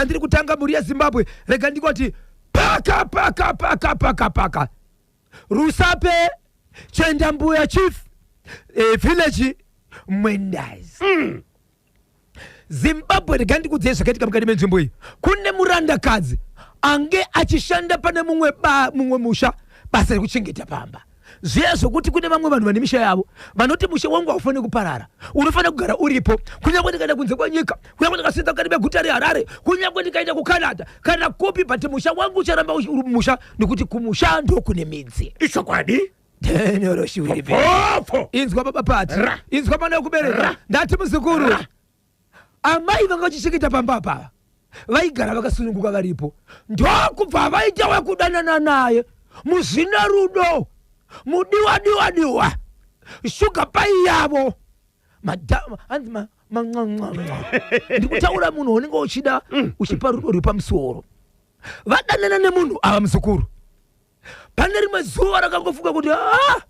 Chandiri kutanga, mhuri yeZimbabwe, rega ndingoti paka paka paka paka paka Rusape, Chendambuya chief, village Mwendazi. Zimbabwe, rega ndikudzei zvakaitika mukati menzvimbo iyi. Kune murandakadzi ange achishanda pane mumwe ba mumwe musha, basa rekuchengeta pamba. Zviya zvokuti kune vamwe vanhu vane misha yavo vanoti, "Musha wangu haufaniri kuparara, unofanira kugara uripo, kunyange ndikaenda kunze kwenyika, kunyange ndikasenza mukati meguta reHarare, kunyange ndikaenda kuCanada kana kupi, but musha wangu ucharamba uri musha, nekuti kumusha ndokune midzi." Ichokwadi. Tenoroshiwiripe. Popfo. Inzwa, baba Pati. Ra. Inzwa, mwana wekubereka. Ra. Ndati, muzukuru, Ra. amai vanga vachichengeta pamba apa vaigara vakasununguka varipo. Ndokubva vaita wekudanana naye muzvina rudo, mudiwa diwa diwa, shuga pai yavo. Hanzi man'wan'wan'wa. Ndikutaura munhu unenge uchida, uchipa rudo rwepamusoro. Vadanana nemunhu ava, muzukuru, pane rimwe zuva rakangofunga kuti, "Ah,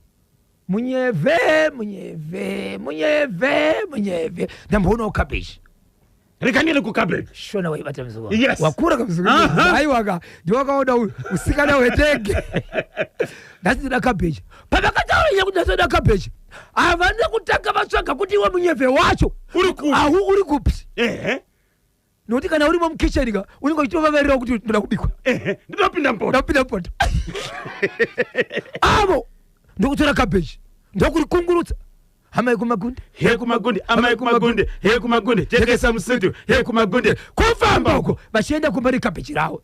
munyevhe, munyevhe, munyevhe, munyevhe, ndamboonawo cabbage." Rega ndiende kucabbage. Shona waibata, muzukuru. Yes. Wakura kamuzukuru. Aiwaka, ndiwakaona usikana hwetenge. "Nhasi ndinoda cabbage." Pavakataura nyaya kuti, "Nhasi ndoda cabbage," havana kutanga vatsvaga kuti iwe munyevhe wacho Uri kupi? Ahu, uri kupi? Nokuti kana urimo mukicheni ka, unenge uchitovavarirawo kuti ndoda kubikwa. Ehe, ndinopinda mupoto. Ndapinda mupoto. Avo ndokutora cabbage, ndokurikungurutsa. Amai kumagunde. He kumagunde, amai kumagunde, he kumagunde, tekesa musitu, he kumagunde. Kufamba uko vachienda kumba necabbage ravo.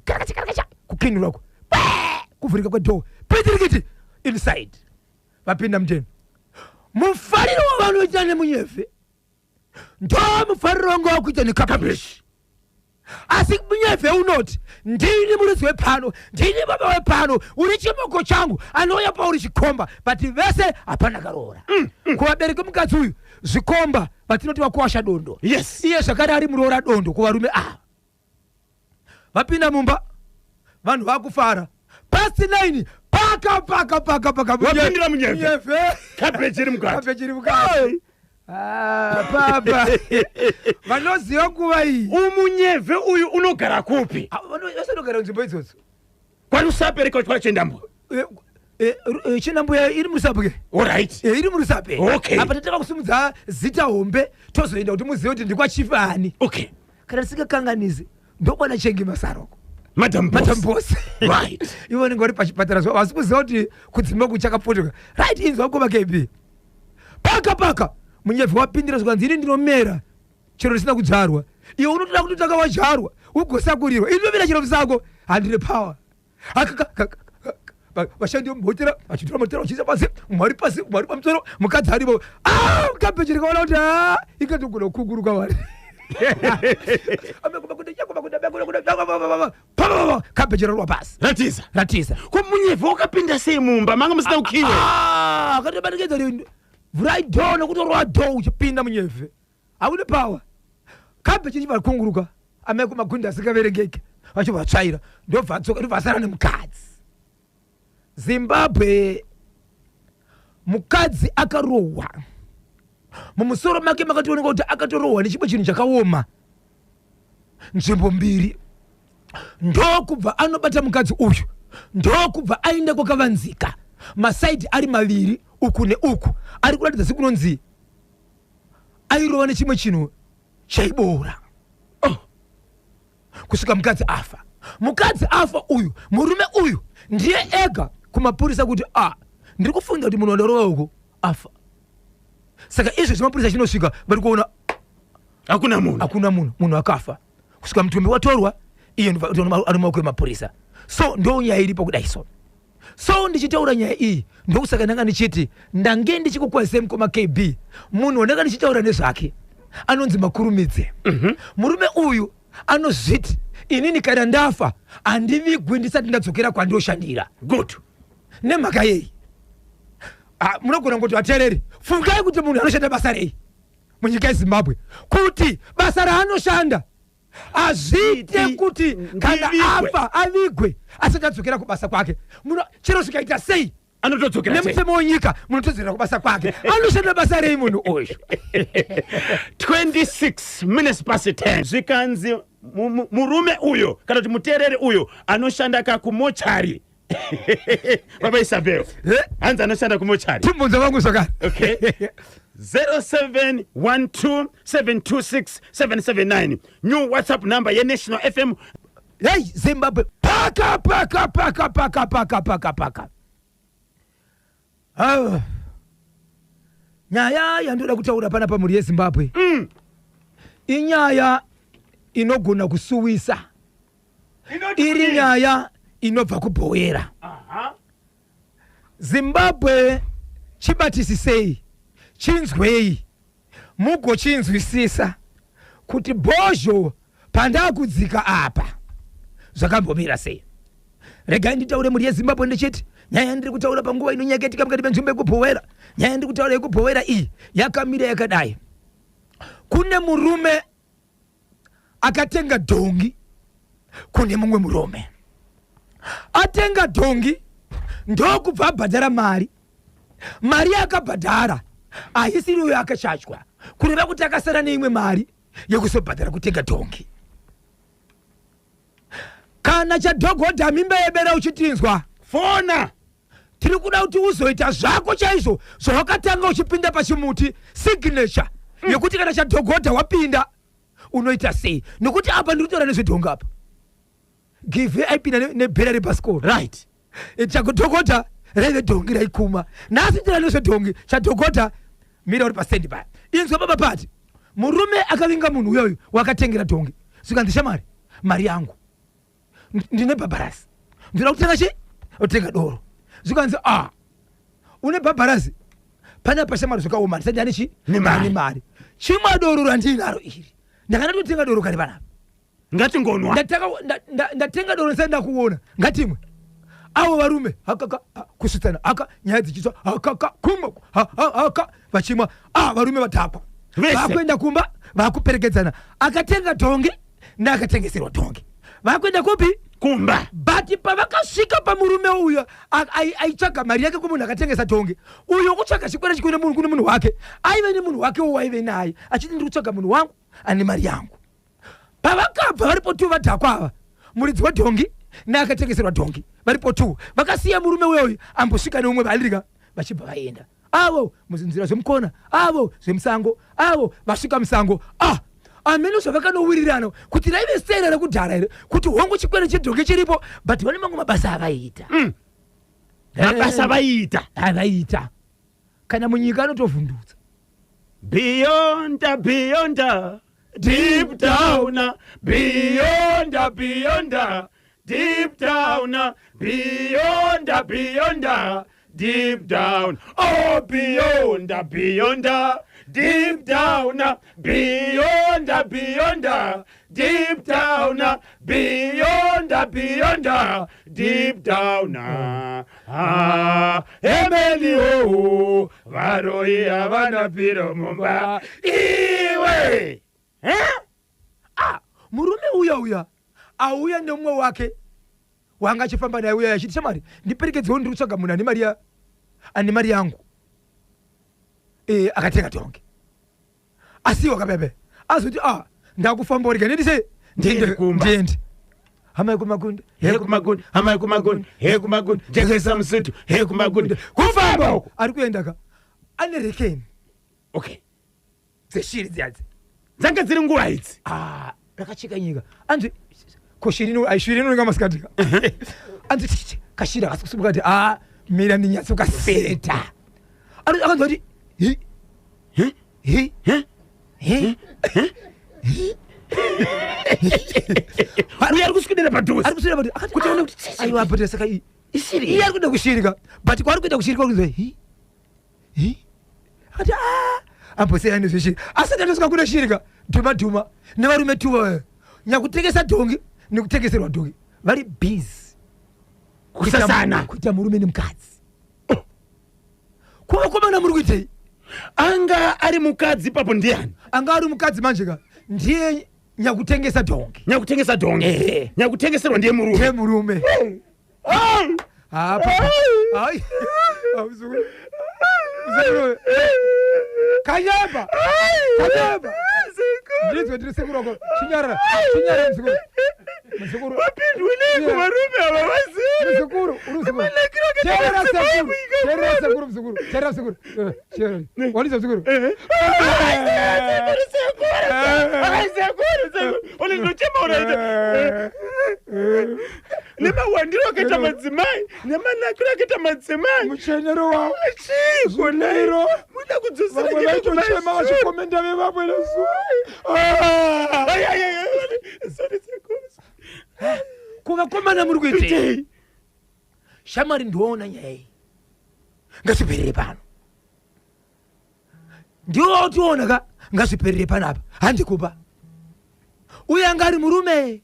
Karakacha, karakacha, kukinura uko, kuvhurika kwedoor, pitirikiti, inside. Vapinda muteni, mufariro wavanoita nemunyevhe ndo mufariro wanga wakuita necabbage. Asi munyevhe unoti, "Ndini muridzi wepano, ndini baba wepano, uri chimoko changu, anouya pauri chikomba." But vese hapana karoora. Kuvabereki mukadzi uyu zvikomba, vatinoti vakuwasha dondo. Iye zvakare ari muroora dondo kuvarume ava. Vapinda mumba, vanhu vakufara. Past 9, paka paka paka paka. Wapindira munyevhe. Munyevhe. Cabbage iri mukati. Cabbage iri mukati. Ah, papa, vanoziva nguva iyi. Umunyevhe uyu unogara kupi? Ah, vose vanogara nzvimbo idzodzo. KwaRusape reka kwachendambo? Chinambuya iri muRusape. Alright. Iri muRusape. Apa tatanga kusimudza zita hombe, tozoenda kuti muzive kuti ndikwachief ani. Kana tisingakanganisi, ndokwana Chengi Masaroko. Madam Boss. Madam Boss. Ivo vanenge vari pachipatara zva vasi kuziva kuti kudzimba kuchakapotoka. Right, inzwa koma KB. Paka paka, munyevhe wapindira, zvikanzi, "Ini ndinomera chero risina kudyarwa. Iwe unotoda kutotanga wadyarwa ugosakurirwa. Ini ndinomera chero musako, handine power." Vashandi vemuhotera vachitora matera vachiisa pasi, umwe ari pasi, umwe ari pamusoro, mukadzi arimo. Ah, cabbage rikaona kuti a ikatogona kukunguruka vari. Cabbage rarwa pasi. Ratiza. Ratiza. Ko munyevhe wakapinda sei mumba manga musina kukiwe? Ah, akatobatikidza, vhurai door, nekutorwa door uchipinda munyevhe. Haune power. Cabbage ichibva kunguruka, amai kumagundi asingaverengeke vachibva vatsvaira, ndobva adzoka, ndobva asara nemukadzi. Zimbabwe, mukadzi akarohwa mumusoro make, makatooneka kuti akatorohwa nechimwe chinhu chakaoma nzvimbo mbiri. Ndokubva anobata mukadzi uyu, ndokubva aenda kwakavanzika, masaidi ari maviri, uku neuku, ari kuratidza sekunonzi airova nechimwe chinhu chaiboora. Oh. Kusvika mukadzi afa. Mukadzi afa uyu, murume uyu ndiye ega kumapurisa kuti, "A, ndiri kufunga kuti munhu wandarova uku afa." Saka izvezvi mapurisa chinosvika, vari kuona Hakuna munhu. Hakuna munhu, munhu akafa. Kusvika mutumbi watorwa, iye ari mumaoko emapurisa. So ndo nyaya iripo kudai. So ndichitaura nyaya iyi, ndokusaka ndanga ndichiti ndange ndichikukwazisai, mukoma KB. Munhu wandanga ndichitaura nezvake anonzi Makurumidze. Murume uyu anozviti, "Inini kana ndafa handivigwi ndisati ndadzokera kwandoshandira." Nemhaka yei? Ah, munogona kungoti vateereri, fungai kuti munhu anoshanda basa rei munyika yeZimbabwe, kuti basa raanoshanda hazviite kuti kana Ndivigwe. afa avigwe asati adzokera kubasa kwake. Chero zvikaita sei. Anotodzokera sei? Nemutemo wenyika munotodzorera kubasa kwake. Anoshanda basa rei munhu uyu? 26 minutes past 10. Zvikanzi murume uyo kana kuti muteereri uyo anoshanda ka kumochari, Baba Isabel. Eh? Hanzi anoshanda kumochari. Timbunza vangu zvakare. Okay. 0712726779, new WhatsApp number yeNational FM. Hei, Zimbabwe, paka paka paka paka paka paka paka. Ah. Nyaya yandoda kutaura pana pamhuri yeZimbabwe inyaya inogona kusuwisa, iri nyaya inobva kuBhowera. Zimbabwe, chibatisisei, chinzwei, mugochinzwisisa kuti bhozho pandakudzika apa zvakambomira sei. Regai nditaure, mhuri yeZimbabwe, ndichiti nyaya yandiri kutaura panguva ino yakaitika mukati menzvimbo yekuBhowera. Nyaya yandiri kutaura yekuBhowera iyi yakamira yakadai: kune murume akatenga dhongi kune mumwe murume. Atenga dhongi, ndokubva abhadhara mari. Mari yaakabhadhara haisiriyo yakachachwa, kureva kuti akasara neimwe mari yekuzobhadhara kutenga dhongi. Kana chadhogodha mimba yebera uchitinzwa, fona. Tiri kuda kuti uzoita zvako chaizvo zvawakatanga uchipinda pachimuti, signature yekuti kana chadhogodha wapinda unoita sei, nekuti apa ndiri kutaura nezvedhongi. Apa give aipinda nebhera rebhasikoro. Chadhogodha raive dhongi raikuma. Nhasi tira nezvedhongi. Chadhogodha, mira uri pasendi paya, inzwa baba pati. Murume akavinga munhu uyoyu wakatengera dhongi, zvikanzi, "Shamwari, mari yangu, ndine bhabharasi, ndinoda kutenga chi kutenga doro." Zvikanzi, "A, une bhabharasi panapa, shamwari, zvakaoma, ndisati ndane chi Nemari. Ndane mari. Chimwa doro randinaro iri, ndakada totenga doro kare panapa." Ngatingonwa. Ndatenga doro ndisati ndakuona, ngatimwe. Avo varume hakaka, ha, kusvitsana haka, nyaya dzichitsva, hakaka, kumwa, haka, vachimwa. A, varume vadhakwa. Vese. Vakuenda kumba, vakuperekedzana, akatenga dhongi neakatengeserwa dhongi, vakuenda kupi? Kumba. But pavakasvika pamurume uyo aitsvaga mari yake kumunhu akatengesa dhongi, uyo kutsvaga chikwere chikune munhu, kune munhu wake aive nemunhu wake waive naye, achiti, "Ndiri kutsvaga munhu wangu ane mari yangu." Pavakabva varipo tu vadhakwa ava, muridzi wedhongi neakatengeserwa dhongi varipo tu, vakasiya murume uyoyu ambosvika neumwe valirika, vachibva vaenda avo muzinzira zvemukona, avo zvemusango, avo vasvika musango. Ah, amene zvavakanowirirana kuti raive sera rekudhara here, kuti hongu, chikwere chedhongi chiripo, but vane mamwe mabasa avaiita. Mabasa vaiita. Avaiita kana munyika anotovhundutsa. Beyond, beyond, deep down, beyond, beyond, deep down, beyond, beyond, deep down, oh, beyond, beyond, deep down, beyond, beyond, deep down, beyond, beyond, deep down. Ah, emeli o varoi havana piro mumba iwe. Eh? Ah, murume uya uya auya nemumwe wake wanga achifamba naye uya, achiti, "Shamwari, ndiperekedzewo, ndiri kutsvaga munhu ane mari ane mari yangu, akatenga dhongi." Asiwa kabebe azoti, "A, ndakufamba, urega ndendise." Ndiende kumba. Ndiende hama yekumakundi. He kumagundi, hama yekumagundi, he kumagundi, jekesa musitu, he kumagundi, kufamba uko. Ari kuenda ka, ane rekeni dzeshiri dziyadzi. Dzanga dziri nguva idzi. Ah, rakacheka nyika. Anzi ko shiri ino, ai, shiri inonga masikati ka. Anzi chichi kashiri akasi kusimuka kuti, "A, mira ndinyatsokaseta." Akanzwa kuti hi hi hi hi. Uyo ari kuswedera padhuze. Ari kuswedera padhuze. Akati, Kuti aone kuti "Aiwa, but saka iyi Ishiri. Iye ari kuenda kushirika, but kwaari kuenda kushirika kunzwa hi hi. Akati, "A, ambosiyana nezveshiri." Asati atosvika kune shirika, dhuma dhuma nevarume tuva, nyakutengesa dhongi nekutengeserwa dhongi, vari busy Kusasana. Kuita murume nemukadzi. Kuvakomana, muri kuitei? Anga ari mukadzi ipapo ndiani? Anga ari mukadzi manje ka ndiye nyakutengesa dhongi. Nyakutengesa dhongi. Nyakutengeserwa ndiye murume. Ndiye murume. Hapa. Ai. Ah, muzukuru. Muzukuru. Kanyamba. Kanyamba. Ndinzwe ndiri sekuru wako. Chinyarara. Chinyarara muzukuru. Muzukuru. Vapindwe neiko Yeah. varume ava vazere? Muzukuru, uri muzukuru. Manakiro akaita Teerera madzimai sekuru. munyika Teerera muno. sekuru muzukuru. Teerera sekuru. Eh, Teerera. Wandiza muzukuru. Eh. Sekuru, sekuru, sekuru. Sekuru, sekuru. Ole ndinochema uraita. Nemawandiro akaita madzimai, nemanakiro akaita madzimai. Muchenero wavo. Chiiko nhai? Zvino. Muda kudzosera Vamwe nyika vaitochema kumashure. vachikomenda vevamwe nesu. Ai, ai, ai, ai. Sorry, sekuru. Kuvakomana muri kuitei? Kuitei? Shamwari ndioona nyaya iyi. Ngazviperere pano. Ndiwo wationa ka ngazviperere panapa. Handikupa. Uye anga ari murume.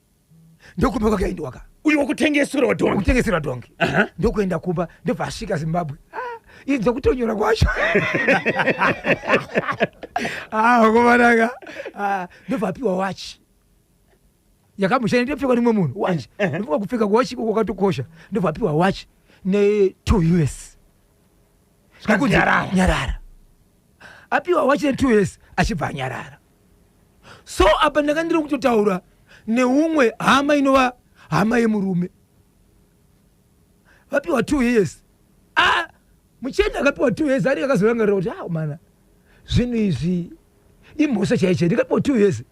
Ndokumba kwakaendiwa ka. Uyu wekutengeserwa dhongi. Kutengeserwa dhongi. Ndokuenda kumba ndobva asvika Zimbabwe. Ah, idzi dzokutonyora kwacho. Ah, vakomanaka. Ah, ndobva apiwa wachi. Yakamushana ndopfekwa nemumwe munhu wachi. Ndobva kupfeka kwachi ikoko kwakatokosha. Ndobva apiwa wachi ne 2 US. Zvikanzi nyarara. Nyarara. Apiwa wachi ne 2 US achibva anyarara. So apa ndanga ndiri kutotaura neumwe hama inova hama yemurume. Vapiwa 2 years. Ah, muchenda akapiwa 2 years ari akazorangarira kuti ah mana zvinhu izvi imhosva chaiyo chaiyo ndikapiwa 2 years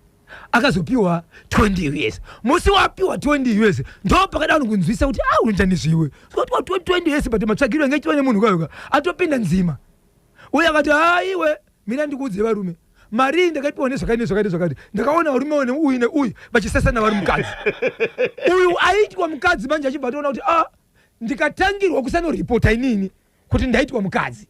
akazopiwa 20 years musi wapiwa 20 years ndo pakada vanhu kunzwisa kuti ah unoita zviwe sopiwa 20 years but matsvagiro anga achiitwa nemunhu kayoka atopinda nzima uye akati haiwe mina ndikuudze varume mari iyi ndakaipiwa nezvakati nezvakati nezvakati ndakaona varume one uyu neuyu vachisasana vari mukadzi uyu aitwa mukadzi manje achibva atoona kuti ah ndikatangirwa kusanoripota inini kuti ndaitwa mukadzi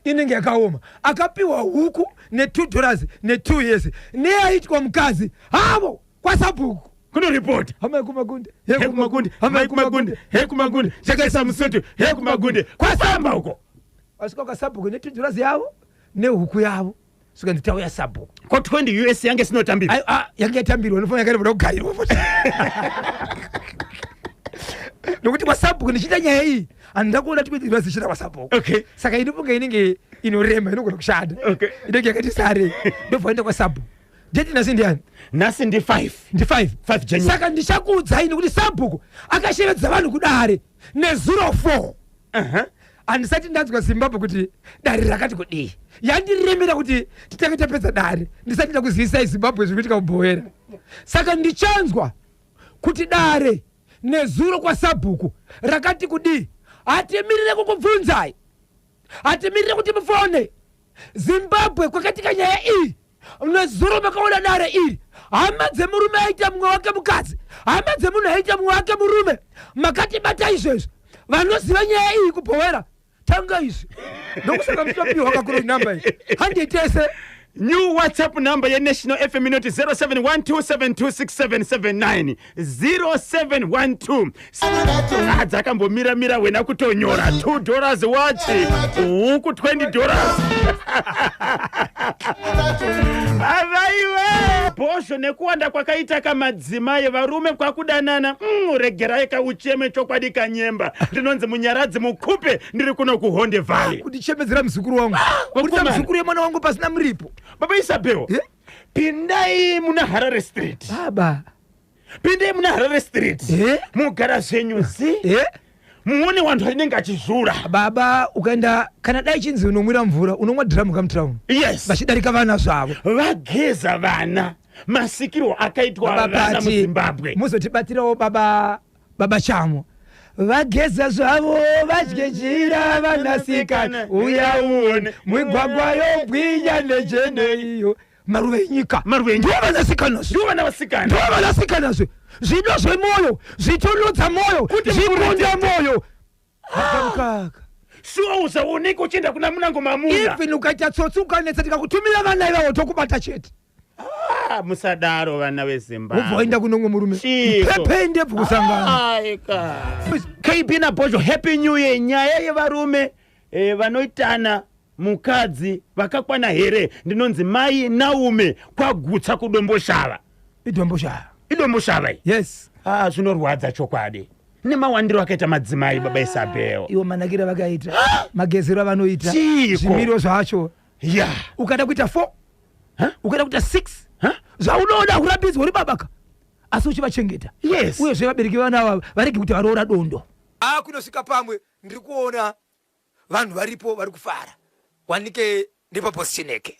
inenge yakaoma akapiwa huku ne2 dollars ne2 years neaitwa mukadzi havo kwasabhuku Kunoripota. hama yekumakunde He kumakunde, hama yekumakunde, he kumakunde, chakaisa musutu, he kumakunde. Kwasamba uko. vasvika kwasabhuku ne2 dollars yavo nehuku yavo svika nditauya sabhuku Ko 20 US yange sinotambirwa. Ai, ah, yange yatambirwa nofanira yanga inoda kugarirwa futi nokuti kwasabhuku ndichiita nyaya iyi handida kuona twe zichita kwasabhuku Okay. saka inofunga inenge inorema inogona kushanda Okay. inenge yakati sare ndobva enda kwasabhuku deti nhasi ndiani Nhasi ndi 5. ndi 5 5 January. saka ndichakuudzai nekuti sabhuku akashevedza vanhu kudare nezuro 4 Aha. handisati ndanzwa zimbabwe kuti dare rakati kudii yandiremera kuti titange tapedza dare ndisati ndakuzivisai zimbabwe zviri kuitika kubhowera saka ndichanzwa kuti dare nezuro kwasabhuku rakati kudii hatimirire kukubvunzai hatimirire kuti mufone zimbabwe kwakatika nyaya iyi nezuro makaona dare iri hama dzemurume aita mumwe wake mukadzi hama dzemunhu aita mumwe wake murume makatibata izvezvi vanoziva nyaya iyi kubhowera tanga izvi ndokusaka mutopiwa kakuro namba iyi handitese New WhatsApp number yeNational FM inoti 0712726779 0712. Ah, dzakambomira-mira wena kutonyora 2 dollars wachi huku 20 dollars. Avaiwe bhozho nekuwanda kwakaita kamadzimai varume kwakudanana regerai kaucheme chokwadi kanyemba ndinonzi munyaradzi mukupe ndiri kuno kuhonde valley kutichemedzera muzukuru wangu kuti Vakomana. muzukuru yemwana wangu pasina muripo baba isabel Eh? pindai muna harare street baba pindai muna harare street Eh? mugara zvenyu zi Eh? muone wanhu anenge achizvura baba ukaenda kana dai chinzi unomwira mvura unomwa dhiramu kamutirauni yes vachidarika vana zvavo vageza vana masikirwo akaitwa Baba vana Pati, muzimbabwe muzotibatirawo baba baba chamo vageza zvavo vadye jira vanasikana uya uone migwagwa yobwinya nejene iyo maruva enyika Maruva enyika. ndiwo vanasikanazve ndivo vana vasikana ndiwo vanasikanazve zvido zvemwoyo zvitonodza mwoyo zvikunda mwoyo mukaka shuwa usaoneke uchienda kuna munango mamuna even ukaita tsotsi ukanetsa tikakutumira vana ivavo tokubata chete Ah, musadaro vana wobva vezimbabwe waenda kunomwe murume Chiko. pepe ndebvu kusangana Aika. kb nabhozho happy new year nyaya yevarume eh, vanoitana mukadzi vakakwana here ndinonzi mai naume kwagutsa kudomboshava idomboshava idomboshava iyi yes ah, zvinorwadza chokwadi Nemawandiro akaita madzimai, baba Isabel. Iwo manakiro avakaita, magezero avanoita, Chiiko? Zvimiro zvacho. Ukada kuita 4, ukada kuita 6, zvaunoda kurambidzwa uri babaka, asi uchivachengeta. Uyezve vabereki vevana ava varege kuti varoora dondo. Kunosvika pamwe ndiri kuona vanhu varipo vari kufara wanike ndepabosichineke.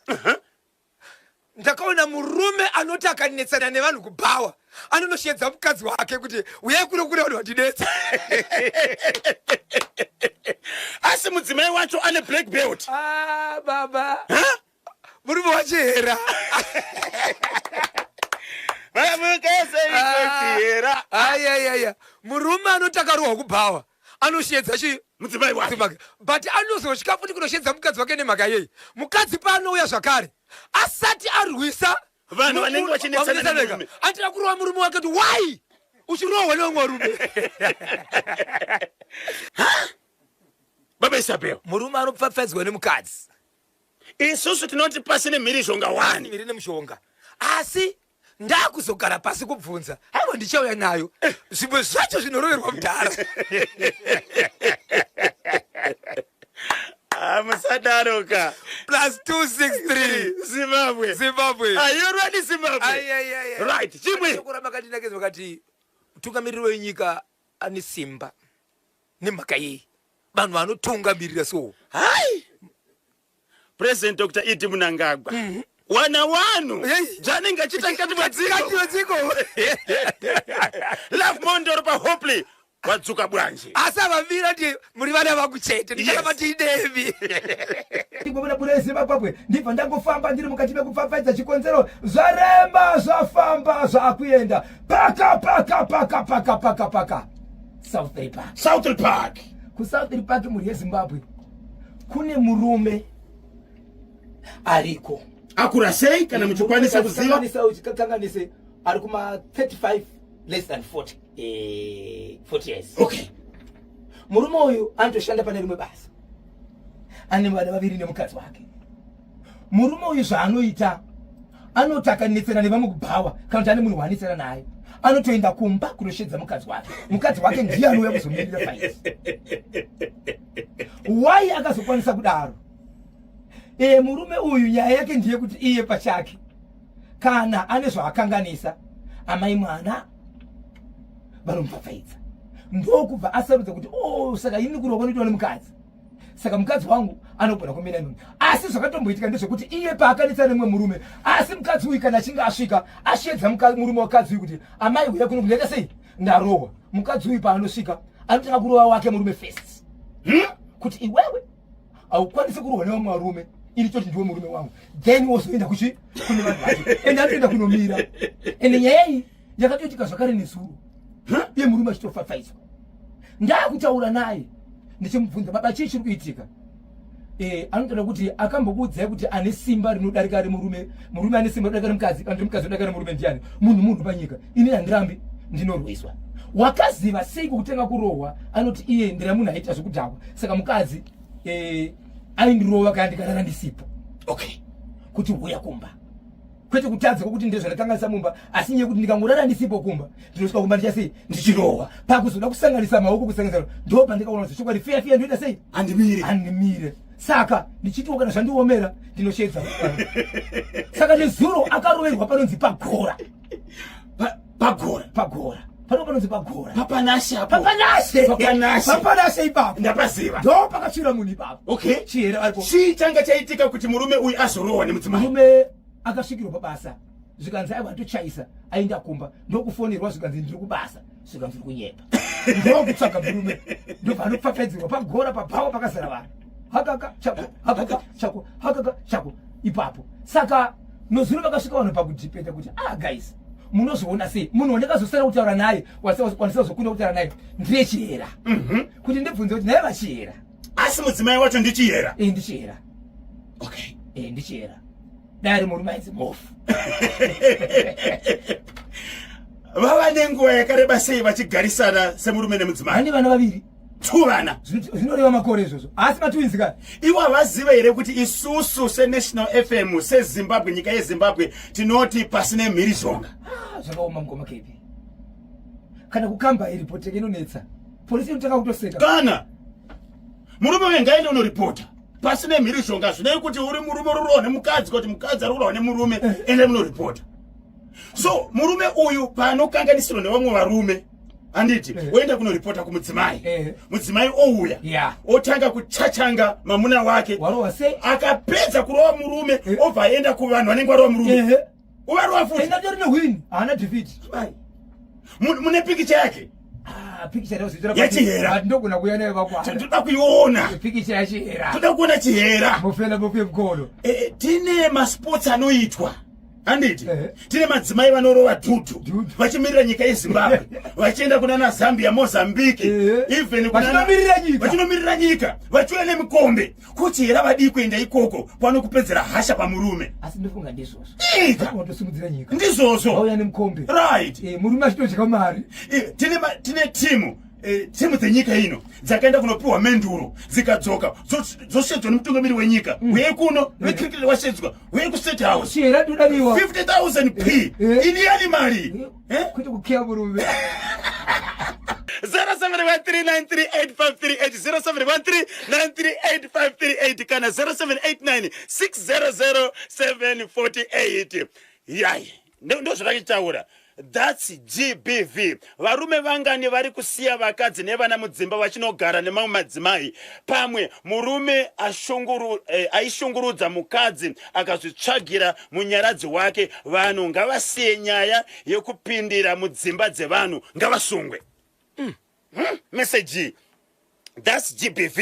Ndakaona murume anoti akanetsana nevanhu kubhawa anonoshedza mukadzi wake kuti uyai kuno kune vanhu vandinetsa. Asi mudzimai wacho ane black belt. Ah, baba. Huh? Murume wachihera. Vamukaseichihera. Ayayaya, murume anoti akarohwa kubhawa anoshedza chi mudzimai wake, but anozosvika futi kunoshedza mukadzi wake nemhaka yei? Mukadzi paanouya zvakare asati arwisa vanhu vanenge vachinetsana nemurume, anotira kurova murume wake kuti why uchirohwa nevamwe varume. Baba Isabel. Murume anopfapfaidzwa nemukadzi. Isusu tinoti pasi nemhirizhonga wani. Mhiri nemushonga, asi ndakuzogara pasi kubvunza, haiwa, ndichauya nayo. Zvimwe zvacho zvinoroverwa mudhara. Ah, musadaro ka. Plus 263. Zimbabwe. Zimbabwe. Are you ready, Zimbabwe? Right, chimwe. Shoko ramakandinakidza vakati mutungamiriri wenyika ane simba. Nemhaka yei? Vanhu vanotungamirira so. Hai, President Dr ED Mnangagwa, wana wanu zvanenge achiita mukati mwedziko. Love Mondoro paHopley, wadzuka bwanje. Asi avavira ndi muri vana vangu chete, ndicharamba ndiinevi. Ndingoona bure Zimbabwe, ndibva ndangofamba ndiri mukati mekupfapfaidza chikonzero zvarema zvafamba zvakuenda paka paka paka paka paka paka South Park. South Park. KuSouth Park, mhuri yeZimbabwe, kune murume ariko. Akura sei, kana muchikwanisa kuziva? Uchikanganise ari kuma 35, less than 40, 40 years. Murume uyu anotoshanda pane rimwe basa, ane vana vaviri nemukadzi wake. Murume uyu zvaanoita, anoti akanetsana nevamwe kubhawa kana kuti ane munhu waanetsana naye, anotoenda kumba kunoshedza mukadzi wake. Mukadzi wake ndiye anouya kuzomirira fight. Why akazokwanisa kudaro? Murume uyu nyaya yake ndeyekuti iye pachake kana ane zvaakanganisa, amai mwana vanomupfapfaidza. Ndokubva asarudza kuti, oh, saka ini kurwa kwanoitwa nemukadzi, saka mukadzi wangu anogona kumira nini. Asi zvakatomboitika ndezvekuti iye paakanetsana nemumwe murume, asi mukadzi uyu kana achinge asvika ashedza murume wakadzi uyu kuti amai uya kuno, kundaita sei, ndarohwa. Mukadzi uyu paanosvika anotanga kurova wake murume first, Kuti iwewe haukwanisi kurohwa nevamwe varume, ini toti ndiwe murume wangu, then wozoenda kuchi kune vanhu vacho. Ende anotoenda kunomira. Ende nyaya iyi yakatoitika zvakare nezuro, iye murume achitofafaidzwa. Ndakutaura naye ndichimubvunza, baba, chii chiri kuitika? Anotoda kuti akambokuudzai kuti ane simba rinodarika remurume, murume ane simba rinodarika remukadzi kana kuti mukadzi rinodarika remurume ndiani? Munhu munhu panyika. Ini handirambi ndinorwiswa. Wakaziva sei kukutenga kurohwa? Anoti iye ndira munhu aita zvekudhakwa, saka mukadzi aindirova kana ndikarara ndisipo. Kuti huya kumba, kwete kutadza kwokuti ndezvandakanganisa mumba, asi nyaya yekuti ndikangorara ndisipo kumba, ndinosvika kumba ndichasei? Ndichirohwa. Pakuzoda kusanganisa maoko, kusanganisa, ndo pandikaona kuti chokwadi fiya fiya ndoita sei? Handimire. Handimire. Saka ndichitiwo kana zvandiomera ndinoshedza. Saka nezuro akaroverwa panonzi pagora. Pagora. Pagora pano panonzi pagora. Papanashe apo. Papanashe. Papanashe. Papanashe ipapo. Ndapaziva. Ndo pakatsvira munhu ipapo. Chihera aripo. Chii changa chaitika kuti murume uyu azorohwa nemudzimai? Murume akasvikirwa pabasa, zvikanzi aiwa atochaisa, aenda kumba, ndokufonerwa zvikanzi ndiri kubasa, zvikanzi uri kunyepa. Ndokutsvaga murume, ndobva anopfapfaidzirwa pagora pabhawa pakazara vanhu, hakaka chako, hakaka chako, hakaka chako ipapo. Saka nozuro vakasvika vanhu pakudhipeta kuti, ah guys, munozviona sei? Munhu wandakazosara kutaura naye, wanisa kuzokunda kutaura naye ndiye Chihera, kuti ndibvunze kuti naye vaChihera. Asi mudzimai wacho ndiChihera? E, ndiChihera. E, ndiChihera. Dai murume ainzi Mhofu. Vava nenguva yakareba sei vachigarisana semurume nemudzimai? Vane vana vaviri. Two vana. Zvinoreva makore izvozvo, asi matwins ka. Ivo havaziva here kuti isusu seNational FM, seZimbabwe, nyika yeZimbabwe, tinoti pasine mhirizhonga? Ah, zvakaoma mukoma Kepi. Kana kukamba iripo teke inonetsa. Polisi inotanga kutoseka. Kana murume uyu ngaende unoripota pasine mhirizhonga zvinei kuti uri murume uri kurohwa nemukadzi kuti mukadzi ari kurohwa nemurume eh. ende munoripota so murume uyu paanokanganisirwa nevamwe varume handiti eh. oenda kunoripota kumudzimai eh. mudzimai ouya yeah. otanga kuchachanga mamuna wake akapedza kurova murume eh. obva aenda kuvanhu vanenge varova murume uvarova futi haana defeat mune pikicha yake ah, yachihera ndogona kuuya nayo vakwana toda kuiona pikicha yachihera toda kuona chihera mufela mupe mukolo eh, tine masports anoitwa handiti eh. tine madzimai vanorova dhudhu vachimirira nyika yezimbabwe vachienda kunana zambia mozambique eh. even vachinomirira nyika vachiuya nemikombe kuti here vadii kuenda ikoko pano kupedzera hasha pamurume asi ndofunga ndizvozvo nyika nyika ndizvozvo vauya nemukombe right eh, murume achitodya mari tine tine timu eh, timu dzenyika ino dzakaenda kunopiwa menduro dzikadzoka dzoshedzwa nemutungamiri wenyika uyei kuno vecricket washedzwa uyei kustate house 50000 p ini yani mari kwete kukiya murume 0713938538 0713938538 kana 0789600748 yai ndozvataitaura thats gbv varume vangani vari kusiya vakadzi nevana mudzimba vachinogara nemamwe madzimai pamwe murume eh, aishungurudza mukadzi akazvitsvagira munyaradzi wake vanhu ngavasiye nyaya yekupindira mudzimba dzevanhu ngavasungwe mm. hmm? message thats gbv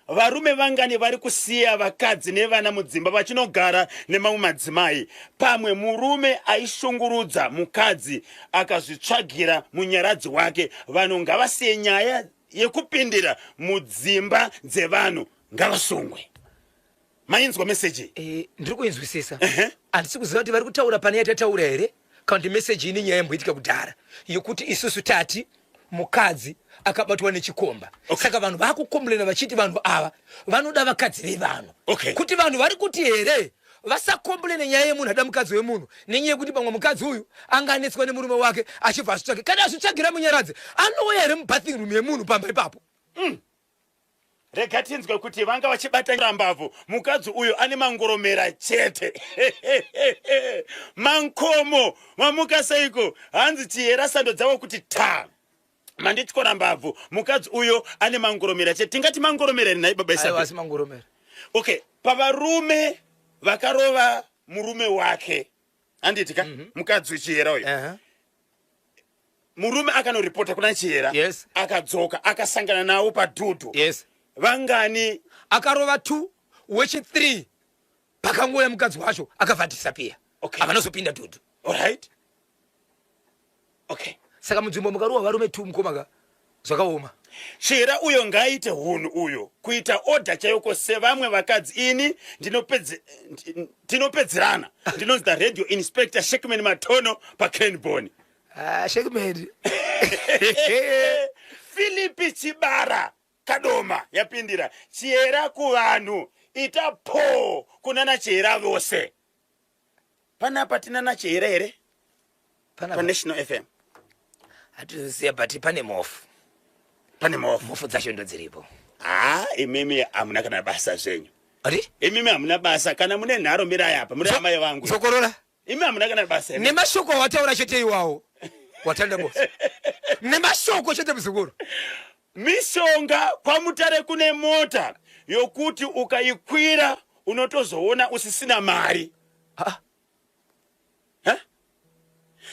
varume vangani vari kusiya vakadzi nevana mudzimba vachinogara nemamwe madzimai pamwe murume aishungurudza mukadzi akazvitsvagira munyaradzi wake vanhu ngavasiye nyaya yekupindira mudzimba dzevanhu ngavasungwe mainzwa meseji eh, ndiri kuinzwisisa handisi kuziva kuti vari kutaura pane yatataura here kana kuti meseji ine nyaya yamboitika kudhara yekuti isusu tati mukadzi akabatwa nechikomba okay. saka vanhu vakukomplena vachiti vanhu ava vanoda vakadzi vevanhu okay. kuti vanhu vari kuti here vasakomplene nyaya yemunhu ada mukadzi wemunhu nenyaya yekuti pamwe mukadzi uyu anga anetswa nemurume wake achibva azvitsvage kana azvitsvagira munyaradzi anouya here mubathing room yemunhu pamba ipapo mm. Rega tinzwe kuti vanga vachibata mbavhu. Mukadzi uyu ane mangoromera chete. Mankomo mamuka seiko? Hanzi chihera sando dzavo kuti ta. Mandityora mbabvu. Mukadzi uyo ane mangoromera chete. Tingati mangoromera here nhai baba Isabel? Aiwa mangoromera. Okay, pavarume vakarova murume wake. Handiti ka? Mm -hmm. Mukadzi chihera uyo. Uh -huh. Murume akanoripota kuna Chihera yes. Akadzoka akasangana navo padhudhu yes. Vangani akarova 2 wechi 3 pakangouya mukadzi wacho akabva disappear okay. Avanozopinda dhudhu alright okay. Saka munzvimbo mukarowa varume 2 mukoma ka zvakaoma. Chihera uyo ngaaite hunhu uyo kuita order chaiko sevamwe vakadzi ini ndinopedzerana ndinonzi the radio inspector Shackman Matono paCranborne. Ah, Shackman. Philip Chibara Kadoma yapindira Chihera kuvanhu ita po kunana Chihera vose. Panapa tinana Chihera here? Panapa. PaNational FM. Hatizoziva but pane mofu. Pane mofu. Mofu dzacho ndo dziripo. Ah, imimi hamuna kana basa zvenyu. Ati? Imimi hamuna basa kana mune nharo mirai apa muri amai vangu. Dzokorora. Imi hamuna kana basa. Nemashoko awataura chete iwawo. Watanda boss. Nemashoko chete muzukuru. Mishonga kwaMutare kune mota yokuti ukaikwira unotozoona usisina mari. Ah. Ha?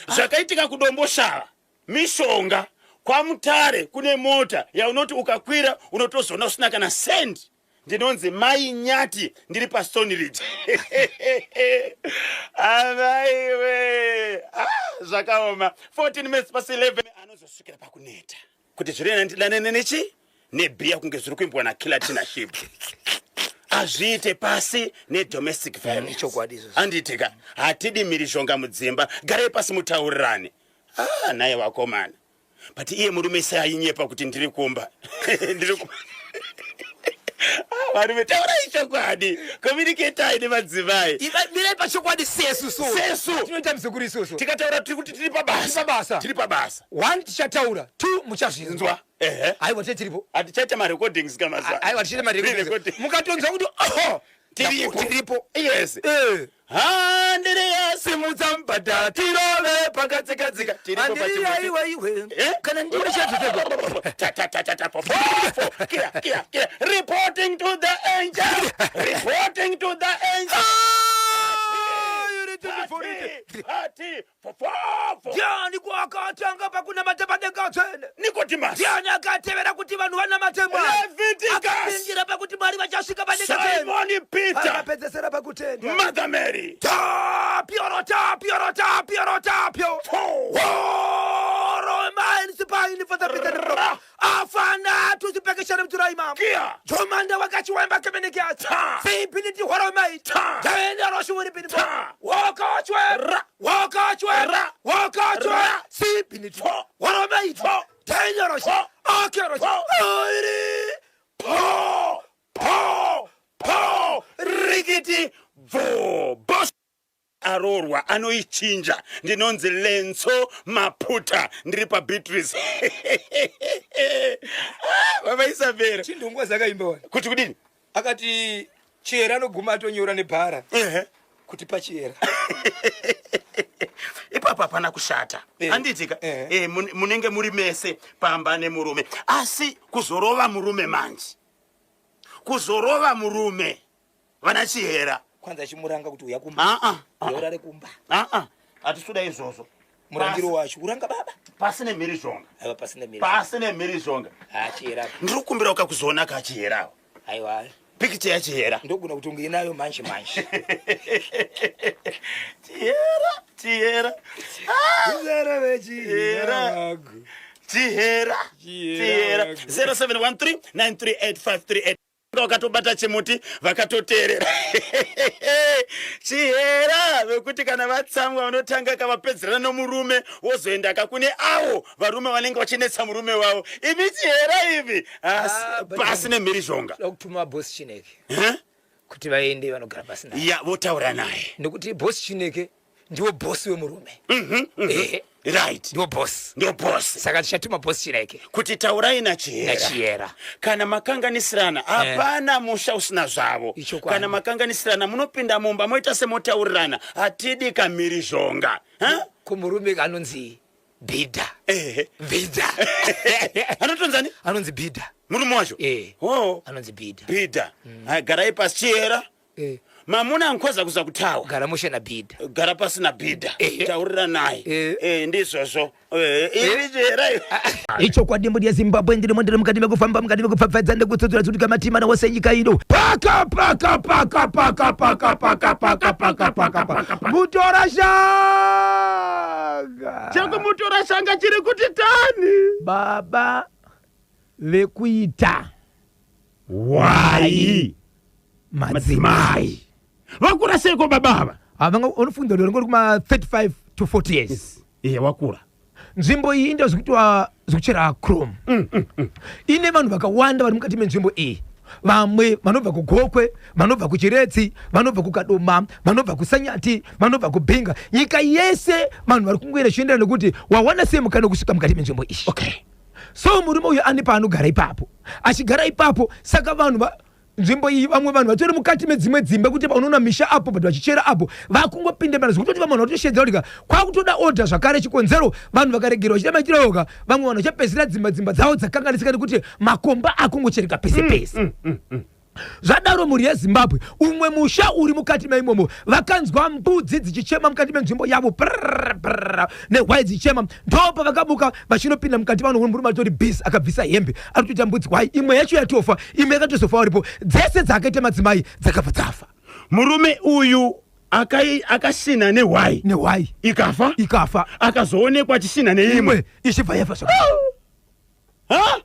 Zvakaitika kuDomboshava mishonga kwaMutare kune mota yaunoti ukakwira unotozoona usina kana cent. Ndinonzi Mai Nyati ndiri paStone Ridge. Amaiwe. Ah, zvakaoma. 14 minutes past 11 anozosvikira pakuneta. Kuti zviri nani nechi nebhiya kunge zviri kuimbwa naKiller Tina Ship. Azviite pasi nedomestic violence. Ichokwadi izvozvo. Handiti ka hatidi mhirizhonga mudzimba. Garai pasi mutaurirane. Ah, naye vakomana. But iye murume sei ainyepa kuti ndiri kumba. Ndiri kumba. Ah, varume taurai chokwadi. Communicatai nemadzimai. Mirai pachokwadi sesu so. Sesu. Tinoita muzukuru isusu. Tikataura tiri kuti tiri pabasa. Tiri pabasa. Tiri pabasa. One tichataura, two muchazvinzwa. Ehe. Aiwa, tee tiripo. Hatichaita marecordings kamazuva. Aiwa, tichiita marecordings. Pre-recording. Mukatonzwa kuti oho, Tiripo. Tiripo. Yes. Eh. Handiriya. Simudza mubhadha tirove pakatsikadzika. Tiripo Handiriya pachimuti. iwe iwe. Eh? Kana ndiwe chadzotego. Ta, ta, ta, ta, ta, fo, fo, fo. Kia, kia, kia. Reporting to the angel. Reporting to the angel. Ati, ati, fo, fo, fo. Ndiani kwakatanga pakunamata padenga tsvene? Nicodemus. Ndiani akatevera kuti vanhu vanamate Mwari? Leviticus. Akapindira pakuti Mwari vachasvika padenga tsvene. Simon Peter. Akapedzesera pakutenda. Mother Mary. Tapio, tapio, tapio, tapio. Fo. Roma afana tuzipekeshana mturai mama. Kia. Jomanda wakachiwemba kemenekiasa. Ta. Sipiniti horomai. Ta. Jaende roshuwiri pinito. Ta. Wakachwe. Ra. Wakachwe. Ra. Wakachwe. Ra. Sipiniti. Fo. Horomai. Fo. Jaende roshi. Fo. Ake roshi. Fo. Airi. Po. Po. Po. Rikiti. Vo. Boss. Arorwa anoichinja. Ndinonzi Lenso Maputa, ndiri paBeatrice. Ah, baba Isabera. Chindongwa zakaimba wani. Kuti kudini? Akati chiyera anoguma atonyora nebhara Ehe. kuti pachiyera. Ipapo hapana kushata. Eh. Handitika? Eh. Eh, munenge muri mese pamba nemurume, asi kuzorova murume manje, kuzorova murume, vana Chihera. Kwanza chimuranga kuti uya kumba. Aa. Uya urare kumba. Aa, hatisuda izvozvo. Murangiro wacho uranga baba. Pasi nemhirizhonga. Aiwa, pasina miri. Pasi nemhirizhonga. Ha, Chihera. Ndiri kukumbira ukakuzoona kaChiherawo. Aiwa. Pikicha yaChihera. Ndogona kuti unge inayo manje manje. Chihera, Chihera. Ah! Chihera. Chihera. Chihera Chihera. wangu. 0713 938 vakatobata chimuti, vakatoteerera Chihera, vekuti kana vatsamwa vanotanga kavapedzerana nomurume, wozoenda kakune avo varume vanenge vachinetsa murume wavo. Imi Chihera ivi. Ah, but- Pasi nemhirizhonga. Toda kutuma Boss Chineke Eh? kuti vaende vanogara pasi naye. Ya, votaura naye. Nekuti Boss Chineke ndiwo bosi wemurume. Ehe. Right. Ndiwo bosi. Ndo bosi. Saka tichatuma Boss Chineke Kuti taurai naChihera. naChihera. Kana makanganisirana, hapana musha usina zvavo. Ichokwadi. Kana makanganisirana, munopinda mumba moita semotaurirana. Hatidi kamhirizhonga. Ha? Kumurume anonzi Bhidha. Ehe. Bhidha. Anotonzani? Anonzi Bhidha. Murume wacho? Eh. Oh. Anonzi Bhidha. Bhidha. Hai, garai pasi, Chihera. Eh. Mamuna nkhoza kuza kutawa. Gara mushe naBhidha. Gara pasi naBhidha. Eh. Taurira naye. Eh. Eh, ndizvozvo. Eh, iri Chihera. Ichokwadi, mbudi yeZimbabwe, ndirimo, ndiri mukati mekufamba, mukati mekupfapfaidza nekutsudzura tsuduka matima wose nyika ino. Paka paka paka paka paka paka paka paka paka paka mutora shanga. Chekumutora shanga chiri kuti tani. Baba vekuita Wai. madzimai. Vakura seiko baba ava? Havanga unofunga kuti ringori kuma 35 to 40 years. Iye wakura. Nzvimbo iyi ndo zvikuitwa zvekuchera chrome. Ine vanhu vakawanda vari mukati menzvimbo iyi, vamwe vanobva kuGokwe, vanobva kuChiretsi, vanobva kuKadoma, vanobva kuSanyati, vanobva kuBhinga, nyika yese vanhu vari kungoenda zvichienderana nekuti wawana sei mukana wekusvika mukati menzvimbo iyi. So murume uyu ane paanogara ipapo, achigara ipapo. Saka vanhu nzvimbo iyi, vamwe vanhu vatori mukati medzimwe dzimba, kuti unoona misha apo, but vachichera apo vakungopinda mana, zvekutoti vamwe vanhu vatoshedzera kuti kwakutoda odha zvakare. Chikonzero, vanhu vakaregerwa vachiita maitiro, vamwe vanhu vachapedzisira dzimba dzavo dzakanganisika nekuti makomba akungochereka pese pese. Zvadaro, mhuri yeZimbabwe, umwe musha uri mukati maimomo, vakanzwa mbudzi dzichichema mukati menzvimbo yavo, prrrr, prrrr, nehwai dzichichema. Ndopavakabuka vachinopinda mukati, vanhu murume atori busy, akabvisa hembe, ari kutoita mbudzi hwai. Imwe yacho yatofa, imwe yakatozofa varipo. Dzese dzaakaita madzimai dzakabva dzafa. Murume uyu akashinha nehwai. Nehwai. Ikafa. Ikafa. Akazoonekwa achishinha neimwe. Imwe ichibva yafa zvakare. Ha?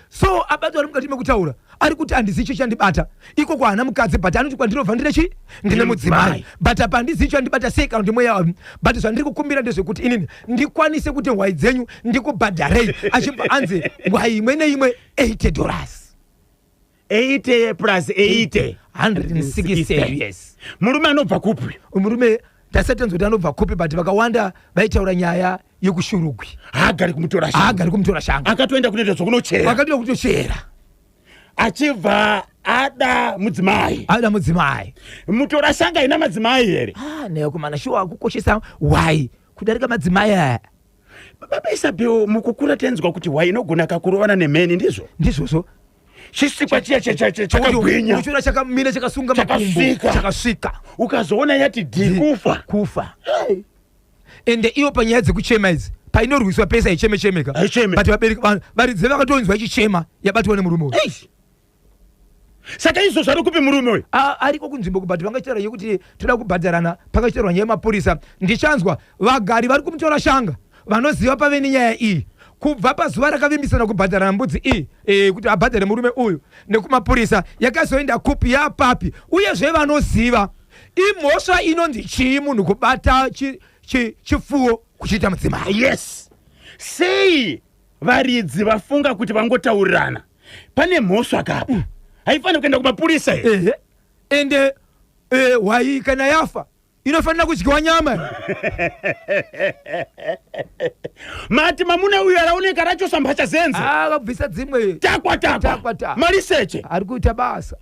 So abatwa ari mukati mekutaura, ari kuti handizivi icho chandibata ikoko. Haana mukadzi, but anoti kwandinobva ndine chi ndine mudzimai. Mudzimai. But apa handizivi chandibata sei, kana kuti mweya wami. But zvandiri kukumbira ndezvekuti inini ndikwanise kuti hwai dzenyu ndikubhadharei. Achibva anzi hwai imwe neimwe $80. 80 plus 80. 160 US. Murume anobva kupi? Murume. Ndasati tanzwa kuti anobva kupi, but vakawanda vaitaura nyaya yekuShurugwi. Haagari kumutora shanga. Haagari kumutora shanga. Akatoenda kunoita zvokunochera. Akatoenda kutochera. Achibva ada mudzimai. Ada mudzimai. Mutora shanga ina madzimai here? Ah, nekumana shuwa kukoshesa why kudarika madzimai aya. Baba Isabel, mukukura tenzwa kuti hwai inogona kakurovana nemheni, ndizvo? Ndizvozvo. Chisikwa chiya chakagwinya. Uchiona chakamira chakasunga makumbo. Chakasvika. Chakasvika. Ukazoona yati dhi kufa. Kufa. Ende iyo panyaya dzekuchema idzi painorwiswa pese haicheme chemeka. Haicheme. But vabereki varidzi vakatonzwa ichichema yabatwa nemurume uyu. Eish. Saka izvozvo ari kupi murume uyu? Ariko kunzvimbo but vangachitaura yekuti toda kubhadharana, pakachitaurwa nyaya yemapurisa. Ndichanzwa vagari vari kumutora shanga vanoziva pave nenyaya iyi kubva pazuva rakavimbisana kubhadharana mbudzi iyi kuti abhadhare murume uyu nekumapurisa, yakazoenda kupi yapapi? Uyezve vanoziva imhosva inonzi chii munhu kubata chifuwo kuchiita mudzimai? Yes. Sei varidzi vafunga kuti vangotaurirana? Pane mhosva kapa. Haifaniri kuenda kumapurisa here? Ehe. Ende hwai kana yafa inofanira kudyiwa nyama. Mati mamuna uyu araoneka rachosa mbacha zenze. Akabvisa dzimwe. Takwa takwa. Takwa takwa. Mariseche. Ari kuita basa.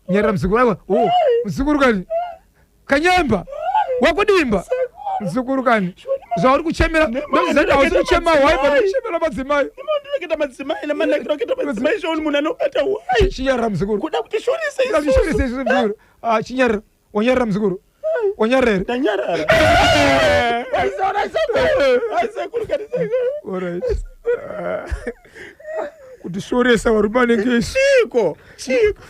Nyarara muzukuru wako. Oh, muzukuru kani. Kanyemba. Wakudimba. Muzukuru kani. Zvauri kuchemera. Ndozati hausi kuchema hwai but kuchemera madzimai. Ndimaketa madzimai namanakira madzimai zvauri munhu anobata hwai. Chinyarara muzukuru. Kuda kuti shorese Kuda kuti shorese isusu muzukuru. Ah, chinyarara. Wanyarara muzukuru. Wanyarara here? Ndanyarara. Aisaona sekuru. Aisekuru kani sekuru. Alright. Kutishoresa varume vanenge isu. Chiko. Chiko.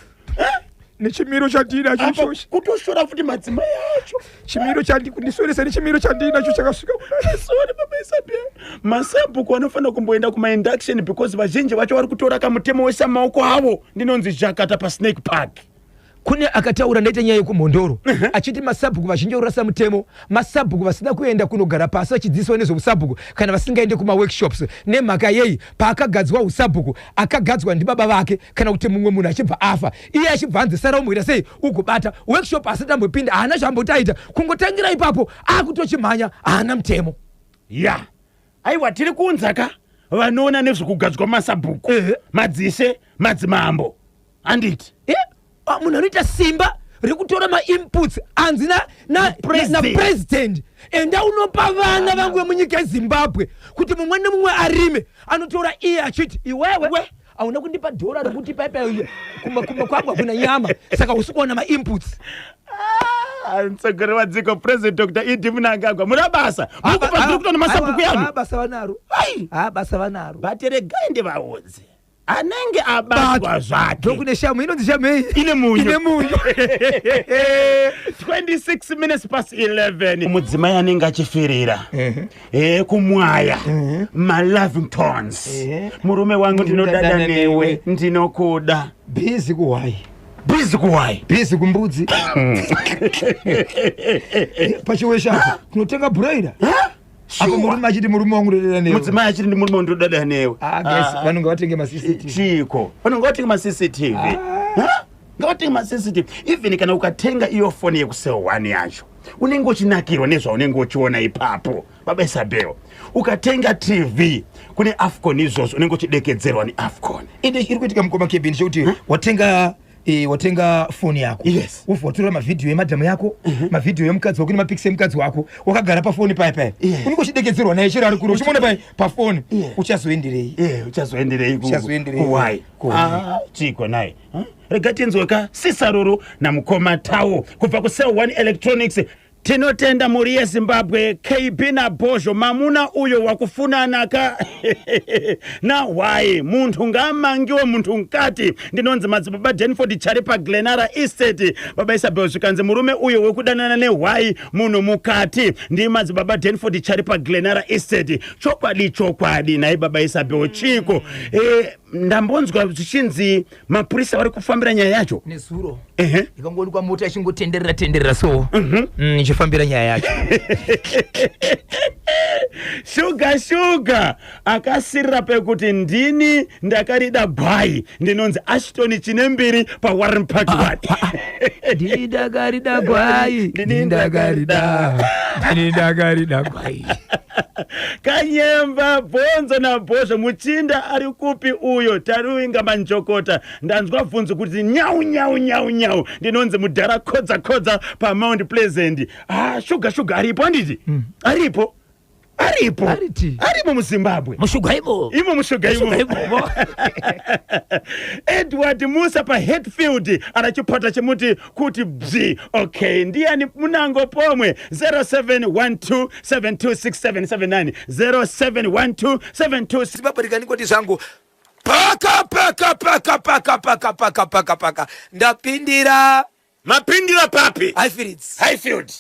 Nechimiro chandinacho Apa ichochi. kutoshora futi madzimai acho. Chimiro chandi kundishoresa nechimiro chandinacho chakasvika kudai. Sorry baba Isabel. Masabhuku anofanira kumboenda kuma-induction because vazhinji vacho vari kutora kamutemo wese mumaoko avo. Ndinonzi Jakata paSnake Park. Kune akataura ndaita nyaya yekumhondoro achiti masabhuku vazhinji vorasa mutemo, masabhuku vasina kuenda kunogara pasi vachidzidziswa nezveusabhuku kana vasingaende kumaworkshops. Nemhaka yei? Paakagadzwa usabhuku akagadzwa ndibaba vake kana kuti mumwe munhu achibva afa, iye achibva anzi sara umboita sei ugobata workshop, asati ambopinda, haana zvaamboti aita, kungotangira ipapo akutochimhanya, haana mutemo. Ya, aiwa, tiri kuunza ka vanoona nezvekugadzwa masabhuku, madzishe, madzimambo, handiti? Munhu anoita simba rekutora mainputs anzi President. napresident enda unopa vana vangu vemunyika yeZimbabwe kuti mumwe nemumwe arime, anotora iye achiti iwewe hauna kundipa dhora rekuti paipa kuma kwangu hakuna nyama, saka usi kuona mainputs. Mutsogori wadziko President Dr ED Mnangagwa, muna basa mukupa zviri kutoona masabhuku yanu. Basa vanaro. Basa vanaro. But regai ndivaudze, anenge abatwa zvake Ndokune shamu inonzi shamu ei ine munyu. Ine munyu. 26 minutes past 11. Mudzimai anenge achifirira kumwaya malovingtons, murume wangu, ndinodada Ndinodada newe, newe. ndinokuda. Busy kuhwai. Busy kuhwai. Busy kumbudzi pachiweshapo kunotenga broiler apo murume achiti murume wangu ndodada newe. Mudzimai achiti ndi murume wangu ndodada newe. Ah, guys, Ah. vanhu ngavatenge maCCTV. Chiko, vanhu ngavatenge maCCTV. Ha? Ngavatenge maCCTV. Even kana ukatenga iyo foni yekuCell 1 yacho, unenge uchinakirwa nezvaunenge uchiona ipapo. Baba Isabel, ukatenga TV kune AFCON izvozvo, unenge uchidekedzerwa neAFCON. Ende iri kuitika mukoma kebini chekuti watenga foni yako, wobva watora mavhidhiyo emadhamu yako, mavhidhiyo emukadzi wako nemapikisi emukadzi wako, wakagara pafoni paya paya, unenge uchidekedzerwa naye chero ari kure, uchimuona pai pafoni. Uchazoenderei? Uchazoenderei Uchazoenderei? Kuwai? Kuwai. Ah, chiko naye. Huh? Rega tinzwe ka sisaruru namukoma Tau kubva kuCell 1 Electronics. Tinotenda mhuri yeZimbabwe. KB naBhozho, mamuna uyo wakufunana ka nahwai, munthu ngaamangiwe munthu mkati. Ndinonzi madzibaba Denford Chari paGlenara Estate. Baba Isabel, zvikanzi murume uyo wekudanana nehwai munhu mukati. Ndi madzibaba Denford Chari paGlenara Estate. Chokwadi chokwadi nhai baba Isabel, chiko? Ndambonzwa zvichinzi mapurisa vari kufambira nyaya yacho. Nezuro ikangoonekwa mota ichingotenderera tenderera so, ichifambira nyaya yacho. Shuga shuga akasirira pekuti ndini ndakarida gwai ndinonzi Ashton Chinembiri paWarren Park Ward. Ndini ndakarida gwai, ndini ndakarida, ndini ndakarida gwai. Kanyemba bhonzo nabhozvo muchinda ari kupi uyo taruinga manjokota ndanzwa bvunzo kuti nyau nyau nyau nyau ndinonzi mudhara kodza kodza paMount Pleasant. Ah, shuga shuga aripo handiti? Aripo. Aripo. Ariti. Arimo muZimbabwe. Mushuga imo. Imo mushuga imo. Mushuga imomo. Edward Musa paHatfield arachipata chimuti kuti bzi. Okay, ndiyani munango pomwe 0712726779 071272 Zimbabwe rikandingoti zvangu paka paka paka paka paka paka paka paka ndapindira Mapindira papi? Highfields. Highfield.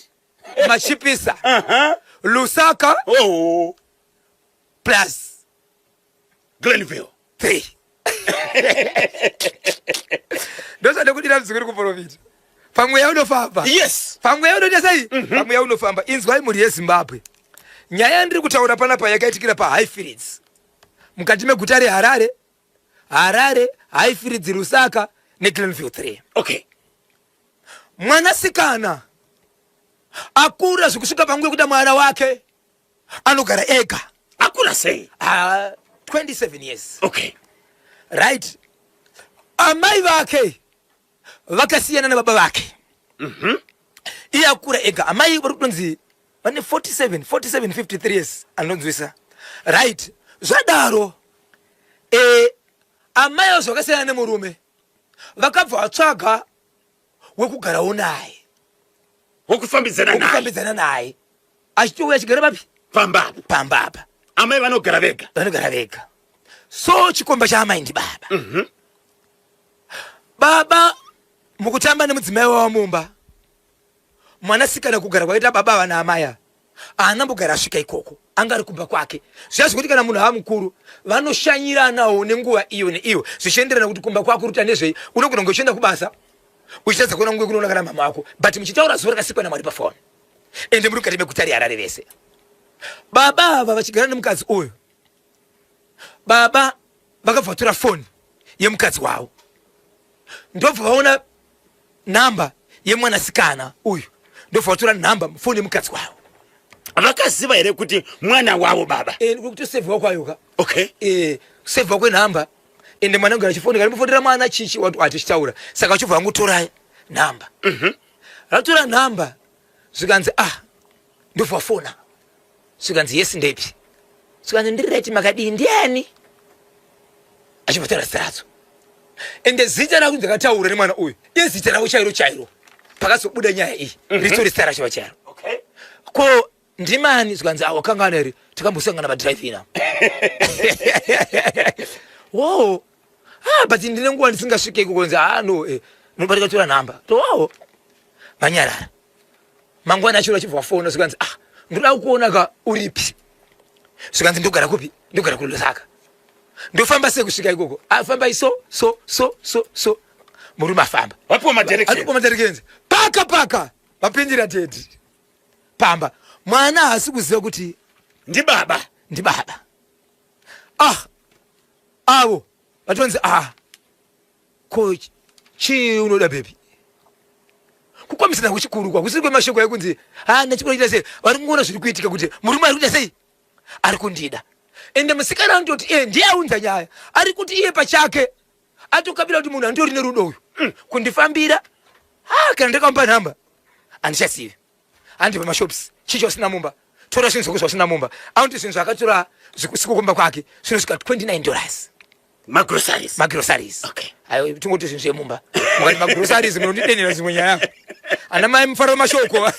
Machipisa. Uh-huh. Lusaka. Oh. Plus Glenville. 3. Ndosandokudira mzukuru kuprofita. Pamweya unofamba. Yes. Pamweya unoita sei? Pamweya unofamba. Inzwai mhuri yeZimbabwe. Nyaya yandiri kutaura panapa yakaitikira paHighfields. Mukati meguta reHarare. Harare, Highfields, Lusaka neGlenville 3. Okay. Mwanasikana akura zvekusvika panguva yekuda mwana wake anogara ega. Akura sei? 27 years. Okay. Right. Amai vake vakasiyana nababa vake. Iye akura ega. Amai vari kutonzi vane 47, 47, 53 years anonzwisa. Right. Zvadaro amai vazvo vakasiyana nemurume vakabva vatsvaga wekugarawo naye. Wekufambidzana naye. Wekufambidzana naye. Achitouya achigara papi? Pamba apa. Pamba apa. Amai vanogara vega. Vanogara vega. So chikomba chaamai ndibaba. Baba mukutamba nemudzimai wavo mumba. Mwanasikana kugara kwaita baba ava naamai ava. Haana mbogara asvika ikoko. Anga ari kumba kwake. Zviya zvekuti kana munhu ava mukuru vanoshanyiranawo nenguva iyo neiyo zvichienderana kuti kumba kwako ruta nezvei. Unogona kunge uchienda kubasa uchitadza kuona nguva yekunoona kana mama wako, but muchitaura zuva rakasikwa naMwari pafoni. Ende muri mukati meguta reHarare vese. Baba ava vachigara nemukadzi uyu. Baba vakabva vatora foni yemukadzi wavo. Ndobva vaona namba yemwanasikana uyu. Ndobva vatora namba foni yemukadzi wavo. Vakaziva here kuti mwana wavo baba? Kutosevhiwa kwayo ka. Okay. Kusevhiwa kwenhamba. Ende mwana anogara achifoni, kana mufonera mwana chichi wati atichitaura. Saka vachibva vangotora namba. Vatora namba zvikanzi ndobva vafona. Zvikanzi yes ndepi. Zvikanzi ndiri right makadii ndiani? Achibva taura zita radzo. Ende zita rako ndakataura nemwana uyu. Izita rako chairo chairo. Pakazobuda nyaya iyi. Ritori zita racho chairo. Okay. Ko ndimani zvikanzi wakangana here takambosangana padrive ina. Wow. But ndine nguva ndisingasvike ikoko nzi no, nobatika tora namba. To wow. Vanyarara. Mangwana acho achibva wafona zvikanzi ndoda kukuona ka uripi. Zvikanzi ndogara kupi? Ndogara kuLusaka. Ndofamba sei kusvika ikoko? Afamba so so so so so. Murume afamba. Vapiwa madirections. Vapiwa madirections. Paka paka. Vapindira tete. Pamba. Mwana haasi kuziva kuti ndi baba. Ndi baba. Avo vatonzi ko chii unoda baby? Kukwamisana kuchikuru kwa kusiri kwemashoko ekunzi ndachikuita sei? Vari kungoona zviri kuitika kuti murume ari kuita sei? Ari kundida. Ende musikana anototi ndiye aunza nyaya. Ari kuti iye pachake atokabira kuti munhu anditori nerudo uyu. Kundifambira. Kana ndakamupa nhamba handichazivi. Handi pamashops chicho usina mumba. Tora zvinhu zvako zvausina mumba. Anoti zvinhu zvakatora zvikusiko kumba kwake zvinosvika $29. Magroceries. Magroceries. Okay. Ayo tingoti zvinhu zvemumba. Mukati magroceries munondidenera dzimwe nyaya. Ana mai mufaro mashoko.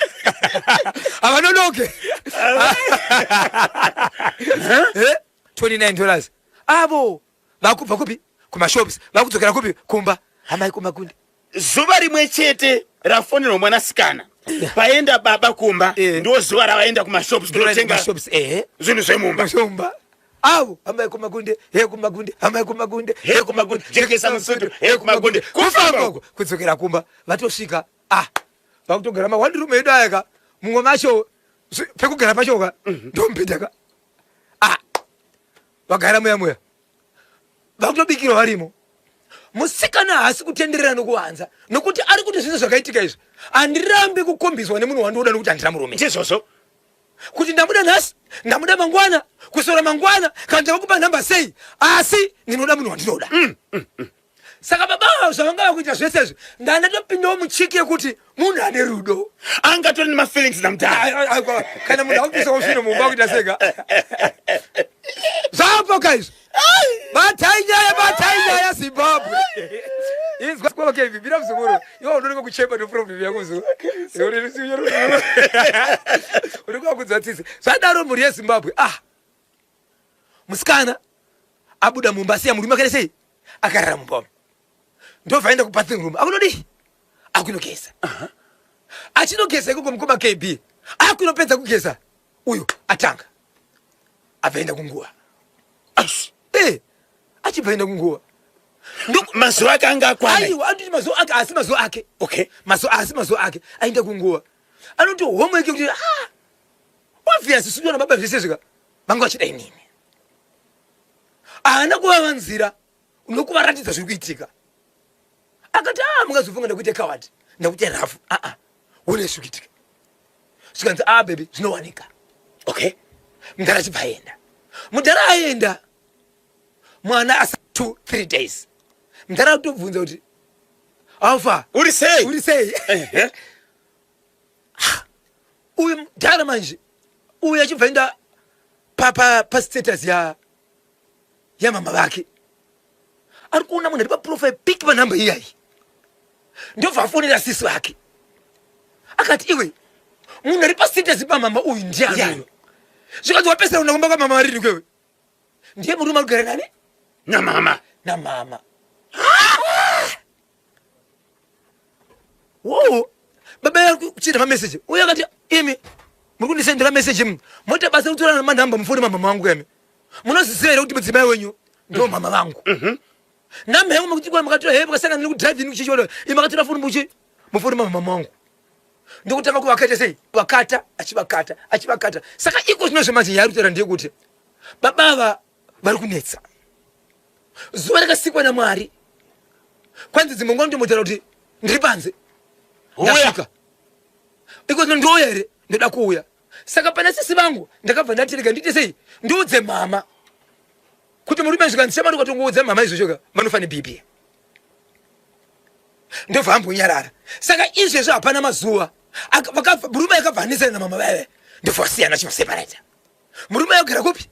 Havanonoke. $29. Avo vakubva kupi? Kumashops. Vakudzokera kupi? Kumba. Amai kumakundi. Zuva rimwe chete rafonerwa mwanasikana. Paenda baba kumba, ndo zuva ravaenda kumashops kunotenga Kumashops, zvinhu zvemumba. Zvemumba. Avo, amai kumakunde, he kumakunde, amai kumakunde, he kumakunde, jekesa musutu, he kumakunde. Kufamba uko, kudzokera kumba, vatosvika, vakutogara ma one room edu aya ka, mumwe macho, pekugara pacho ka, ndomupinda ka. Vagara muya muya vakutobikirwa varimo. Musikana haasi kutenderera nokuvanza nokuti ari kuti zvese zvakaitika izvi handirambi kukombiswa nemunhu wandinoda nokuti handina murume. Ndizvozvo. Kuti ndamuda nhasi, ndamuda mangwana, kusora mangwana, kana ndavakupa nhamba sei, asi ndinoda munhu wandinoda. Saka baba ava zvavanga vakuita zvese izvi, ndandatopindawo muchiki yekuti munhu ane rudo. Angatori nemafeelings namudhara. Kana munhu akupisawo svino mumba kuita sega. Zvapo ka izvi. Batai nyaya, batai nyaya Zimbabwe. Inzwa kwa okay, bila mzukuru. Iwe unoneka kuchema no problem yako mzukuru. Uri kwakudza tsitsi. Zvadaro mhuri yeZimbabwe. Ah. Musikana abuda mumba asiya murume akaita sei? Akarara mumba umu. Ndobva aenda kubathing room. Akunodii? Akunogeza. Achinogeza ikoko mukoma KB. Akunopedza kugeza. Uyu atanga. Abva aenda kunguva. Eh, achibva aenda kunguva. Mazuva ake anga akwana. Aiwa, anoti mazuva ake asi mazuva ake. Okay. Mazuva asi mazuva ake aenda kunguva. Anoti homework yekuti ah obvious sudiwa na baba zvese zvika vanga vachida inini. Haana kuvavanzira nokuvaratidza zviri kuitika. Akati ah mungazofunga ndakuita coward, ndakuita rafu. Ah ah. One zviri kuitika. Zvikanzi ah baby zvinowanika. Okay. Mudhara achibva aenda. Mudhara aenda mwana asa 2 3 days. Mudhara atobvunza kuti Alpha uri sei? Uri sei? Uyu mudhara manje uyu achibva enda pa pa pa status ya ya mama vake. Ari kuona munhu ari pa profile pic pa number iyayi. Ndobva afonera sisi vake. Akati iwe munhu ari pa status pa mama uyu ndiani uyu? Zvikanzi wapesera unakumba kwa mama rini kwewe? Ndiye murume ari kugara nani? Namama. Namama. Wo baba yari kuchida mameseji uye akati imi muri kundisendera meseji imi moita basa rekutora manhamba mufoni mamama vangu imi munoziziva here kuti mudzimai wenyu ndo mama vangu namba yangu makuti kwa makatora he makasangana nekudriving kuchichiona imi makatora foni muchi mufoni mamama vangu ndokutanga kuvakaita sei vakata achivakata achivakata saka iko zvino zvemanje yaari kutaura ndeyekuti baba ava vari kunetsa zuva rakasikwa namwari kwanzi dzimwe nguva ndotombotaura kuti ndiri panze ndasvika iko zvino ndouya here ndoda kuuya saka pana sisi vangu ndakabva ndati rega ndiite sei ndiudze mama kuti murume zvikanzi shamari ukatongoudza mama izvozvo ka vanofa nebp ndobva ambonyarara saka izvezvo hapana mazuva murume akabva anesana namama vaive ndobva vasiyana chivaseparata murume ayogara kupi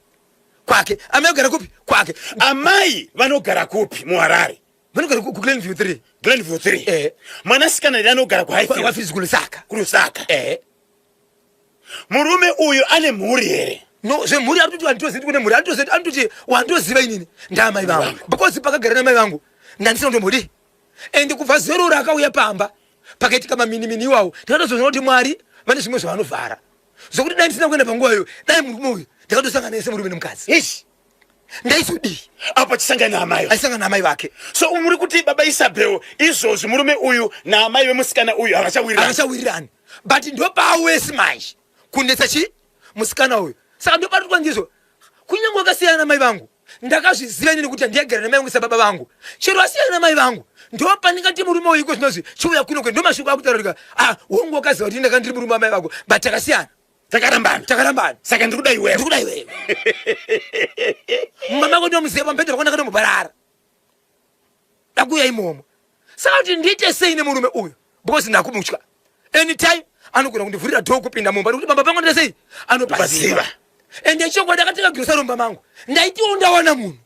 kwake amai vagara kupi kwake amai vanogara kupi muharare vanogara kuglenview 3 glenview 3 eh. mwanasikana iri anogara kuhighfields kulusaka kulusaka eh. murume uyu ane mhuri here no zvemhuri ari kuti handitozivi kune mhuri anitozivi anototi wandoziva inini ndaamai vangu because pakagara namai vangu ndandisina kutombodii and kubva zero raakauya pamba pakaitika maminimini iwawo ndakatozoona kuti mwari vane zvimwe zvavanovhara zvokuti dai ndisina kuenda panguva iyoyo dai murume uyu ndakatosangana nese murume nemukadzi Eish. ndaizodii apo achisangana naamai aisangana naamai vake so muri kuti baba isabel izvozvi murume uyu naamai vemusikana uyu havachawirirani havachawirirani but ndopaawesi manje kunetsa chi musikana uyu saka ndopatukwa ndizvo kunyange wakasiyana namai vangu ndakazviziva inini kuti handiyagara namai vangu sababa vangu chero asiyana namai vangu ndopandingati murume uyu iko zvinozvi chiuya kuno kwe ndomashoko akutaurika ah hongu wakaziva kuti ndaka ndiri murume wamai vako but takasiyana takarambana takarambana saka ndiri kuda iwewe ndiri kuda iwewe mama vako ndomuziva pamubhedha pako ndakatomboparara ndakuuya imomo saka kuti ndiite sei nemurume uyu because ndakumutya anytime anogona kundivhurira door kupinda mumba nekuti bamba pangu ndita sei anopaziva ende chokwadi akatenga grocery mumba mangu ndaitiwo ndawana munhu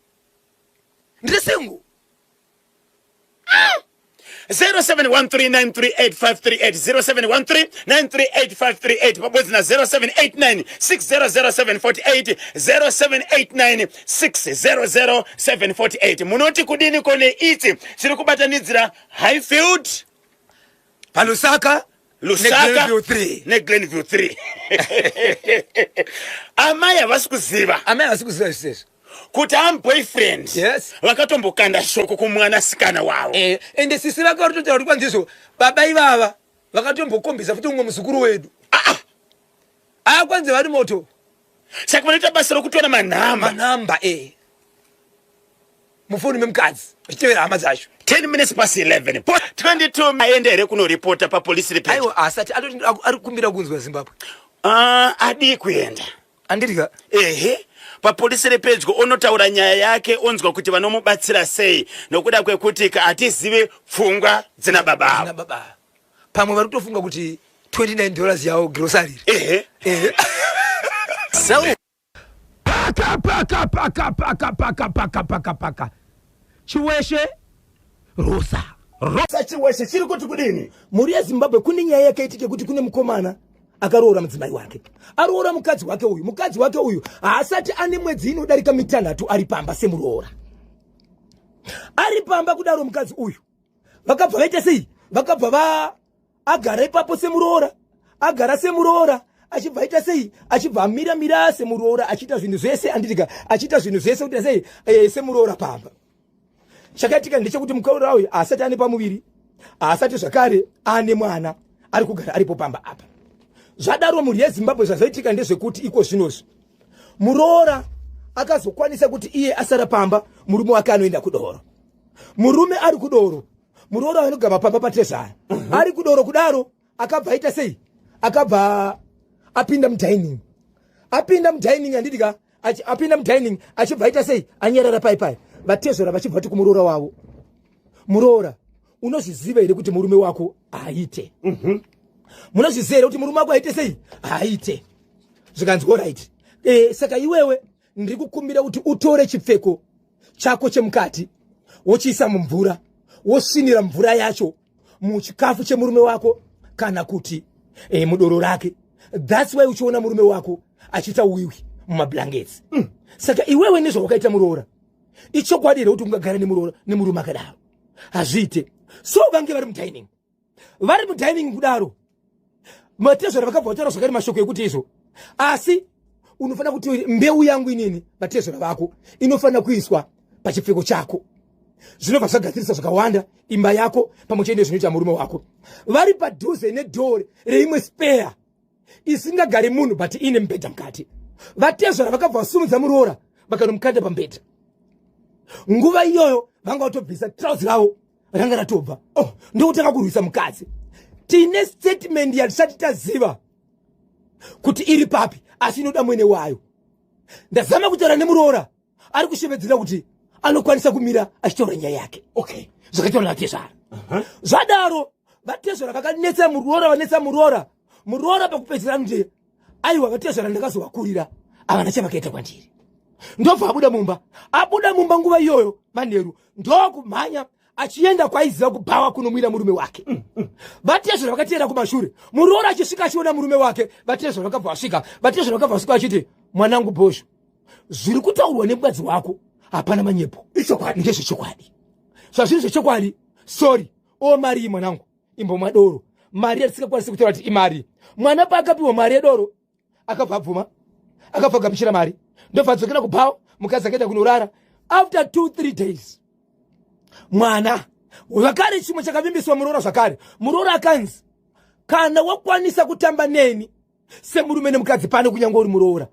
ndiri single 0713938538 0713938538 pabodzi na 0789600748 0789600748 munoti kudini kone ichi chiri kubatanidzira Highfield paLusaka Lusaka neGlenview 3 neGlenview 3 amai havasi kuziva amai havasi kuziva zvisezvo kuti am boyfriend Yes. vakatombokanda shoko kumwanasikana wavo Eh, ende sisi vake vari kutotaura kuti kwanzizvo baba ivava vakatombokombisa futi umwe muzukuru wedu Ah, ah. ah kwanzi vari moto saka vanoita basa rokutora manhamba manhamba eh. Mufoni memukadzi vachitevera hama dzacho. 10 minutes past 11 22 aende here kunoripota papolisi report? Aiwa, asati ari kukumbira kunzwa Zimbabwe. Ah, adii kuenda? Andirika. Ehe, papolisi repedyo onotaura nyaya yake, onzwa kuti vanomubatsira sei, nokuda kwekuti hatizivi pfungwa dzina baba avo. Baba pamwe vari kutofunga kuti $29 yavo grocery. Ehe. Ehe. Paka paka paka paka paka paka paka paka Chiweshe Rosa. Rosa Chiweshe chiri kuti kudini? Mhuri yeZimbabwe, kune nyaya yakaitika kuti kune mukomana akaroora mudzimai wake, aroora mukadzi wake uyu. Mukadzi wake uyu haasati ane mwedzi inodarika 6 ari pamba semuroora. Ari pamba kudaro mukadzi uyu vakabva vaita sei? Vakabva va agara ipapo semuroora, agara semuroora achibva aita sei? Achibva amira mira semuroora, achiita zvinhu zvese, anditika, achiita zvinhu zvese kuti sei semuroora pamba. Chakaitika ndechekuti mukaura uyu haasati ane pamuviri, haasati zvakare ane mwana, ari kugara aripo pamba apa. Zvadaro mhuri yeZimbabwe, zvazoitika ndezvekuti iko zvinozvi muroora akazokwanisa kuti iye asara pamba, murume wake anoenda kudoro. Murume ari kudoro, muroora anogama pamba patezvara. Ari kudoro kudaro akabva aita sei? Akabva apinda mudining, apinda mudining, handidika, apinda mudining achibva aita sei? Anyarara pai pai. Vatezvara vachibva vati kumuroora wavo, muroora, unozviziva here kuti murume wako haaite? Munozviziva here kuti murume wako aite sei? Haaite. Zvikanzi alright, saka iwewe ndiri kukumbira kuti utore chipfeko chako chemukati, wochiisa mumvura, wosvinira mvura yacho muchikafu chemurume wako kana kuti mudoro rake. That's why uchiona murume wako achiita wiwi mumablankets. Saka iwewe nezvawakaita muroora, ichokwadi here kuti ungagara nemuroora nemurume akadaro? Hazviite. So vange vari mudining, vari mudining kudaro, vatezvara vakabva vataura zvakare mashoko ekuti izvo, asi unofanira kuti mbeu yangu inini, vatezvara vako, inofanira kuiswa pachipfeko chako, zvinobva zvagadzirisa zvakawanda imba yako pamwe chete nezvinoita murume wako. Vari padhuze nedhoo reimwe spare isingagari munhu but ine mubhedha mukati, vatezvara vakabva vasumudza muroora vakanomukanda pamubhedha. Nguva iyoyo vanga vatobvisa trauzi ravo, ranga ratobva. Oh, ndokutanga kurwisa mukadzi. Tine statement yatisati taziva kuti iri papi, asi inoda mwene wayo. Ndazama kutaura nemuroora, ari kushevedzera kuti anokwanisa kumira achitaura nyaya yake. Okay. Zvakataura navatezvara. Zvadaro vatezvara vakanetsa muroora, vanetsa muroora. Muroora pakupedzisira anoti, aiwa vatezvara, ndakazovakurira, havana chavakaita kwandiri. Ndobva abuda mumba. Abuda mumba nguva iyoyo manheru, ndokumhanya achienda kwaiziva kubhawa kunomwira murume wake. Vatezvara vakateera kumashure. Muroora achisvika achiona murume wake, vatezvara vakabva vasvika, vatezvara vakabva vasvika vachiti, mwanangu Bhosho, zviri kutaurwa nemukadzi wako hapana manyepo, ichokwadi, ndezvechokwadi. Zvazviri zvechokwadi, sorry, o mari iyi mwanangu, imbomwa doro. Mari yatisingakwanisi kutaura kuti imari. Mwana paakapiwa mari yedoro akabva abvuma, akabva agamuchira mari, ndobva adzokera kubhawa. Mukadzi akaenda kunorara. After 2-3 days mwana zvakare, chimwe chakavimbiswa muroora zvakare, muroora akanzi, kana wakwanisa kutamba neni semurume nemukadzi pano, kunyange uri muroora,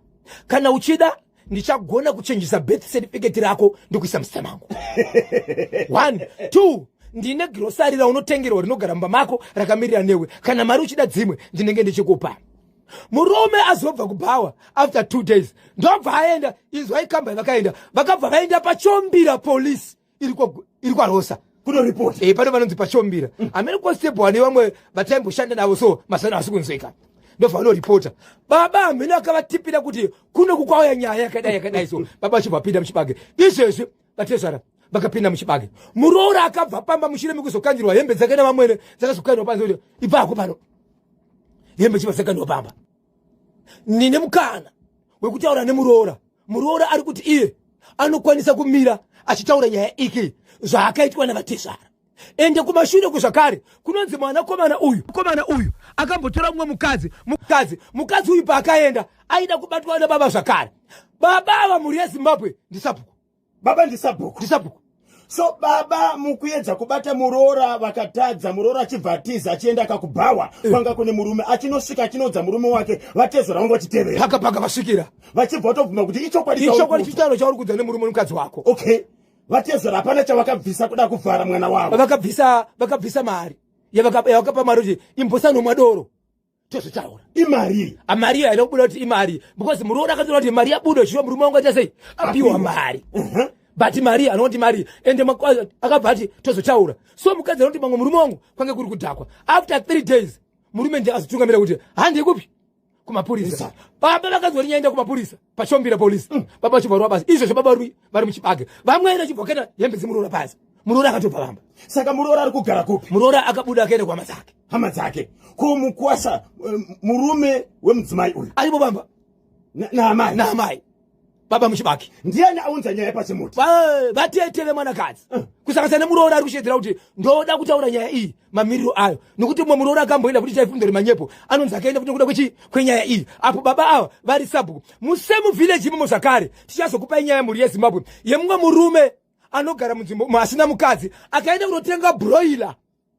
kana uchida ndichagona kuchenjesa birth certificate rako ndikuisa muzita mangu. One two, ndine grocery raunotengerwa rinogara mumba mako rakamirira newe. Kana mari uchida dzimwe, ndinenge ndichikupa. Murume azobva kubhawa after 2 days, ndobva aenda. Inzwai, kamba vakaenda, vakabva vaenda paChombira Police iri kwaRosa. Kunoripota. Pano vanonzi paChombira hamene constable ane vamwe vataimboshanda navo, so mazano asi kunzweka. Ndobva vanoripota. Baba hamene akavatipira kuti kuno kukwauya nyaya yakadai yakadai. So baba vachibva vapinda muchibage. Izvezvi vatezvara vakapinda muchibage, muroora akabva pamba mushure mekuzokandirwa hembe dzake navamwene, dzakazokandirwa panze kuti ibvako pano, hembe chibva dzakandirwa pamba. Ndine mukana wekutaura nemuroora. Muroora ari kuti iye anokwanisa kumira achitaura nyaya iki zvaakaitwa navatezvara. Ende kumashure kuzvakare kunonzi mwanakomana uyu, komana uyu akambotora mumwe mukadzi. Mukadzi uyu paakaenda aida kubatwa nababa zvakare. Baba ava, mhuri yeZimbabwe, ndisabhuku. Baba ndisabhuku. Ndisabhuku. So baba mukuedza kubata muroora vakatadza, muroora achibva atiza achienda kakubhawa kwanga kune murume. Achinosvika achinoudza murume wake, vatezvara vanga vachitevera. Paka paka vasvikira. Vachibva vatobvuma kuti ichokwadi. Ichokwadi chitauro chauri kudza nemurume nemukadzi wako. Okay. Vatezvara hapana chavakabvisa kuda kuvhara mwana wavo. Vakabvisa, vakabvisa mari yavakapa mari kuti imbosanomwa doro tozotaura. Imari? Mari haina kubuda kuti imari, because muroora akatoona kuti mari yabuda chiwa murume wangu aita sei, apiwa mari. But mari anoti mari ende akabva ati tozotaura. So mukadzi anoti mamwe murume wangu kwange kuri kudhakwa. After 3 days murume ndiye azotungamira kuti handei kupi, kumapurisa. Baba vakanzwa rinyaenda kumapurisa pachombira polisi. Baba vachibva rova basa izvozvo, baba vari muchibage, vamwene vachibva kuenda hembe dzemuroora pasi, muroora akatobva vamba. Saka muroora ari kugara kupi? Muroora akabuda akaenda kuhama dzake. Hama dzake. Ko mukwasha, murume wemudzimai uyu aripo bamba? Naamai? Naamai, baba muchibage. Ndiani aunza nyaya pachimuti? Vatete vemwanakadzi, kusanganisa nemuroora ari kushedzera kuti ndoda kutaura nyaya iyi mamiriro ayo, nokuti mumwe muroora akamboenda kuti chaifundori manyepo, anonzi akaenda kuti nekuda kwenyaya iyi apo baba ava vari sabhuku musemu village imomo. Zvakare tichazokupai nyaya, mhuri yeZimbabwe, yemumwe murume anogara munzvimbo asina mukadzi, akaenda kunotenga broiler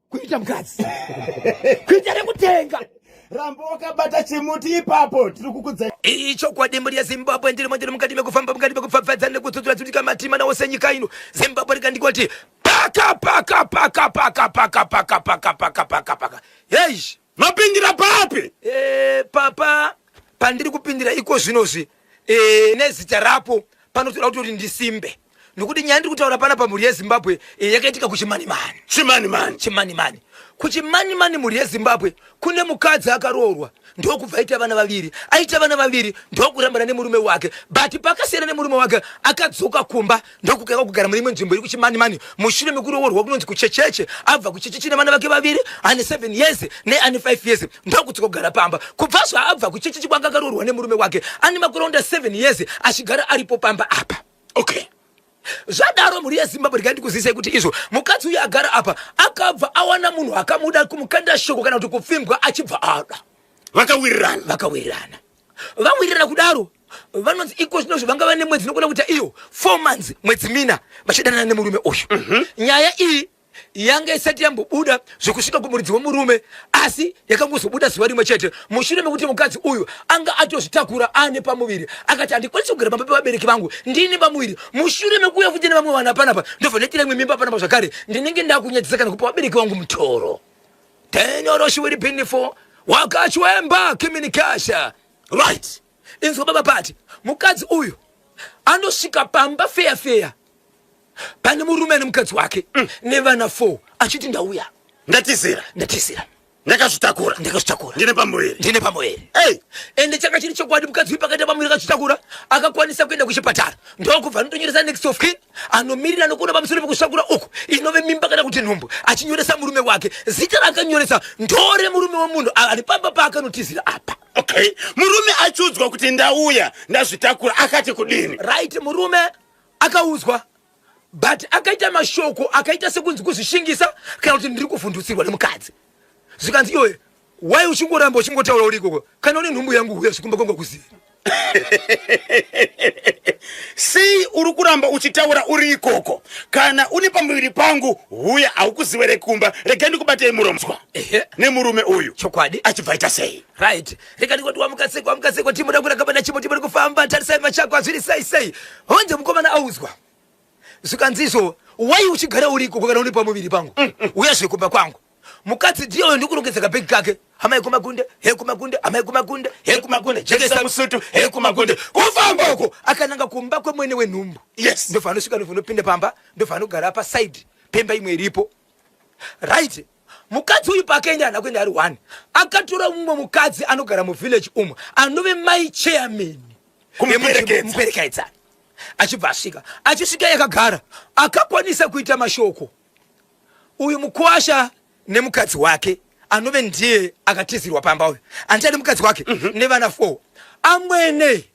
kuita mukadzi, kuita rekutenga. Ramba wakabata chimuti ipapo, tiri kukudza. Ichokwadi, mhuri yeZimbabwe, ndirimo, ndiri mukati mekufamba, mukati mekupfapfadza nekudzudzura dzudzika matima nawo senyika ino Zimbabwe. Rikandikoti paka paka paka paka paka paka paka paka paka paka, hei! Mapindira papi? Papa pandiri kupindira iko zvinozvi, nezita rapo panotoda kutoti ndisimbe, nokuti nyaya ndiri kutaura pana pamhuri yeZimbabwe, yakaitika kuChimanimani. Chimanimani. Chimanimani. KuChimanimani, mhuri yeZimbabwe, kune mukadzi akaroorwa, ndokubva aita vana vaviri. Aita vana vaviri, ndokurambana nemurume wake, but pakasiyana nemurume wake akadzoka kumba, ndokukanga kugara mune imwe nzvimbo iri kuChimanimani mushure mekuroorwa kunonzi kuChecheche. Abva kuChecheche nevana vake vaviri, ane 7 years neane 5 years, ndokudzoka kugara pamba. Kubva zvaabva kuChecheche kwanga akaroorwa nemurume wake, ane makore onda 7 years achigara aripo pamba apa. Zvadaro, mhuri yeZimbabwe, regai ndikuzisai kuti izvo mukadzi uyu agara apa akabva awana munhu akamuda, kumukanda shoko kana kuti kupfimbwa, achibva ada. Vakawirirana. Vakawirirana. Vawirirana kudaro, vanonzi iko zvinozvo vanga vane mwedzi inokona kuita iyo 4 months, mwedzi mina vachidanana nemurume uyu. Nyaya iyi yanga isati yambobuda zvekusvika kumuridzi wemurume, asi yakangozobuda zuva rimwe chete mushure mekuti mukadzi uyu anga atozvitakura, aane pamuviri. Akati handikwanisi kugara pamba pevabereki vangu ndini pamuviri, mushure mekuuya futi nevamwe vana panapa, ndobva ndaitira imwe mimba panapa zvakare, ndinenge ndakunyadzisa kana kupa vabereki vangu mutoro. Tenyoroshi pinifo wakachwemba kiminikasha. Inzwa baba pati, mukadzi uyu anosvika pamba feya feya pane murume nemukadzi wake nevana 4, achiti ndauya. Ndatizira. Ndatizira. Ndakazvitakura. Ndakazvitakura. Ndine pamuviri. Ndine pamuviri. Ei! Ende changa chiri chokwadi. Mukadzi uyu pakaita pamuviri akazvitakura, akakwanisa kuenda kuchipatara, ndokubva anotonyoresa next of kin anomirira nokuona pamusoro pekusvakura uku, inove mimba kana kuti nhumbu, achinyoresa murume wake. Zita raakanyoresa ndore murume wemunhu ari pamba paakanotizira apa. Okay, murume achiudzwa kuti ndauya ndazvitakura, akati kudini? Right, murume akaudzwa, but akaita mashoko akaita sekunzi kuzvishingisa kana kuti ndiri kuvhundutsirwa nemukadzi. Zvikanzi, iwe wai uchingoramba uchingotaura uri ikoko? Kana une nhumbu yangu, huya zvikumba kwangu kuzivi. Sei uri kuramba uchitaura uri ikoko? Kana une pamuviri pangu, huya. Haukuzive kumba, regai ndikubatei muromo nemurume uyu. Achibva aita sei? Right, rega ndikoti wamukaseko, wamukaseko, timoda kurakabana chimo, timuri kufamba. Tarisai machako azviri sei sei. Honje mukomana audzwa, zvikanzi izvo, wai uchigara uri ikoko kana uri pamuviri pangu? Uya zvekumba kwangu. Mukadzi ndiyoyo ndikurongedza kabhegi kake, hamai kumakunde, he kumakunde, hamai kumakunde, he kumakunde, jekesa musutu, he kumakunde. Kufamba uko akananga kumba kwemwene wenhumbu. Ndobva anosvika, ndobva unopinda pamba, ndobva anogara pasaidi pemba imwe iripo. Right, mukadzi uyu paakaenda haana kuenda ari one, akatora mumwe mukadzi anogara muvillage umu, anove mai chairman. Kumuperekedza. Muperekedza. Achibva asvika, achisvika yakagara, akakwanisa kuita mashoko uyu mukwasha nemukadzi wake, anove ndiye akatizirwa pamba uyu, andichadi mukadzi wake nevana 4. Amwene,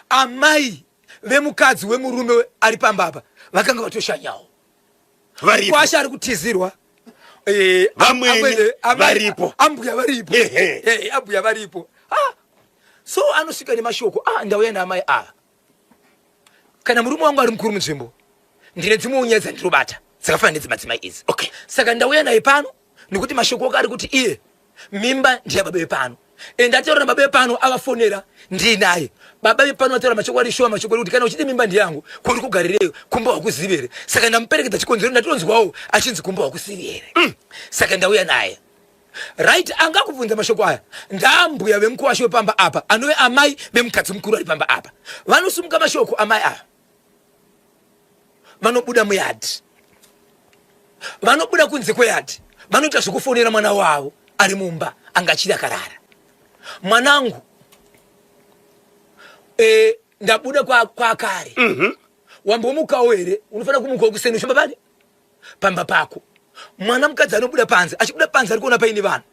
amai vemukadzi wemurume ari pamba apa, vakanga vatoshanyawo. Varipo. Kwasha ari kutizirwa, Vamwene amwene, varipo. Ambuya varipo. Ambuya varipo. Ah, so anosvika nemashoko, ah, ndauya naamai ava. Kana murume wangu ari mukuru munzvimbo, ndine dzimwewo nyaya dzandirobata dzakafanana nedzemadzimai idzi. Saka ndauya naye pano nekuti mashoko ake ari kuti iye mimba ndeyababa vepano, ende ataura nababa vepano, avafonera, ndiinaye. Baba vepano vataura machokwadi shuwa machokwadi kuti kana uchiti mimba ndiyangu kuri kugarireyo kumba wakuzivi here? Saka ndamuperekedza chikonzero ndatonzwawo achinzi kumba wakusivi here? Saka ndauya naye. Right angakubvunza mashoko aya ndaambuya vemukuwasha wepamba apa anove amai vemukadzi mukuru ari pamba apa. Vanosumuka mashoko amai ava. Vanobuda muyadhi. Vanobuda kunze kweyadhi. Vanoita zvekufonera mwana wavo ari mumba anga achiri akarara. Mwanangu e, ndabuda kwakare kwa Wambomukawo here? Unofanira kumukawo kuseni uchifamba pani pamba pako. Mwana mukadzi anobuda panze, achibuda panze ari kuona paine vanhu.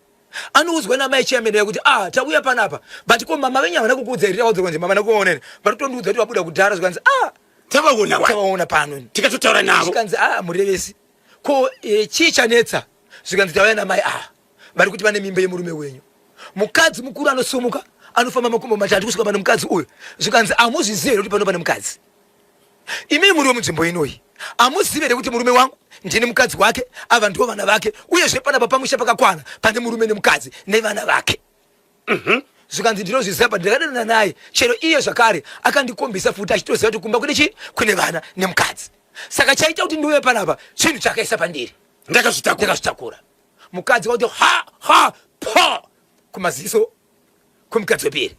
Anoudzwa namai chairman yekuti ah tauya panapa but ko mama venyu havana kukuudza here? Taudzwa kunzi mama nakuona here? Vari kutondiudza kuti vabuda kudhara zvikanzi ah tavaona wa tavaona pano tikatotaura navo zvikanzi ah murevesi ko e, chii chanetsa? Zvikanzi tauya namai ah vari kuti vane mimba yemurume wenyu. Mukadzi mukuru anosumuka anofamba makumbo matatu kusvika pane mukadzi uyu zvikanzi amuzvizive here kuti pano pane mukadzi? Imi muri wemunzvimbo inoyi amuzive here kuti murume wangu ndini mukadzi wake, ava ndivo vana vake, uyezve panapa pamusha pakakwana pane murume nemukadzi nevana vake. Zvikanzi ndinozviziva but ndakadanana naye chero iye zvakare akandikombisa futi achitoziva kuti kumba kune chii kune vana nemukadzi. Saka chaita kuti ndiuye panapa chinhu chakaisa pandiri ndakazvitakura. Mukadzi wakuti ha ha pa kumaziso kwemukadzi wepiri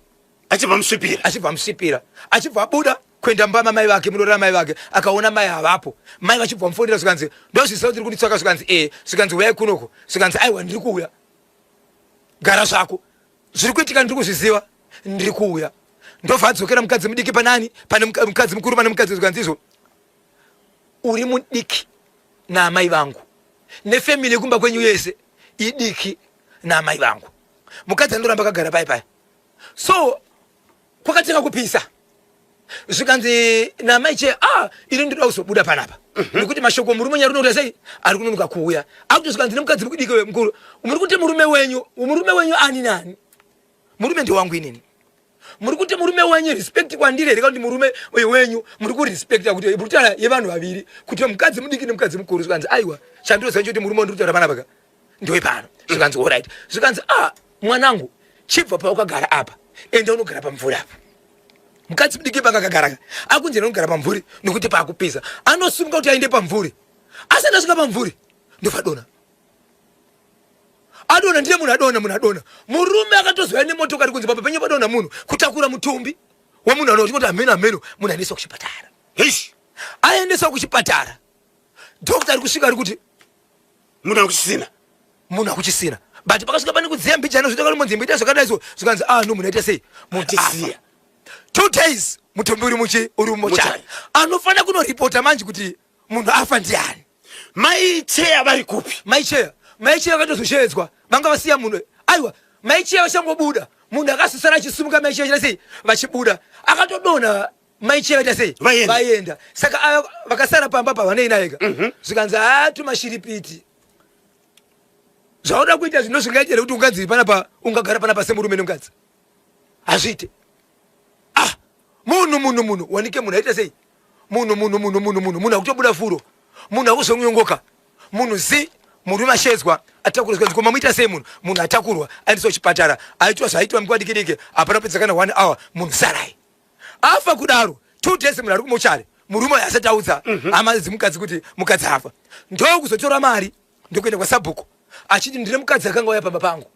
achibva musvipira, achibva musvipira, achibva abuda kuenda mumba mamai vake, munorara mai vake, akaona mai havapo. Mai vachibva mufonera zvikanzi ndozviziva kuti uri kunditsvaka, zvikanzi ee, zvikanzi uyai kunoko, zvikanzi aiwa ndiri kuuya, gara zvako, zviri kuitika ndiri kuzviziva, ndiri kuuya. Ndobva adzokera mukadzi mudiki panani pane mukadzi mukuru pane mukadzi, zvikanzi izvo uri mudiki naamai vangu nefamily yekumba kwenyu yese idiki naamai vangu. Mukadzi anoramba akagara pai pai. So kwakatanga kupisa zvikanzi namai che ah ini ndinoda kuzobuda panapa nekuti mashoko murume wenyu ari kunoita sei ari kunonoka kuuya akuti zvikanzi nemukadzi mudiki mukuru muri kuti murume wenyu murume wenyu ani nani murume ndewangu inini muri kuti murume wenyu respect kwandiri here kuti murume wenyu muri kurespecta kuti kutaura yevanhu vaviri kuti mukadzi mudiki nemukadzi mukuru zvikanzi aiwa chandinoziva nchekuti murume wandiri kutaura panapa ka ndowe pano zvikanzi alright zvikanzi ah mwanangu chibva pawakagara apa enda unogara pamvuri apa mukadzi mudiki pakakagara akunzi enda unogara pamvuri nekuti paakupisa anosumuka kuti aende pamvuri asati asvika pamvuri ndofadona adona ndiye munhu adona munhu adona murume akatozouya nemotokari kunzi papa penye padona munhu kutakura mutumbi wemunhu anoti kuti hameno hameno munhu aendeswa kuchipatara aendeswa kuchipatara doctor ari kusvika ari kuti munhu akuchisina munhu akuchisina but pakasvika pane kudziya mbijana zvoita kari munzimbo ita zvakadai so zvikanzi ah no munhu aita sei munhu Atisiya. 2 days mutumbi uri muchi uri mumochari anofanira kunoripota manje kuti munhu afa ndiani. Mai Cheya vari kupi? Mai Cheya, Mai Cheya vakatozoshevedzwa vanga vasiya munhu aiwa Mai Cheya vachangobuda munhu akasosara achisumuka Mai Cheya sei vachibuda akatodonha Mai Cheya vaita sei vaenda saka ava vakasara pamba pavanei naye ka zvikanzi haa tumashiripiti zvauda kuita zvino zvingaite here kuti unganzi panapa ungagara panapa semurume nemukadzi hazviite ah munhu munhu munhu wanike munhu aita sei munhu munhu munhu munhu munhu munhu akutobuda furo munhu akuzonyongoka munhu zi murume ashedzwa atakurwa zvikanzi koma muita sei munhu munhu atakurwa aendeswa kuchipatara aitwa zvaaitwa nguva diki diki hapana kupedza kana 1 hour munhu sarai afa kudaro 2 days munhu ari kumochari murume uyu asati audza hama dzemukadzi kuti mukadzi afa ndokuzotora mari ndokuenda kwasabhuku achiti ndine mukadzi akanga auya pamba pangu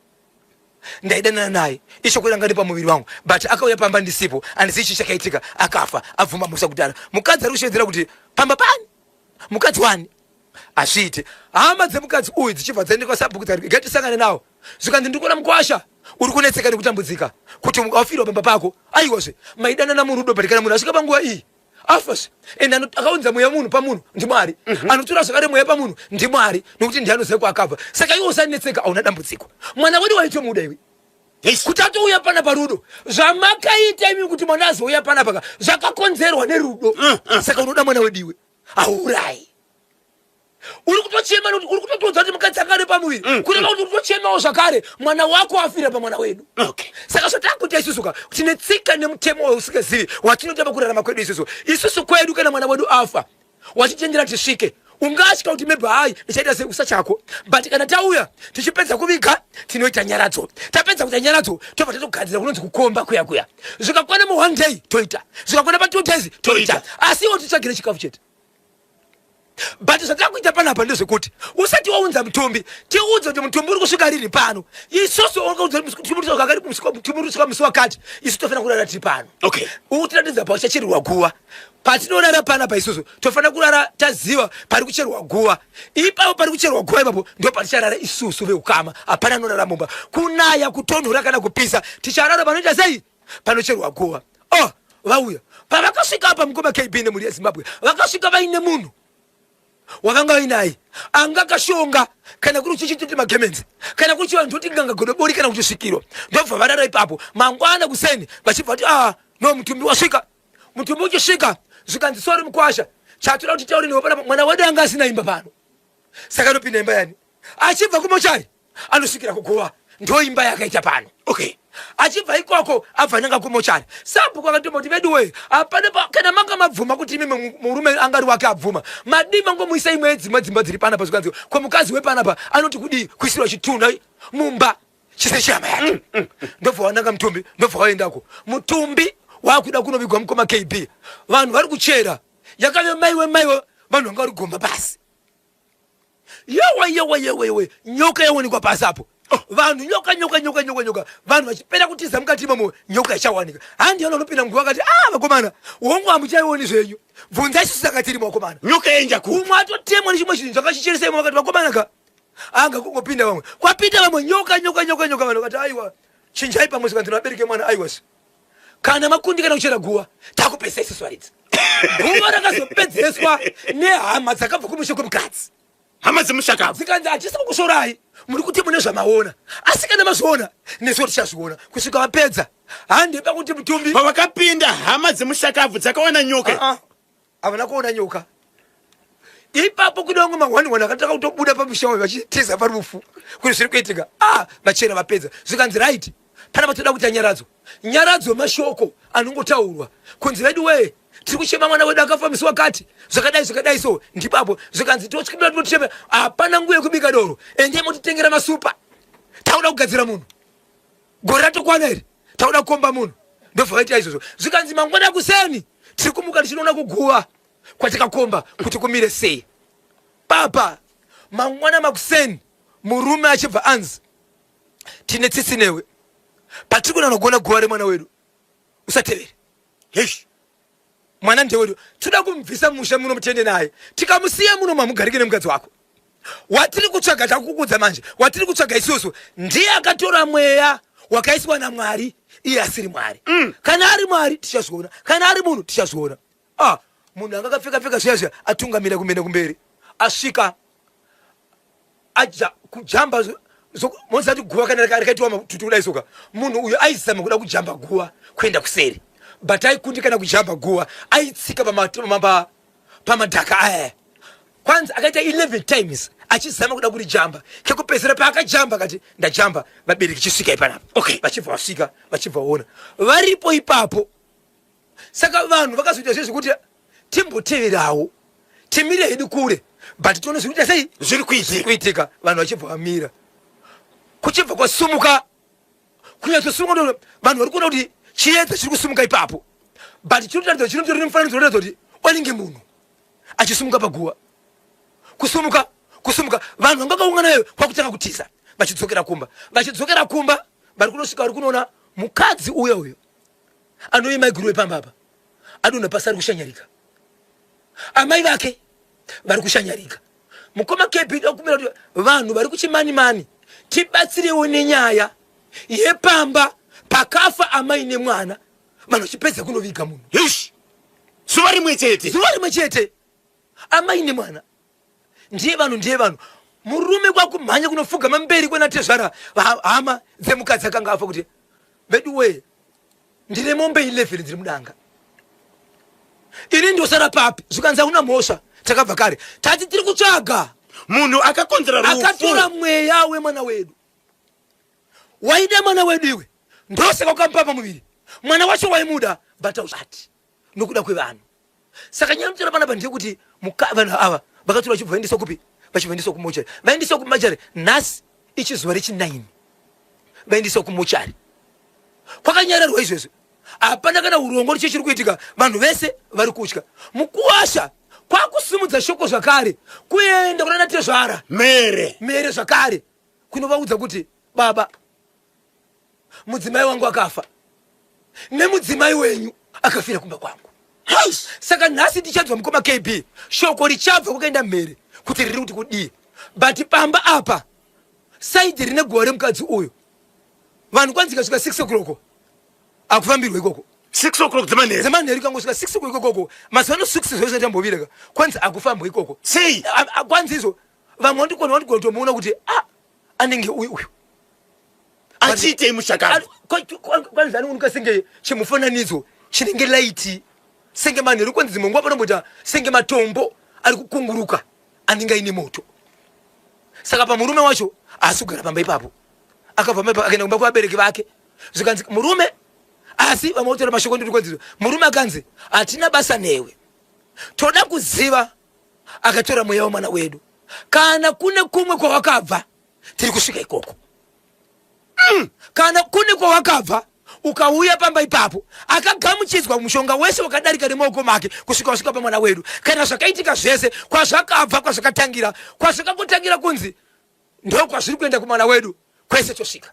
ndaidanana naye ishoko ranga ripa muviri wangu but akauya pamba ndisipo andisi ichi chakaitika akafa abvuma mhosva kudara mukadzi ari kushevedzera kuti pamba pani mukadzi wani hazviite hama dzemukadzi uyu dzichibva dzaenda kwasabhuku dzikati ngatisangane nawo zvikanzi ndiri kuona mukwasha uri kunetseka nekutambudzika kuti wafirwa pamba pako aiwazve maidanana murudo but kana munhu asvika panguva iyi afazve and akaunza mweya munhu pamunhu ndimwari anotora zvakare mweya pamunhu ndimwari nekuti ndiye anoziva kwaakabva saka iwe usanetseka hauna dambudziko mwana wedu waitomuda iwe kuti atouya pana parudo zvamakaita imi kuti mwana azouya panapa ka zvakakonzerwa nerudo saka unoda mwana wedu iwe hauurayi uri kutochema nekuti uri kutotiudza kuti mukadzi anga ane pamuviri kureva kuti uri kutochemawo zvakare mwana wako afira pamwana wedu Saka zvatakuita isusu ka tine tsika nemutemo wausingazivi watinoita pakurarama kwedu isusu isusu kwedu kana mwana wedu afa wachitendera tisvike Ungatya kuti maybe hai ndichaita sei, usachako. But kana tauya tichipedza kuviga, tinoita nyaradzo. Tapedza kuita nyaradzo, tobva tatogadzira kunonzi kukomba kuya kuya. Zvikakwana mu one day toita, zvikakwana pa 2 days toita, asi iwo titsvagire chikafu chete. But zvatakuita panapa ndezvekuti usati waunza mutumbi, tiudze kuti mutumbi uri kusvika rini pano. Isusu mutumbi uri kusvika musi wakati, isu tofanira kurara tiri pano. Utiratidza pauchachererwa guva. Patinorara panapa isusu tofanira kurara taziva pari kucherwa guva. Ipapo pari kucherwa guva ipapo ndo paticharara isusu veukama. Hapana anorara mumba kunaya, kutonhora kana kupisa. Ticharara panoita sei? Panocherwa guva. Oh, vauya. Pavakasvika apa, mukoma KB nemhuri yeZimbabwe, vakasvika vaine munhu wakanga vainaye anga akashonga, kana kuri chichitoti magemenzi, kana kuri chivanhu toti nganga godobori, kana kuti svikiro. Ndobva varara ipapo. Mangwana kuseni vachibva kuti, "Ah no, mutumbi wasvika." Mutumbi uchisvika, zvikanzi, "Sorry mukwasha, chatoda kuti taure newe panapa. Mwana wedu anga asina imba pano, saka anopinda imba yani? Achibva kumochari anosvikira kuguva, ndo imba yakaita pano." Achibva ikoko abva nanga kumochari. Sabhuku akatomboti, "Vedu wee, hapana kana manga mabvuma kuti imi murume angari wake abvuma, madii mangomuisa imwe yedzimwe dzimba dziri panapa?" Zvikanzi, "Ko mukadzi wepanapa anoti kudii kuisirwa chitunha mumba chise chehama yake?" Ndobva wananga mutumbi, ndobva waendako. Mutumbi wakuda kunovigwa, mukoma KB, vanhu vari kuchera. Yakave maiwe maiwe, vanhu vanga vari gomba pasi. Yewe yewe yewe yewe, nyoka yaonekwa pasi apo. Oh, vanhu, nyoka, nyoka, nyoka, nyoka, nyoka! Vanhu vachipera kutiza mukati imomo, nyoka ichawanika. Handi yana unopinda muguva akati, "Ah, vakomana, hongu, hamuchaioni zvenyu, bvunzai isusu." Saka tirimo, vakomana. Nyoka yaenda ku Umwe atotemwa nechimwe chinhu zvakachicheresa imo. Vakati, "Vakomana ka." Anga kungopinda vamwe, kwapinda vamwe, nyoka, nyoka, nyoka, nyoka! Vanhu vakati, "Aiwa, chinjai pamwe." Zvikanzi vabereke mwana, "Aiwa, kana makundi kana kuchera guva, takupesa isusu varidzi." Guva rakazopedzeswa nehama dzakabva kumushe kwemukadzi. Hama dzemushakabvu. Dzikanzi, "Hatisi kukusvorai, muri kuti mune zvamaona, asi kana mazviona nesuwo tichazviona." Kusvika vapedza. Handi pakuti mutumbi Pavakapinda hama dzemushakabvu dzakawana nyoka? Ah, ah, havana kuona nyoka ipapo. Kune vamwe mahwani akatanga kutobuda pamusha wayo vachitiza parufu kuti zviri kuitika. Ah, vachera vapedza, zvikanzi, "Right, pana patoda kuita nyaradzo." Nyaradzo mashoko anongotaurwa kunzi, "Vedu wee, tiri kuchema mwana wedu akafa musi wakati, zvakadai zvakadai." So ndipapo zvikanzi, "Totyibira tinochema, hapana nguva yekubika doro. Endei motitengera masupa, takuda kugadzira munhu. Gore ratokwana iri, takuda kukomba munhu." Ndobva vaita izvozvo. Zvikanzi, "Mangwana kuseni tiri kumuka tichinoona kuguva kwatakakomba kuti kumire sei." Papa mangwana makuseni, murume achibva anzi, "Tine tsitsi newe, patiri kuenda nogona guva remwana wedu usatevere." Heish. "Mwana ndewedu, toda kumubvisa musha muno mutende naye. Tikamusiya muno mamugarike nemukadzi wako. Watiri kutsvaga takukudza manje, watiri kutsvaga isusu ndiye akatora mweya wakaiswa naMwari, iye asiri Mwari. Kana ari Mwari tichazviona, kana ari munhu tichazviona." Ah, munhu anga akapfeka pfeka zviya zviya atungamira kumene kumberi, asvika aja kujamba. Mozati guva kana rakaitwa matutu kudai soka, munhu uyu aizama kuda kujamba guva kuenda kuseri, but aikundikana kujamba guva. Aitsika pamadhaka aya. Kwanzi akaita 11 times achizama kuda kurijamba. Kekupedzisira paakajamba akati, "Ndajamba, vabereki chisvikai panapa." Vachibva vasvika, vachibva vaona varipo ipapo. Saka vanhu vakazoita zvezvekuti timboteverawo, timire hedu kure, but tione zviri kuita sei. Zviri kuitika. Kuitika. Vanhu vachibva vamira, kuchibva kwasumuka, kunyatsosumuka. Vanhu vari kuona kuti chiedza chiri kusumuka ipapo, but chinotaridza, chinotori nemufananidzo unoratidza kuti wanenge munhu achisumuka paguva, kusumuka, kusumuka. Vanhu vanga vakaungana kwakutanga kutiza vachidzokera kumba. Vachidzokera kumba, vari kunosvika, vari kunoona mukadzi uya uyo anoima iguru wepamba apa adonha pasi, ari kushanyarika. Amai vake vari kushanyarika. Mukoma KB, dakumira kuti vanhu vari kuChimanimani tibatsirewo nenyaya yepamba pakafa amai nemwana, vanhu vachipedza kunoviga munhu. Heish. Zuva rimwe chete? Zuva rimwe chete, amai nemwana. Ndiye vanhu, ndiye vanhu. Murume kwakumhanya kunofugama mberi kwenatezvara, hama dzemukadzi akanga afa, kuti, "Vedu wee, ndine mombe 11 dziri mudanga ini, ndosara papi?" Zvikanzi, "Hauna mhosva, takabva kare tati tiri kutsvaga munhu akakonzera akatora rufu mweya wemwana wedu. Waida mwana wedu iwe, ndosaka ukamupa pamuviri. Mwana wacho waimuda, but ausati nokuda kwevanhu." Saka nyaya mutera panapa ndeyekuti vanhu ava Vakatora vachibva vaendeswa kupi? Vachibva kumochari. Vaendeswa kumochari nhasi ichizuva rechi9. Vaendeswa kumochari. Kwakanyararwa izvezvi. Hapana kana urongwa kuti chiri kuitika. Vanhu vese vari kutya. Mukuwasha kwakusimudza shoko zvakare kuenda kuna natezvara Mere. Mere zvakare kunovaudza kuti baba mudzimai wangu akafa nemudzimai wenyu akafira kumba kwangu. Saka nhasi tichanzwa mukoma KB shoko richabva kwakaenda mhere kuti riri kuti kudii, but pamba apa saidi rine guva remukadzi uyu vanhu kwanzi ikasvika 6 o'clock akufambirwa ikoko. 6 o'clock dzemanheru. Dzemanheru ikangosvika 6 o'clock ikoko, mazuva ano 6 zvose tambovira ka, kwanzi akufambwa ikoko. Sei? Kwanzi izvo vamwe vandikona vandigona kutomuona kuti a anenge uyu uyu achiitei mushakabvu? Kwanzi anooneka senge chimufananidzo chinenge laiti senge manheru, kwanzi dzimwe nguva panomboita senge matombo ari kukunguruka anenge aine moto. Saka pamurume wacho haasi kugara pamba ipapo, akabva pamba ipapo akaenda kumba kwevabereki vake. Zvikanzi murume, asi vamwe votaura mashoko ndiri kwanzi murume akanzi hatina basa newe, toda kuziva akatora mweya wemwana wedu, kana kune kumwe kwawakabva tiri kusvika ikoko. Kana kune kwawakabva ukauya pamba ipapo akagamuchidzwa mushonga wese wakadarika nemaoko make kusvika wasvika pamwana wedu, kana zvakaitika zvese kwazvakabva, kwazvakatangira, kwazvakangotangira kunzi ndo kwazviri kuenda kumwana wedu kwese tosvika.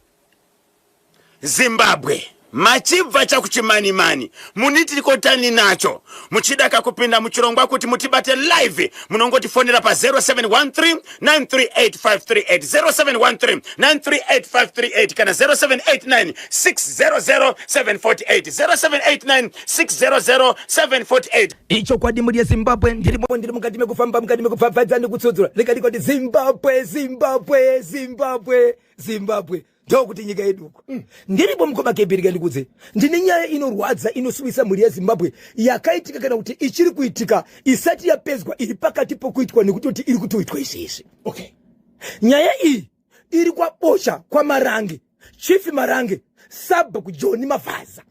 Zimbabwe machibva chakuchimanimani munitirikotani nacho muchida kakupinda muchirongwa kuti mutibate live munongotifonera pa 0713 938538, 0713 938538 kana 0789 600 748, 0789 600 748. Ichokwadi mhuri yeZimbabwe, ndirimo, ndiri mukati mekufamba, mukati mekupfapfaidza nekutsudzura. Rikadikoti Zimbabwe, Zimbabwe, Zimbabwe, Zimbabwe, ndokuti nyika yedu uko. Ndiripo mukoma Kebirika, ndikudze ndine nyaya inorwadza inosuwisa mhuri yeZimbabwe yakaitika kana kuti ichiri kuitika isati yapedzwa, iri pakati pokuitwa nekutoti iri kutoitwa izvezvi. Nyaya iyi iri kwaBosha kwaMarange, Chief Marange, sabhuku Joni Mavhaza.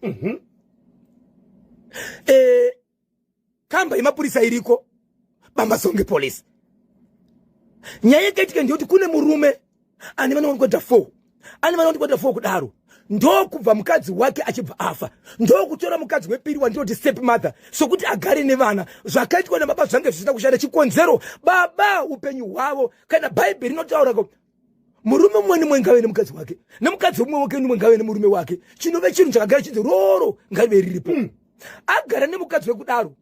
Kamba yemapurisa iriko Bambazonge police. Nyaya yakaitika ndeyekuti kune murume ane vana vanokwana 4, ane vana vanokwana 4 kudaro, ndokubva mukadzi wake achibva afa, ndokutora mukadzi wepiri wandinoti step mother sokuti agare nevana. Zvakaitwa nababa zvange zvisina kushanda. Chikonzero baba upenyu hwavo, kana Bhaibheri rinotaura murume mumwe nemumwe ngave nemukadzi wake, nemukadzi mumwe wake nemumwe ngave nemurume wake, chinove chinhu chakagara chinzi roro ngarive riripo. Agara nemukadzi wekudaro,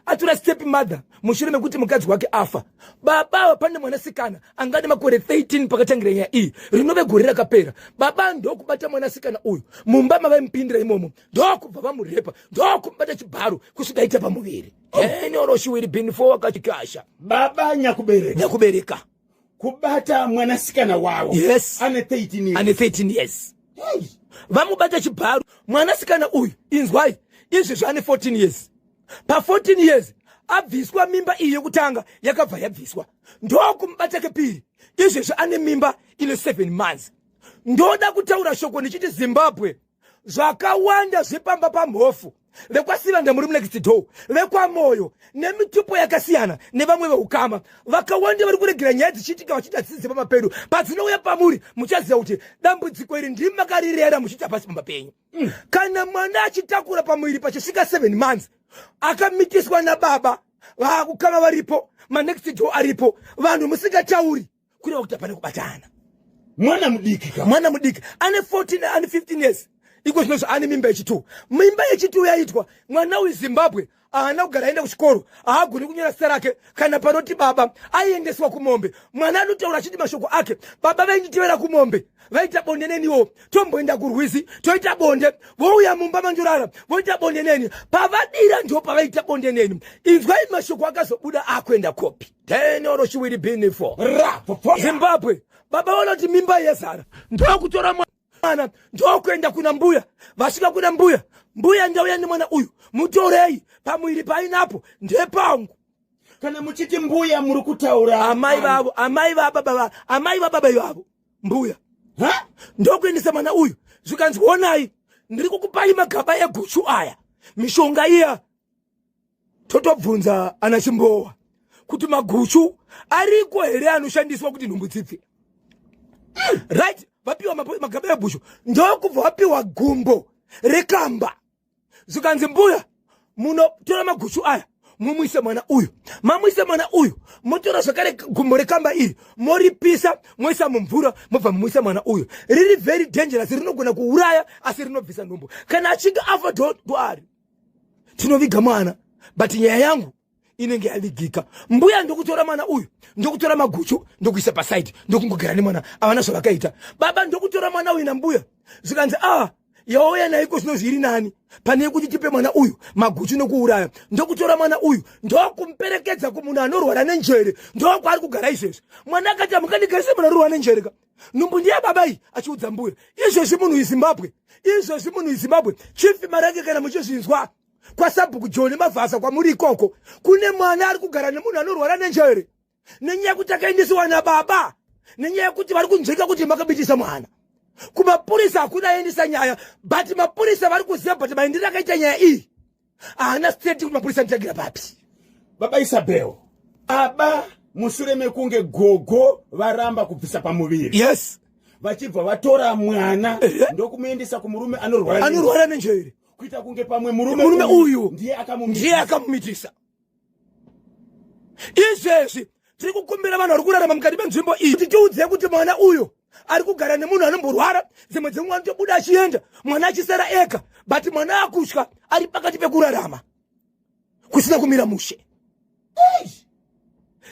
atora step mother mushure mekuti mukadzi wake afa. Baba ava pane mwanasikana angane makore 13 pakatangira nyaya iyi, rinove gore rakapera. Baba ndokubata mwanasikana uyu mumba mavaimupindira imomo, ndokubva vamurepa, ndokumubata chibharo kusvika aita pamuviri. Enoroshiwiri bin4 wakachikasha. Baba nyakubereka. Nyakubereka. Kubata mwanasikana wavo. Yes. Ane 13 years. Ane 13 years. Hey. Vamubata chibharo mwanasikana uyu, inzwai, izvezvi ane 14 years. Pa 14 years abviswa mimba iyi yekutanga yakabva yabviswa, ndokumubata kepiri, izvezvi ane mimba ine 7 months. Ndoda kutaura shoko ndichiti Zimbabwe, zvakawanda zvepamba pamhofu, vekwaSivanda muri munext door, vekwaMoyo nemitupo yakasiyana nevamwe veukama vakawanda vari kuregera nyaya dzichiitika vachiita dzidzi pamba pedu. Padzinouya pamuri muchaziva kuti dambudziko iri ndimi makarirera muchiita pasi pamba penyu. Kana mwana achitakura pamuviri pachisvika 7 months, akamitiswa nababa, vakukama varipo, manext door aripo, vanhu musingatauri, kureva kuti hapana kubatana. Mwana mudiki ka. Mwana mudiki ane 14, ane 15 years iko zvinozvo ane mimba yechitu. Mimba yechitu yaitwa mwana uyu, Zimbabwe, haana kugara aenda kuchikoro, haagoni kunyora zita rake kana panoti baba. Aiendeswa kumombe. Mwana anotaura achiti mashoko ake, baba vainditevera kumombe, vaita bonde neniwo, tomboenda kurwizi toita bonde, vouya mumba mandorara voita bonde neni, pavadira ndo pavaita bonde neni. Inzwai mashoko akazobuda akuenda kopi tenoro chiwiri binifo Zimbabwe. Baba vanoti mimba yezara, ndokutora mwana ndokuenda kuna mbuya. Vasvika kuna mbuya, mbuya ndauya nemwana uyu, mutorei, pamuviri painapo ndepangu. Kana muchiti mbuya muri kutaura amai vavo, amai vababa, amai vababa ivavo, mbuya. Ha? Ndokuendesa mwana uyu, zvikanzi honai, ndiri kukupai magaba eguchu aya, mishonga iya. Totobvunza ana Chimbowa kuti maguchu Ariko here anoshandiswa kuti nhumbu dzibve? Right, vapiwa magaba ebhushu, ndokubva vapiwa gumbo rekamba, zvikanzi mbuya munotora magushu aya mumwise mwana uyu, mamwise mwana uyu motora zvakare gumbo rekamba iri moripisa moisa mumvura mobva mumwisa mwana uyu. Riri very dangerous, rinogona kuuraya asi rinobvisa nhumbu. Kana achinge afa doari tinoviga mwana, but nyaya yangu inenge yavigika. Mbuya ndokutora mwana uyu, ndokutora maguchu, ndokuisa pasaidi, ndokungogara nemwana, avana zvavakaita. Baba ndokutora mwana uyu nambuya, zvikanzi a ah, yauya naiko zvino zviri nani pane yekuti tipe mwana uyu maguchu nokuuraya. Ndokutora mwana uyu ndokumuperekedza kumunhu anorwara nenjere, ndokwaari kugara izvezvi. Mwana akati hamungandigarise munhu anorwara nenjere ka, nhumbu ndiye baba iyi, achiudza mbuya izvezvi. Munhu iZimbabwe izvezvi, munhu iZimbabwe. Chief Marange, kana muchizvinzwa kwasabhuku John Mavhasa kwamuri ikoko, kune mwana ari kugara nemunhu anorwara nenjere nenyaya yekuti akaendesiwa nababa, nenyaya yekuti vari kunzveka kuti makabitisa mwana. Kumapurisa hakuna aendesa nyaya, but mapurisa vari kuziva, but maendero akaita nyaya iyi haana state kuti mapurisa anditangira papi. Baba Isabel, aba mushure mekunge gogo varamba kubvisa pamuviri, vachibva vatora mwana ndokumuendesa kumurume anorwara anorwara nenjere, kuita kunge pamwe murume murume uyu ndiye ndiye akamumitisa. Izvezvi tiri kukumbira vanhu vari kurarama mukati menzvimbo iyi kuti tiudze kuti mwana uyu ari kugara nemunhu anomborwara, dzimwe dzenguva anotobuda achienda, mwana achisara ega, but mwana akutya, ari pakati pekurarama kusina kumira mushe.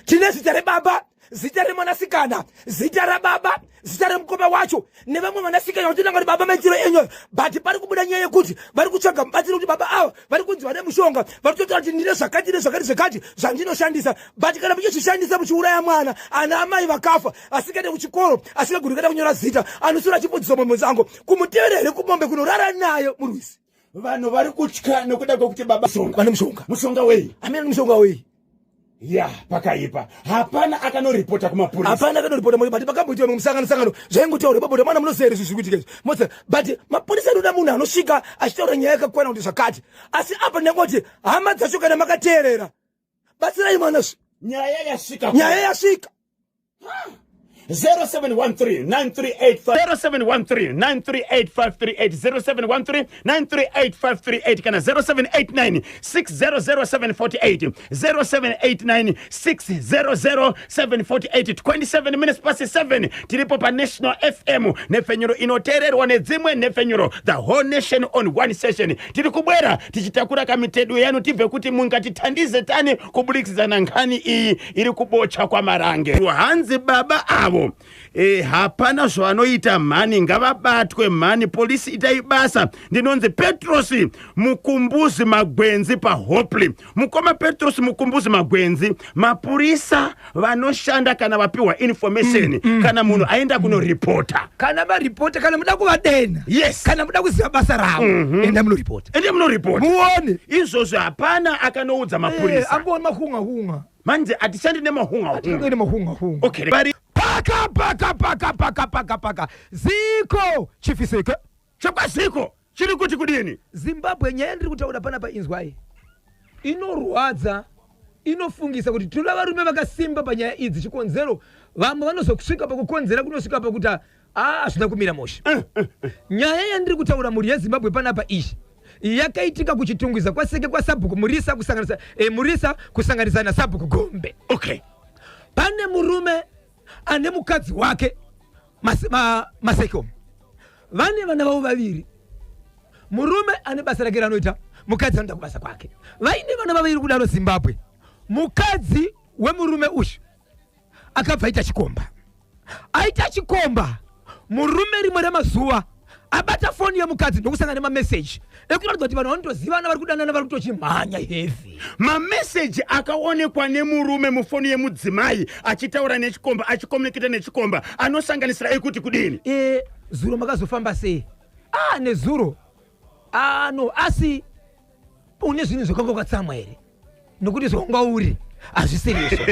Tine zita rebaba, zita remwanasikana, zita rababa, zita remukoma wacho nevamwe vanasikana vatinanga kuti baba maitiro enyu, but pari kubuda nyaya yekuti vari kutsvaga mubatsiro kuti baba ava vari kunzi vane mushonga, vari kutotaura kuti ndine zvakati nezvakati zvakati zvandinoshandisa, but kana muchizvishandisa muchiuraya mwana, ana amai vakafa, asikaende kuchikoro, asingagoni kuenda kunyora zita, anosura achipudziswa mombe dzangu, kumutevera here kumombe kunorara nayo murwizi. Vanhu vari kutya nekuda kwekuti baba vane mushonga. Mushonga wei? Amene mushonga wei? Ya, pakaipa. Hapana akanoripota kumapurisa. Hapana akanoripota, but pakamboitiwa musangano sangano zvaingotaura baboda mwana munoziva here zviri kuitika izvi mose, but mapurisa anoda munhu anosvika achitaura nyaya yakakwana kuti zvakati. Asi apa ndangoti hama dzacho kana makateerera batsirai mwana. Nyaya yasvika. Nyaya yasvika. 0713 938 0713 938 938 538 kana 0789 600748, 0789 600748. 27 minutes past 7, tiripo paNational FM, nhepfenyuro inoteererwa nedzimwe nhepfenyuro, the whole nation on one session. Tiri kubwera tichitakura kamitedu yanu tibve kuti mungatithandize tani kubudikidza nkhani iyi iri kubocha kwaMarange. Hanzi baba avo hapana zvavanoita mhani, ngavabatwe mhani, polisi itai basa. Ndinonzi Petrosi Mukumbuzi Magwenzi paHopley. Mukoma Petrosi Mukumbuzi Magwenzi, mapurisa vanoshanda kana vapiwa information, kana munhu aenda kunoripota. Kana varipota, kana muda kuvadena, kana muda kuziva basa ravo, enda munoripota. Ende munoripota. Muone. Izvozvo hapana akanoudza mapurisa. Angoona mahunga hunga. Manje hatishandi nemahunga hunga. Atingene mahunga hunga. Okay, vari Paka paka paka paka paka paka ziko chifiseke. Chakwaziko chiri kuti kudini? Zimbabwe, nyaya ndiri kutaura panapa, inzwai, inorwadza, inofungisa kuti tinoda varume vakasimba panyaya idzi. Chikonzero vamwe vanozosvika pakukonzera kunosvika pakuti a hazvina kumira mushe. Nyaya yandiri kutaura mhuri yeZimbabwe panapa iyi yakaitika kuChitungwiza kwaSeke kwasabhuku Murisa, kusanganisa Murisa kusanganisa nasabhuku Gombe. Pane murume ane mukadzi wake Maseke umu, vane vana vavo vaviri. Murume ane basa rake ranoita, mukadzi anoenda kubasa kwake, vaine vana vaviri kudaro. Zimbabwe, mukadzi wemurume uyu akabva aita chikomba. Aita chikomba, murume rimwe remazuva abata foni yemukadzi ndokusangana nemameseji ekuratidza kuti vanhu vanotozivana, vari kudanana, vari kutochimhanya heavy. Mameseji akaonekwa nemurume mufoni yemudzimai achitaura nechikomba, achicommunicata nechikomba, anosanganisira ekuti kudini? Zuro makazofamba sei? Ah, nezuro, ah, no, asi une zvinhu zvakanga wakatsamwa here? Nokuti zvawanga uri hazvisiri izvo,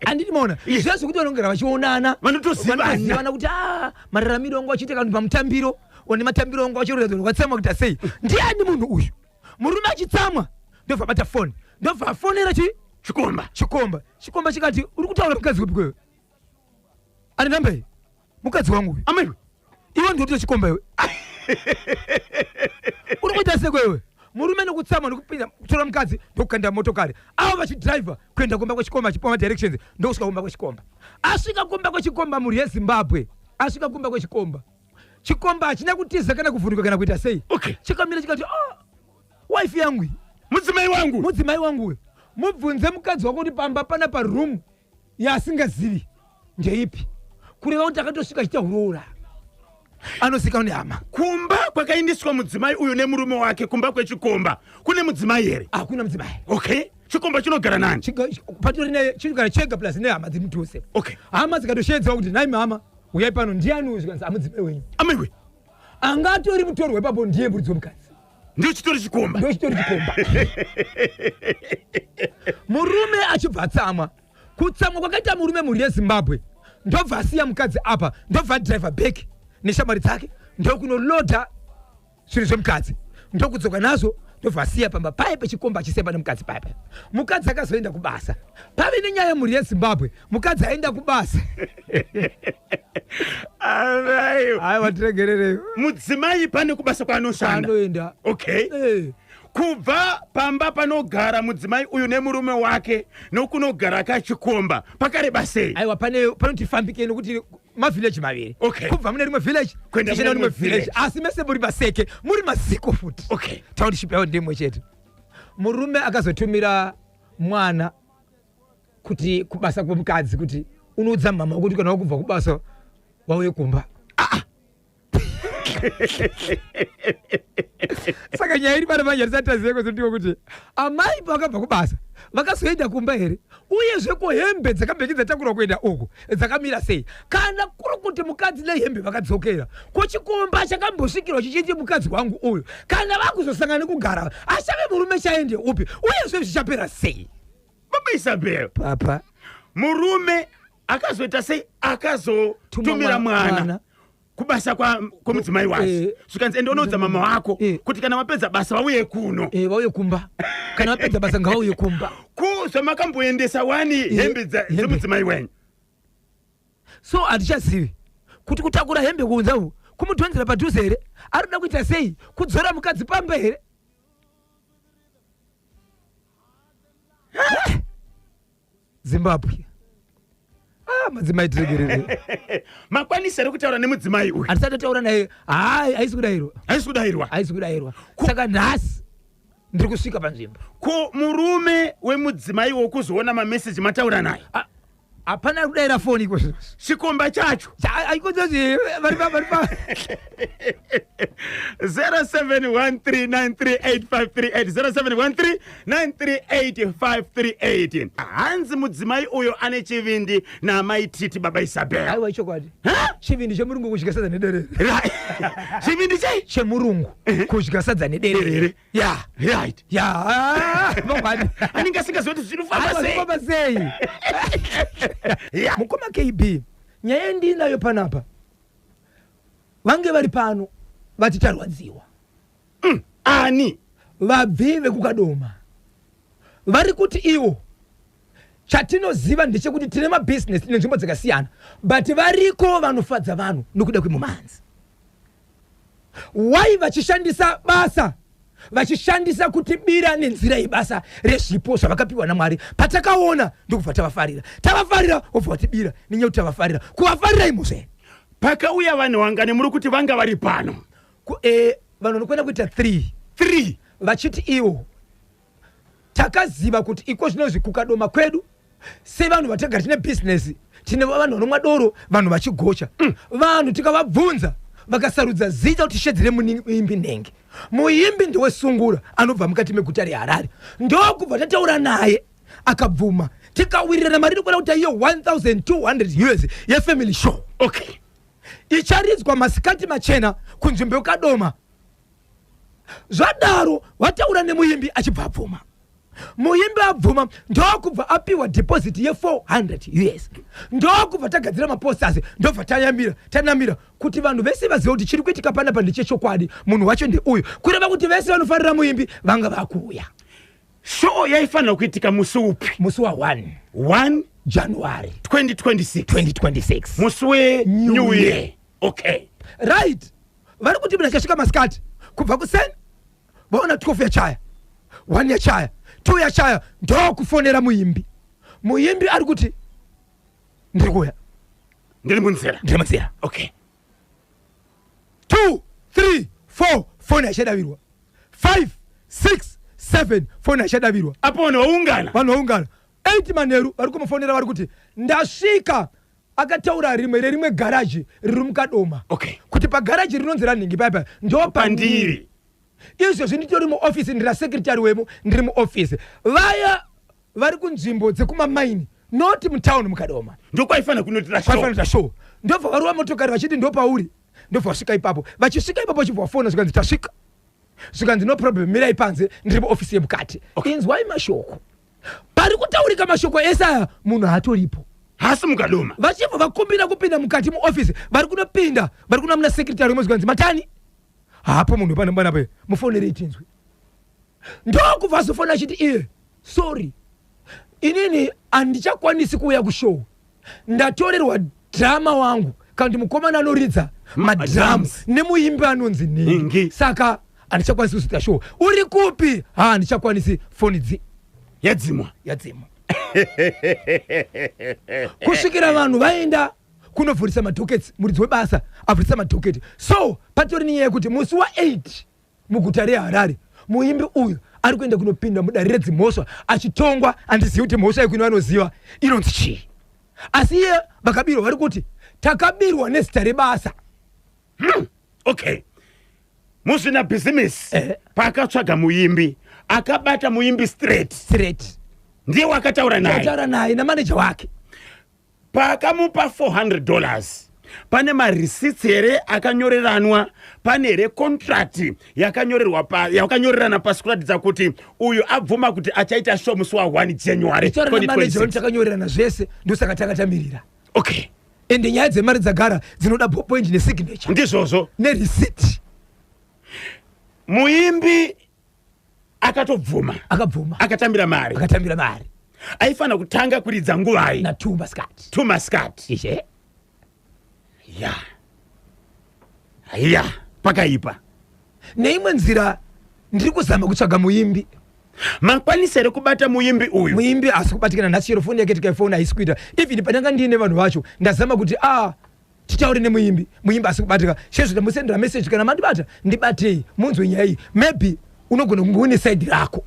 handiti? Maona zviya zvekuti vanongera vachionana. Vanotozivana. Vanotozivana kuti a mararamiro angu achiita kanhu pamutambiro one matambiro angu achiratidza kuti wakatsamwa kuita sei. Ndiani munhu uyu? Murume achitsamwa ndobva abata foni, ndobva afonera chi Chikomba. Chikomba. Chikomba chikati, uri kutaura mukadzi wepi kwewe? Ane namba iyi? Mukadzi wangu uyu. Amaiwe. Iwe ndikuti chikomba iwe. Uri kuita sei kwewe? Murume nokutsamwa nokupinda kutora mukadzi ndokukanda motokari. Avo vachidriver kuenda kumba kwechikomba achipiwa madirections ndokusvika kumba kwechikomba. Asvika kumba kwechikomba mhuri yeZimbabwe. Asvika kumba kwechikomba. Chikomba hachina kutiza kana kuvhunduka kana kuita sei. Okay. Chikamira chikati, "Ah, wife yangu iyi." Mudzimai wangu. Mudzimai wangu uyu. Mubvunze mukadzi wako kuti pamba pana paroom yaasingazivi ndeipi. Kureva kuti akatosvika achiita huroora. Anozikanwa nehama. Kumba kwakaindiswa mudzimai uyu nemurume wake kumba kwechikomba kune mudzimai here? Hakuna mudzimai. Okay. Chikomba chinogara nani? Patori ne chinogara chega plus nehama dziri mudhuze. Okay. Hama dzikatosheedzewa kuti nhai mama uyai pano ndiani uyu zvikanzi amudzimai wenyu. Amaiwe. Anga atori mutorwa ipapo ndiye muridzi wemukadzi. Ndiyo chitori chikomba. Ndiyo chitori chikomba. Murume achibva atsamwa. Kutsamwa kwakaita murume mhuri yeZimbabwe. Ndobva asiya mukadzi apa, ndobva driver back neshamwari dzake ndokunoloda zvinhu zvemukadzi ndokudzoka nazvo ndobva asiya pamba paye pechikomba achisemba nemukadzi paye paye. Mukadzi akazoenda kubasa. Pave nenyaya mhuri yeZimbabwe, mukadzi aenda kubasa. Aiwa tiregererei. Mudzimai pane kubasa kwaanoshanda. Anoenda. Okay. Kubva pamba panogara mudzimai uyu nemurume wake nokunogara kachikomba pakareba sei? Aiwa pane panoti fambike nokuti mavillage maviri. Okay. Kubva mune rimwe village Kuenda kuenda mune rimwe rimwe village. village. Asi mese muri maseke, muri masiko futi. Okay. Township yawo ndimwe chete. Murume akazotumira mwana kuti kubasa kwemukadzi kuti unoudza mama kuti kana wakubva kubasa wauye kumba. Saka nyaya iri pano manje tisati taziva kuzondiwa kuti amai pavakabva kubasa vakazoenda kumba here, uyezve ko hembe dzakambenge dzatakurwa kuenda uku dzakamira sei? Kana kuri kuti mukadzi nehembe vakadzokera ko chikomba chakambosvikirwa chichiti mukadzi wangu uyu, kana vakuzosangana nekugara achave murume chaende upi, uyezve zvichapera sei? Baba Isabel, Papa. Murume akazoita sei? Akazotumira mwana kubasa kwemudzimai wake. Zvikanzi ende unoudza mama wako kuti kana vapedza basa vauye kuno. Vauye kumba. Kana vapedza basa ngavauye kumba. Ko zvamakamboendesa wani hembe dzemudzimai wenyu? So hatichazivi kuti kutakura hembe kuunza uku kumudhonzera padhuze here? Ari kuda kuita sei? Kudzora mukadzi pamba here? Zimbabwe. Madzimai tiregerere. Makwanisa here kutaura nemudzimai uyu? Hatisati taura naye. Hai, haisi kudairwa. Haisi kudairwa. Haisi kudairwa. Saka nhasi ndiri kusvika panzvimbo. Ko murume wemudzimai wokuzoona mameseji mataura naye? Hapana kudaira foni iko zvino. Chikomba chacho. Aikonzozvi vari pa vari pa. 0713938538, 0713938538. Hanzi mudzimai uyo ane chivindi naamai Titi baba Isabel. Aiwa ichokwadi. Ha? Chivindi chemurungu kudya sadza nederere. Right. Chivindi chei? Chemurungu kudya sadza nederere. Derere. Ya. Right. Ya. Mangwani. Anenge asingazivi kuti zvinofamba Aiwa, sei. zvinofamba sei. Ya. Mukoma KB, nyaya yandinayo panapa. Vange vari pano vati tarwadziwa. Ani? Vabvi vekuKadoma. Vari kuti ivo chatinoziva ndechekuti tine mabusiness tine nzvimbo dzakasiyana, but variko vanofadza vanhu nokuda kwemumanzi. Why vachishandisa basa, vachishandisa kutibira nenzira yebasa rezvipo zvavakapiwa naMwari? Patakaona ndokubva tavafarira, tavafarira wobva watibira nenyaya yekuti tavafarira. Kuvafarira imhosva here? Pakauya vanhu vangani muri kuti vanga vari pano? Vanhu vanokwana kuita 3. 3. Vachiti ivo takaziva kuti iko zvinozvi kuKadoma kwedu sevanhu vatigara tine business, tine vanhu vanomwa doro, vanhu vachigocha. Vanhu tikavabvunza vakasarudza zita kuti tishedzere muimbi nenge. Muimbi ndewesungura anobva mukati meguta reHarare. Ndokubva tataura naye akabvuma, tikawirirana mari inokwana kuti iyo 1200 US yefamily show. Okay. Icharidzwa masikati machena kunzvimbo yekadoma. Zvadaro wataura nemuimbi achibva abvuma. Muimbi abvuma ndokubva apiwa deposit ye 400 US. Ndokubva tagadzira maposters, ndobva tanamira kuti vanhu vese vazive kuti chiri kuitika panapa ndechechokwadi, munhu wacho ndeuyu. Kureva kuti vese vanofarira muimbi vanga vakuuya. Show yaifanira kuitika musi upi? Musi wa1 1 January 2026. 2026. Musi wenew New year. Year. Okay. Right, vari kuti munhu achasvika masikati kubva kuseni, vaona 12 yachaya, 1 yachaya, 2 yachaya, ndokufonera muimbi. Muimbi ari kuti ndiri kuuya. Ndiri munzira. Ndiri munzira. 2, 3, 4, foni yachadavirwa. 5, 6, 7, foni yachadavirwa. Apo vanhu vaungana. Vanhu vaungana. 8 manheru vari kumufonera, vari kuti ndasvika. Akataura rimwe rerimwe garaji riri muKadoma, kuti pagaraji rinonzi ranhingi paipa ndo pandiri. Pandiri. Izvezvi nditori muofisi, ndira secretary wemo, ndiri muofisi. Vaya vari kunzvimbo dzekumamaini, not mutauni muKadoma. Ndokwaifanira kunotira show. Kwaifanira show. Ndobva varova motokari vachiti ndopauri, ndobva vasvika ipapo. Vachisvika ipapo vachibva vafona, zvikanzi tasvika, zvikanzi no problem, mirai panze, ndiri muofisi yemukati. Inzwai mashoko pari kutaurika, mashoko ese aya munhu haatoripo. Hasi muKadoma. Vachibva vakumbira kupinda mukati muofisi, vari kunopinda, vari kuna muna secretary wemo, zvikanzi matani hapo munhu pano panapo, mufonerei tinzwe. Ndokubva azofona achiti iye sorry, inini handichakwanisi kuuya kushow, ndatorerwa drummer wangu, kana kuti mukomana anoridza madhamu Madrums. nemuimbi anonzi Ningi. Ningi, saka handichakwanisi kuzoita show. Uri kupi? Ha, handichakwanisi, foni dzi Yadzimwa. Yadzimwa kusvikira vanhu vaenda kunovhurisa madockets, muridzi webasa avhurisa madocket. So patori nenyaya yekuti musi wa8 muguta reHarare muimbi uyu ari kuenda kunopinda mudare redzimhosva achitongwa. Handizivi kuti mhosva yekuino vanoziva inonzi chii, asi iye vakabirwa vari kuti takabirwa nezita rebasa. Okay, muzvina bhizimisi paakatsvaga muimbi, akabata muimbi straight? Straight. Ndiye wakataura naye? Taura naye namaneja wake. Paakamupa $400, pane mareceipts here akanyoreranwa? Pane here contract yakanyorerwa yakanyorerana pasi kuratidza kuti uyu abvuma kuti achaita show musi wa1 January Taura namaneja 2026? takanyorerana zvese, ndosaka takatamirira. Ende nyaya dzemari dzagara dzinoda ballpoint nesignature. Ndizvozvo. Nereceipt. Muimbi akatobvuma? Akabvuma. Akatambira mari? Akatambira mari. Aifanira kutanga kuridza nguvai? Na2 masikati. 2 masikati. Ishe. Ya, pakaipa. Neimwe nzira ndiri kuzama kutsvaga muimbi. Makwanisa here kubata muimbi uyu? Muimbi asi kubatikana nhasi, chero foni yake tikaifona haisi kuita. Even pandanga ndiine vanhu vacho, ndazama kuti a titaure nemuimbi, muimbi asi kubatika. Chezvo ndamusendera message, kana mandibata ndibatei munzwe nyaya iyi, maybe unogona kunge une side rako.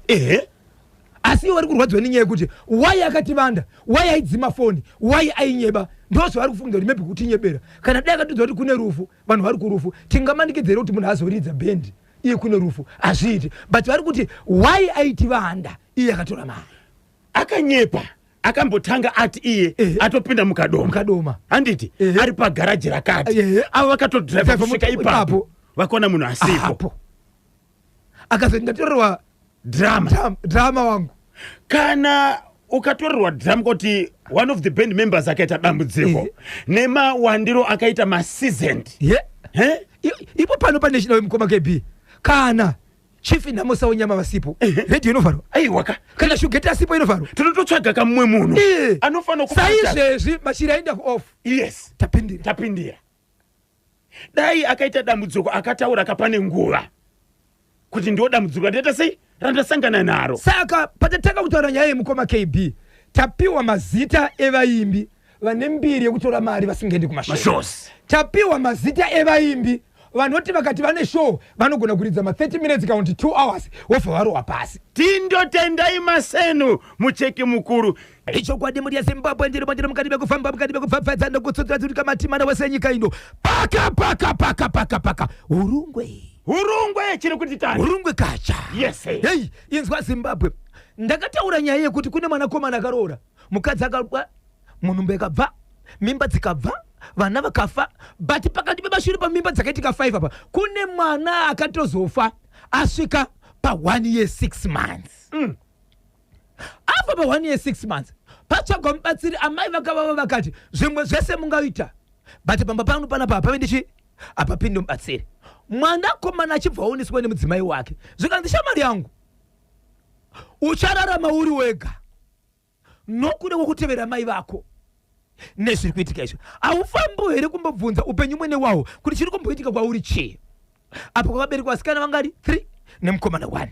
Asi ivo vari kurwadziwa nenyaya yekuti wai akativanda, wai aidzima foni, wai ainyeba. Ndozvavari kufunga kuti maybe kutinyebera. Kana dai akatiudza kuti kune rufu, vanhu vari kurufu, tingamanikidzere kuti munhu azoridza bhendi iye kune rufu? Hazviiti. But vari kuti wai aitivanda iye akatora mari? Akanyepa. Akambotanga ati iye atopinda muKadoma. Mukadoma. Handiti ari pagaraji rakati? Avo vakatodhiraivha Driver kusvika ipapo, ipapo. vakaona munhu asipo. Apo akazoti ndatorerwa drummer. Drummer wangu. Kana ukatorerwa drum, kuti one of the band members akaita dambudziko, nemawandiro akaita maseasoned. Ipo pano paNational, mukoma KB, kana Chief Nhamosa Wenyama vasipo, redhiyo inovharwa. Aiwaka. Kana Shugeti asipo, inovharwa. Tinototsvaga kamumwe munhu anofanira kubata. Saizvezvi machiri aenda kuoff. Tapindira. Tapindira. Dai akaita dambudziko akataura kapane nguva kuti ndo dambudziko randaita sei, randasangana naro. Saka patatanga kutaura nyaya yemukoma KB, tapiwa mazita evaimbi vane mbiri yekutora mari vasingaendi kumashows. Mashows. Tapiwa mazita evaimbi vanoti vakati vane show vanogona kuridza ma30 minutes kana kuti 2 hours, wobva varohwa pasi. Tindotendai masenu mucheki mukuru. Ichokwadi, muri yeZimbabwe, ndiri mandiri mukati mekufamba, mukati mekupfapfadza nokutsudzura matimana wese enyika ino, paka paka paka paka paka Hurungwe. Hurungwe chiri kuti tani. Hurungwe kacha. Hei, inzwa Zimbabwe, ndakataura nyaya yekuti kune mwanakomana akaroora mukadzi, akabwa munhumbu, yakabva mimba, dzikabva vana vakafa, but pakati pemashure pamimba dzakaitika 5 apa kune mwana akatozofa asvika pa1 year 6 months. Afa pa1 year 6 months, patsvagwa mubatsiri. Amai vakavava vakati zvimwe zvese mungaita, but pamba pano panapa hapave ndichi hapapindi mubatsiri. Mwanakomana achibva aoneswa nemudzimai wake, zvikanzi shamari yangu. Uchararama uri wega nokuda kwokutevera mai vako nezviri kuitika izvo. Haufambi here kumbobvunza upenyu mwene wahwo kuti chiri kumboitika kwauri chii? Apo kwakaberekwa vasikana vangari 3 nemukomana 1.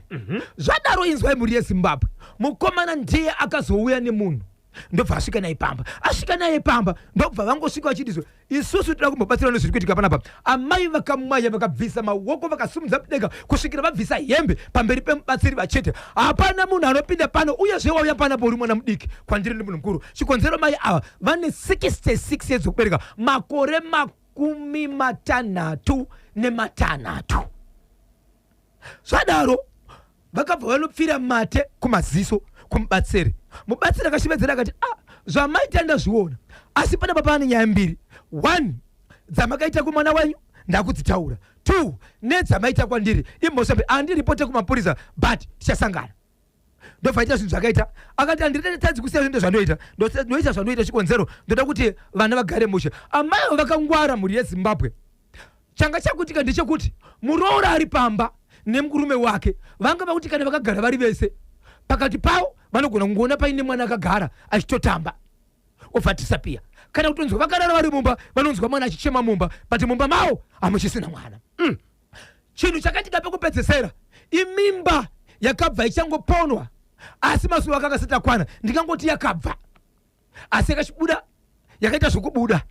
Zvadaro inzwai mhuri yeZimbabwe, mukomana ndiye akazouya nemunhu ndobva asvika naye pamba. Asvika naye pamba ndobva vangosvika vachiti isusu toda kumbobatsirwa nezviri kuitika panapa. Amai vakamwaya, vakabvisa maoko, vakasumudza mudenga kusvikira vabvisa hembe pamberi pemubatsiri vachete, hapana munhu anopinda pano, uyezve wauya panapo uri mwana mudiki kwandiri, ndi munhu mukuru. Chikonzero mai ava vane 66 years okubereka, makore 66. Zvadaro vakabva vanopfira mate kumaziso kumubatsiri. Mubatsiri akashevedzera akati, ah, zvamaita ndazviona, asi panapa pane nyaya mbiri. One, dzamakaita kumwana wenyu ndakudzitaura. Two, nedzamaita kwandiri imhosva mbiri. Handiripote kumapurisa, but tichasangana. Ndobva aita zvinhu zvakaita, akati handitadzi kusiya zvinhu zvandoita, ndoita zvandoita, chikonzero ndoda kuti vana vagare mushe. Amai avo vakangwara, mhuri yeZimbabwe. Changa chakuitika ndechekuti muroora ari pamba nemurume wake vanga vakuti kana vakagara vari vese pakati pavo vanogona kungoona paine mwana akagara achitotamba obva disappear, kana kutonzwa vakarara vari mumba vanonzwa mwana achichema mumba, but mumba mavo hamuchisina mwana. Chinhu chakaitika pekupedzesera imimba yakabva ichangoponwa, asi mazuva akanga asati akwana. Ndingangoti yakabva, asi yakachibuda, yakaita zvokubuda,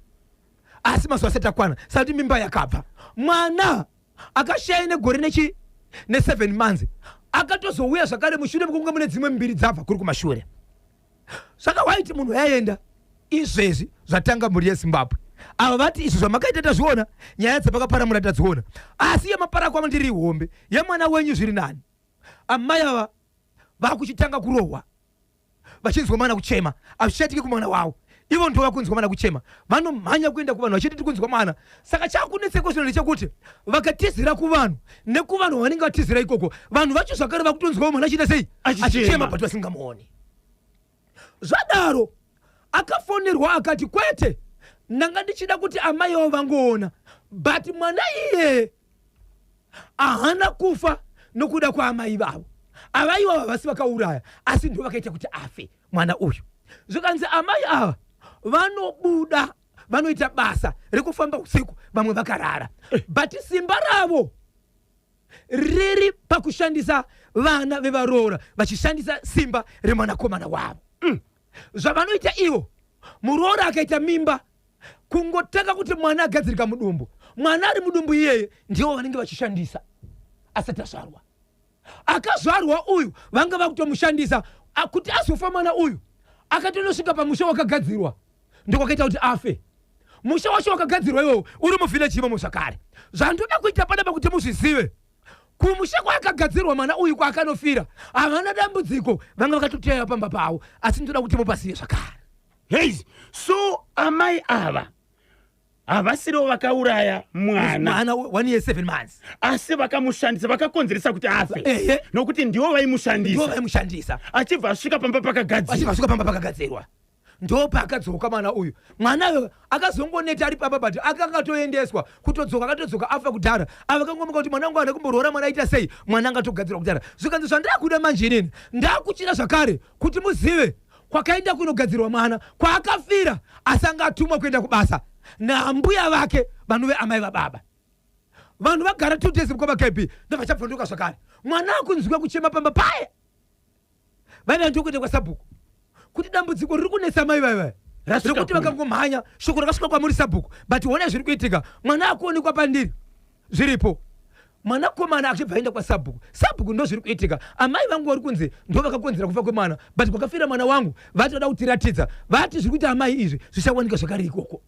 asi mazuva asati akwana. Sati mimba yakabva, mwana akashaya negore nechi ne7 months. Akatozouya zvakare mushure mekunge mune dzimwe mbiri dzabva kuri kumashure. Saka waiti munhu yaenda izvezvi zvatanga, mhuri yeZimbabwe. Ava vati izvi zvamakaita tazviona, nyaya dzapakaparamura tadziona, asi yemapara ndiri hombe yemwana wenyu zviri nani. Amai ava vakuchitanga kurohwa vachinzwa mwana kuchema. Hazvichaitiki kumwana wavo, ivo ndo vakunzwa mwana kuchema, vanomhanya kuenda kuvanhu vachiti tikunzwa mwana. Saka chakunetseko zvino ndechekuti vakatizira kuvanhu, nekuvanhu vanenge vatizira ikoko, vanhu vacho zvakare vakutonzwawo mwana achiita sei? Achichema. Achichema, but vasingamuoni. Zvadaro akafonerwa akati kwete, ndanga ndichida kuti amai vavo vangoona, but mwana iyeye ahana kufa nokuda kwaamai vavo. Avaiwa havasi vakauraya, asi ndo vakaita kuti afe mwana uyu. Zvikanzi amai ava vanobuda, vanoita basa rekufamba usiku vamwe vakarara, but simba ravo riri pakushandisa vana vevaroora, vachishandisa simba remwanakomana wavo. Zvavanoita ivo, muroora akaita mimba, kungotanga kuti mwana agadzirika mudumbu, mwana ari mudumbu iyeye ndivo vanenge vachishandisa asati azvarwa. Akazvarwa uyu vanga vakutomushandisa kuti azofa mwana uyu. Akatonosvika pamusha wakagadzirwa, ndokwakaita kuti afe. Musha wacho wakagadzirwa iwowo uri muvhileji imomo zvakare. Zvandoda kuita panapa kuti muzvizive, kumusha kwaakagadzirwa mwana uyu kwaakanofira havana dambudziko, vanga vakatoteya pamba pavo, asi ndoda kuti mupasiye zvakare. Hei, so amai ava havasirivo vakauraya mwana? Mwana 1 year 7 months. Asi vakamushandisa, vakakonzeresa kuti afe? Ehe. Nokuti ndivo ndivo vaimushandisa. Vaimushandisa. Achibva asvika pamba pakagadzirwa. Achibva asvika pamba pakagadzirwa, ndo paakadzoka mwana uyu. Mwana uyu akazongoneta ari pamba, but akanga atoendeswa kutodzoka, akatodzoka afa kudhara. Ava kangomuka kuti mwana wangu haana kumborwara, mwana aita sei, mwana angatogadzirwa kudhara. Zvikanzi zvandakuda manje inini, ndakuchida zvakare kuti muzive kwakaenda kunogadzirwa mwana kwaakafira, asi anga atumwa kuenda kubasa naambuya vake vanove amai vababa. Vanhu vagara 2 days mukoma KB, ndovachabvondoka zvakare, mwana akunzwiwa kuchema pamba paye. Vaiva ndokuenda kwasabhuku kuti dambudziko riri kunetsa mai vaivai Rasvika rekuti kure. Vakangomhanya, shoko rakasvika kwamuri sabhuku, but honai zviri kuitika, mwana akuonekwa pandiri zviripo. Mwanakomana achibva aenda kwasabhuku, sabhuku ndo zviri kuitika, amai vangu vari kunzi ndo vakakonzera kufa kwemwana, but kwakafira mwana wangu vati vada kutiratidza, vati zviri kuita amai izvi zvichawanika zvakare ikoko.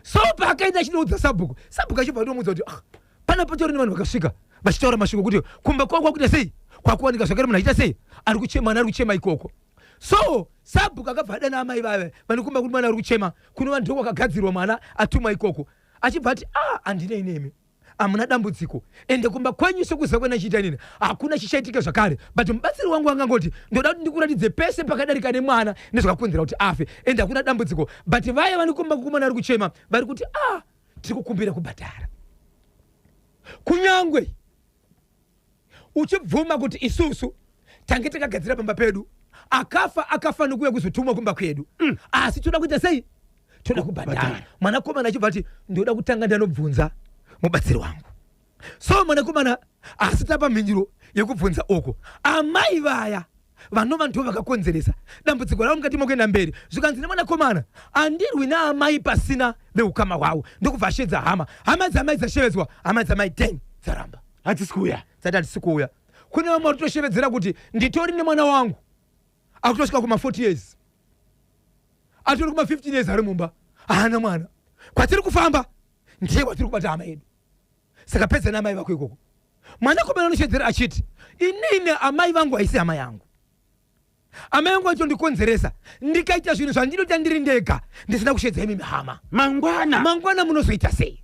So paakaenda achinoudza sabhuku, sabhuku achibva atomuudza kuti ah, pana patori nevanhu vakasvika vachitaura mashoko kuti kumba kwako kwakuita sei, kwakuwanika zvakare munhu achiita sei, ari kuchema, mwana ari kuchema ikoko. So sabhuku akabva adana amai vave vanokumba kuti mwana ari kuchema kunova ndo kwakagadzirwa mwana atumwa ikoko, achibva ati ah, handinei nemi, hamuna dambudziko, ende kumba kwenyu sekuziva kwendachiita inini hakuna chichaitika zvakare, but mubatsiri wangu angangoti ndoda kuti ndikuratidze pese pakadarika nemwana nezvakakonzera kuti afe, ende hakuna dambudziko. But vaya vanokumba kumwana ari kuchema vari kuti ah, tiri kukumbira kubhadhara, kunyangwe uchibvuma kuti isusu Tange takagadzira pamba pedu, akafa akafa nokuuya kuzotumwa kumba kwedu. Asi toda kuita sei? Toda kubhadhara. Mwanakomana achibva ati ndoda kutanga ndanobvunza mubatsiri wangu. So mwanakomana asi tapa mhinduro yekubvunza uku, amai vaya vanova ndivo vakakonzeresa dambudziko ravo mukati mokuenda mberi. Zvikanzi nemwanakomana, andirwi naamai pasina veukama hwavo. Ndokubva ashedza hama. Hama dzamai dzashevedzwa, hama dzamai 10 dzaramba. Hadzisi kuuya. Dzati hatisi kuuya. Kune vamwe varikutoshevedzera kuti nditori nemwana wangu akutosvika kuma 40 years, atori kuma 15 years ari mumba, haana mwana. Kwatiri kufamba ndiye kwatiri kubata hama yedu. Saka pedza naamai vako ikoko. Mwanakomana anoshevedzera achiti inini amai vangu haisi hama yangu, amai vangu vachitondikonzeresa, ndikaita zvinhu zvandinoita ndiri ndega ndisina kushedza imimi hama, mangwana munozoita sei?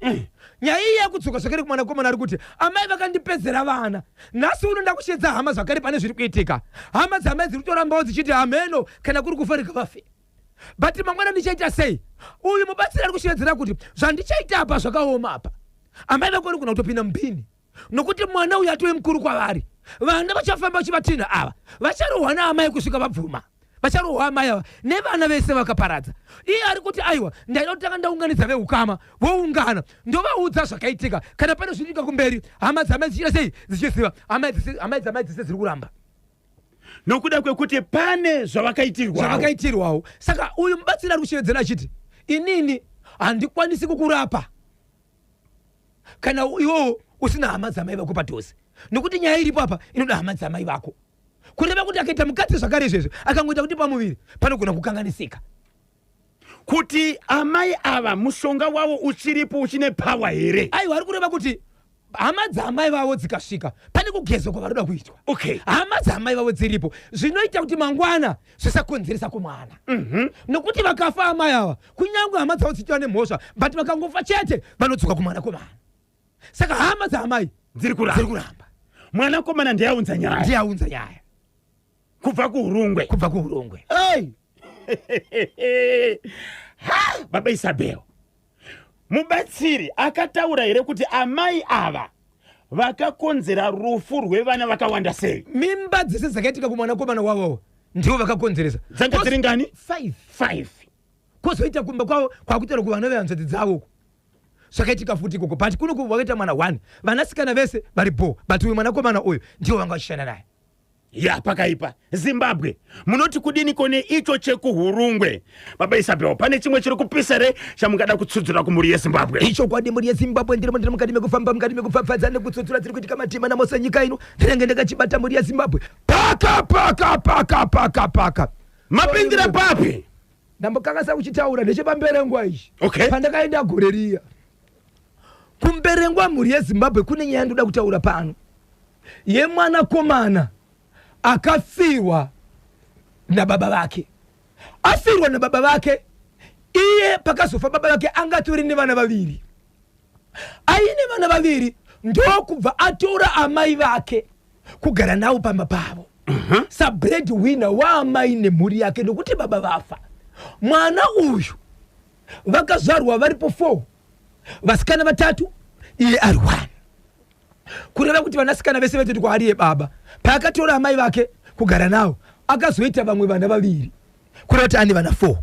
Nyaya iyi yakudzoka zvakare kumwanakomana ari kuti amai vakandipedzera vana, nhasi uno ndakushedza hama zvakare. Pane zviri kuitika, hama dzamai dziri kutorambawo dzichiti hameno kana kuri kufa rega vafe, but mangwana ndichaita sei? Uyu mubatsiri ari kushevedzera kuti zvandichaita apa zvakaoma apa, amai vako vari kugona kutopinda mubhini nokuti mwana uyu atove mukuru kwavari. Vana vachafamba vachivatinha ava, vacharohwa naamai kusvika vabvuma, vacharohwa amai ava nevana vese vakaparadza. Iye ari kuti aiwa, ndaida kutanga ndaunganidza veukama, voungana, ndovaudza zvakaitika, kana pane zvinoitika kumberi hama dzamai dzichiita sei, dzichiziva. Amai dzamai dzese dziri kuramba nokuda kwekuti pane zvavakaitirwawo. Zvavakaitirwawo. Saka uyu mubatsiri ari kushevedzera achiti inini handikwanisi kukurapa kana iwowo usina hama dzamai vako padhuze, nokuti nyaya iripo apa inoda hama dzamai vako. Kureva kuti akaita mukadzi zvakare izvezvi, akangoita kuti pamuviri panogona kukanganisika. Kuti amai ava mushonga wavo uchiripo, uchine power here? Aiwa, ari kureva kuti hama dzaamai vavo dzikasvika pane kugezwa kwavaroda kuitwa. Hama dzaamai vavo dziripo, zvinoita kuti mangwana zvisakonzeresa kumwana. Nokuti vakafa amai ava, kunyange hama dzavo dzichitiva nemhosva, but vakangofa chete vanodzoka kumwanakomana. Saka hama dzaamai dziri kuramba. Dziri kuramba. Mwanakomana ndiye aunza nyaya. Ndiye aunza nyaya. Kubva kuHurungwe. Kubva kuHurungwe. Hey! Ha, baba Isabel, mubatsiri akataura here kuti amai ava vakakonzera rufu rwevana vakawanda sei? Mimba dzese dzakaitika kumwanakomana wavo ndivo vakakonzeresa. Dzanga dziri ngani? 5. 5. Kwozoita kumba kwavo kwakutaura kuvana vehanzvadzi dzavo uko zvakaitika futi ikoko, but kuno vakaita mwana 1, vanasikana vese vari bo, but uyu mwanakomana uyu ndivo vanga vachishanda naye. Ya, pakaipa. Zimbabwe, munoti kudini kone icho chekuHurungwe? Baba Isabel, pane chimwe chiri kupisa here chamungada kutsudzura kumhuri yeZimbabwe? Ichokwadi, mhuri yeZimbabwe, ndiri mukati mekufamba, mukati mekupfapfadza nekutsudzura dziri kuitika matima namose nyika ino. Ndinenge ndakachibata, mhuri yeZimbabwe, paka paka paka paka paka. Mapindira papi? Ndambokanganisa kuchitaura ndechepamberengwa ichi. Pandakaenda gore riya kumberengwa, mhuri yeZimbabwe, kune nyaya ndoda kutaura pano yemwanakomana akafirwa nababa vake. Afirwa nababa vake, iye pakazofa baba vake angatori nevana vaviri, aine vana vaviri, ndokubva atora amai vake kugara navo pamba pavo sabread winner waamai nemhuri yake, nokuti baba vafa. Mwana uyu vakazvarwa varipo 4, vasikana vatatu, iye ari 1. Kureva kuti vanasikana vese vaitoti kwaari yebaba. Paakatora amai vake kugara navo, akazoita vamwe vana vaviri, kureva kuti ane vana 4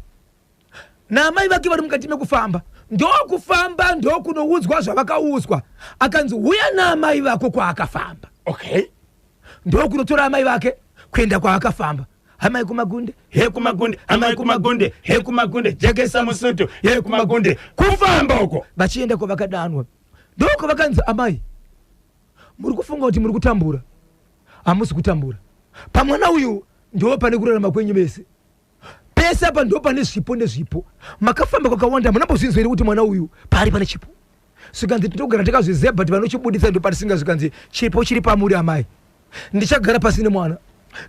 naamai vake. Vari mukati mekufamba, ndokufamba ndokunoudzwa zvavakaudzwa, akanzi uya naamai vako kwaakafamba. Ndokunotora amai vake kuenda kwaakafamba. Amai kumagunde, he kumagunde, amai kumagunde, he kumagunde, jekesa musutu, he kumagunde, kufamba uko. Vachienda kwavakadanwa, ndoko vakanzi, amai, muri kufunga kuti muri kutambura, hamusi kutambura. Pamwana uyu ndo pane kurarama kwenyu vese. Pese apa ndo pane zvipo nezvipo. Makafamba kwakawanda, munambozvinzwa here kuti mwana uyu paari pane chipo? Zvikanzi tinogara takazviziva, but vanochibuditsa ndo patisinga. Zvikanzi chipo chiri pamuri amai, ndichagara pasi nemwana,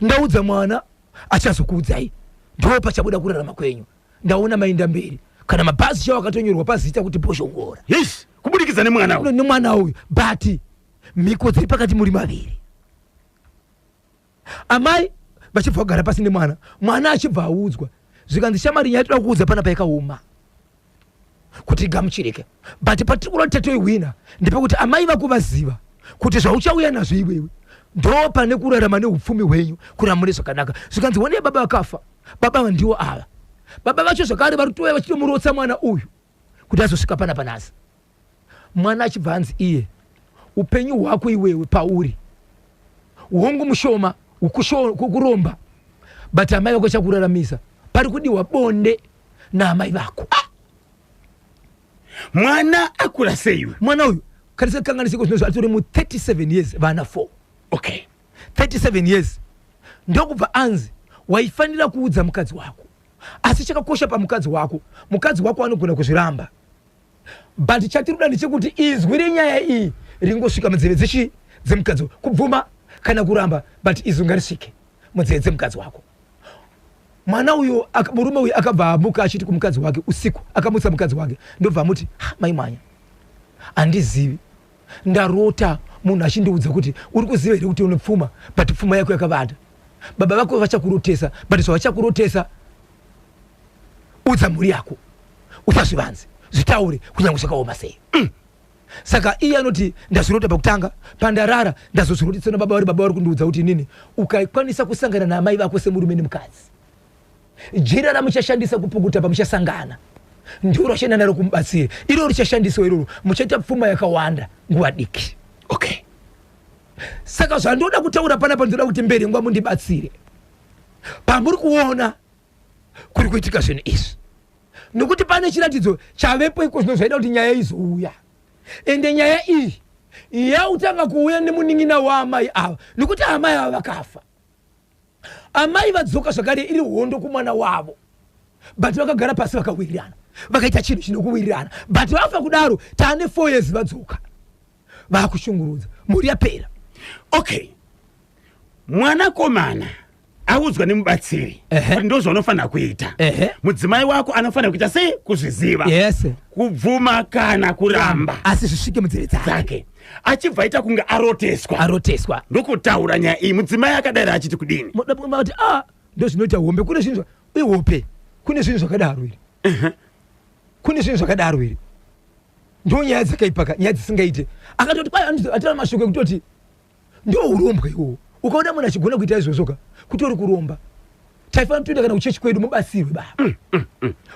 ndaudza mwana achazokuudzai, ndo pachabuda kurarama kwenyu. Ndaona mainda mberi, kana mabhazi chavo akatonyorwa pazita kuti Bhozhongora. Yes, kubudikidza nemwana uyu. Nemwana uyu, but mhiko dziri pakati muri maviri. Amai vachibva kugara pasi nemwana, mwana achibva audzwa, zvikanzi shamari, nyaya toda kuudza panapa yakaoma kuti igamuchirike, but patiri kuda kuti tatoihwina ndepekuti amai vako vaziva kuti zvauchauya nazvo iwewe. Ndo pane kurarama neupfumi hwenyu, kurarama mune zvakanaka. Zvikanzi honei baba vakafa, baba ava ndiwo ava. Baba vacho zvakare vari kutouya vachitomurotsa mwana uyu kuti azosvika panapa nhasi. Mwana achibva anzi iye, upenyu hwako iwewe pauri hongu mushoma kuromba, but amai vako chakuraramisa pari kudiwa bonde naamai vako. Ah! Mwana akura sei uyu? Mwana uyu kana tisakanganisiko zvinozvo atori mu 37 years, vana 4. Okay. 37 years ndokubva anzi waifanira kuudza mukadzi wako, asi chakakosha pamukadzi wako, mukadzi wako anogona kuzviramba, but chatiri kuda ndechekuti izwi renyaya iyi ringosvika munzeve dzechi dzemukadzi, kubvuma kana kuramba, but izwi ngarisvike munzeve dzemukadzi wako. Mwana uyu, murume uyu akabva amuka achiti kumukadzi wake usiku, akamutsa mukadzi wake ndobva amuti, mai mwanya, handizivi, ndarota munhu achindiudza kuti uri kuziva here kuti une pfuma, but pfuma yako yakavanda, baba vako vachakurotesa, but zvavachakurotesa udza mhuri yako, usazvivanze, zvitaure kunyange zvakaoma sei. Saka iye anoti ndazvirota pakutanga, pandarara ndazozvirotesa nababa vari, baba vari kundiudza kuti inini ukakwanisa kusangana naamai vako semurume nemukadzi, jira ramuchashandisa kupukuta pamuchasangana ndiro rachaenda naro kumubatsiri, iroro richashandiswa iroro, muchaita pfuma yakawanda nguva diki. Okay. Saka zvandoda kutaura panapa, ndinoda kuti Mberengwa mundibatsire pamuri kuona kuri kuitika zvinhu izvi, nokuti pane chiratidzo chavepo iko zvino zvaida kuti nyaya izouya. Ende nyaya iyi yautanga kuuya nemunin'ina waamai ava, nokuti amai ava vakafa, amai vadzoka zvakare iri hondo kumwana wavo, but vakagara pasi vakawirirana, vakaita chinhu chinokuwirirana, but vafa kudaro taane 4 years vadzoka vakushungurudza mhuri yapera. Okay, mwanakomana audzwa nemubatsiri kuti ndozvaunofanira kuita. Mudzimai wako anofanira kuita sei? Kuzviziva, kubvuma kana kuramba, asi zvisvike munzeve dzake. Dzake. Achibva aita kunge aroteswa, aroteswa, ndokutaura nyaya iyi. Mudzimai akadaro achiti kudini? Kuti a ndo zvinoita hombe, kune zvinhu ihope, kune zvinhu zvakadaro iri, kune zvinhu zvakadaro iri, ndo nyaya dzakaipaka, nyaya dzisingaite. Akatoti kwai atora mashoko ekutoti ndo urombwa iwowo. Ukaona munhu achigona kuita izvozvo ka, kutori kuromba. Taifanira kutoenda kana kuchechi kwedu mubatsirwe baba.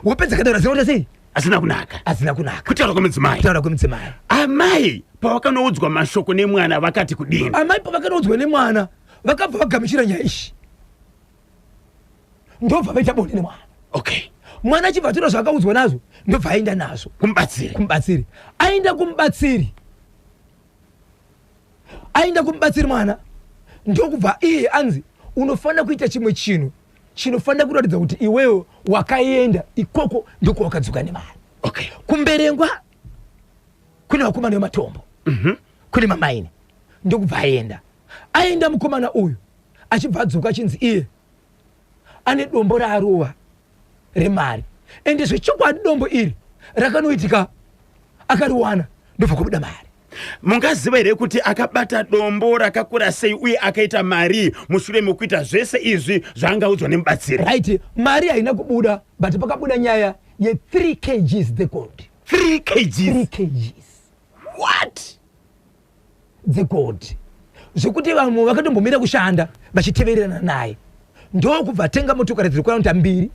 Hope dzakadaro dzinoita sei? Asina kunaka. Hazina kunaka. Kutaura kwemudzimai. Kutaura kwemudzimai. Amai pavakanoudzwa mashoko nemwana vakati kudini? Amai pavakanoudzwa nemwana vakabva vagamuchira nyaya ishi, ndobva vaita bonde nemwana. Mwana achibva atora zvaakaudzwa nazvo, ndobva aenda nazvo kumubatsiri. Kumubatsiri. Aenda kumubatsiri, aenda kumubatsiri mwana ndokubva iye anzi unofanira kuita chimwe chinhu chinofanira kuratidza kuti iwewe wakaenda ikoko ndokwawakadzoka nemari. Kumberengwa kune vakomana vematombo, kune mamaini, ndokubva aenda. Aenda mukomana uyu achibva adzoka achinzi iye ane dombo raarova remari, ende zvechokwadi dombo iri rakanoitika, akariwana ndobva kwabuda mari. Mungaziva here kuti akabata dombo rakakura sei uye akaita mari mushure mekuita zvese izvi zvaangaudzwa nemubatsiri? Right, mari haina kubuda, but pakabuda nyaya ye3 kgs dzegold. 3 kgs? 3 kgs. What? Dzegold, zvekuti vamwe vakatombomira kushanda vachitevererana naye. Ndokubva atenga motokari dziri kuita mbiri,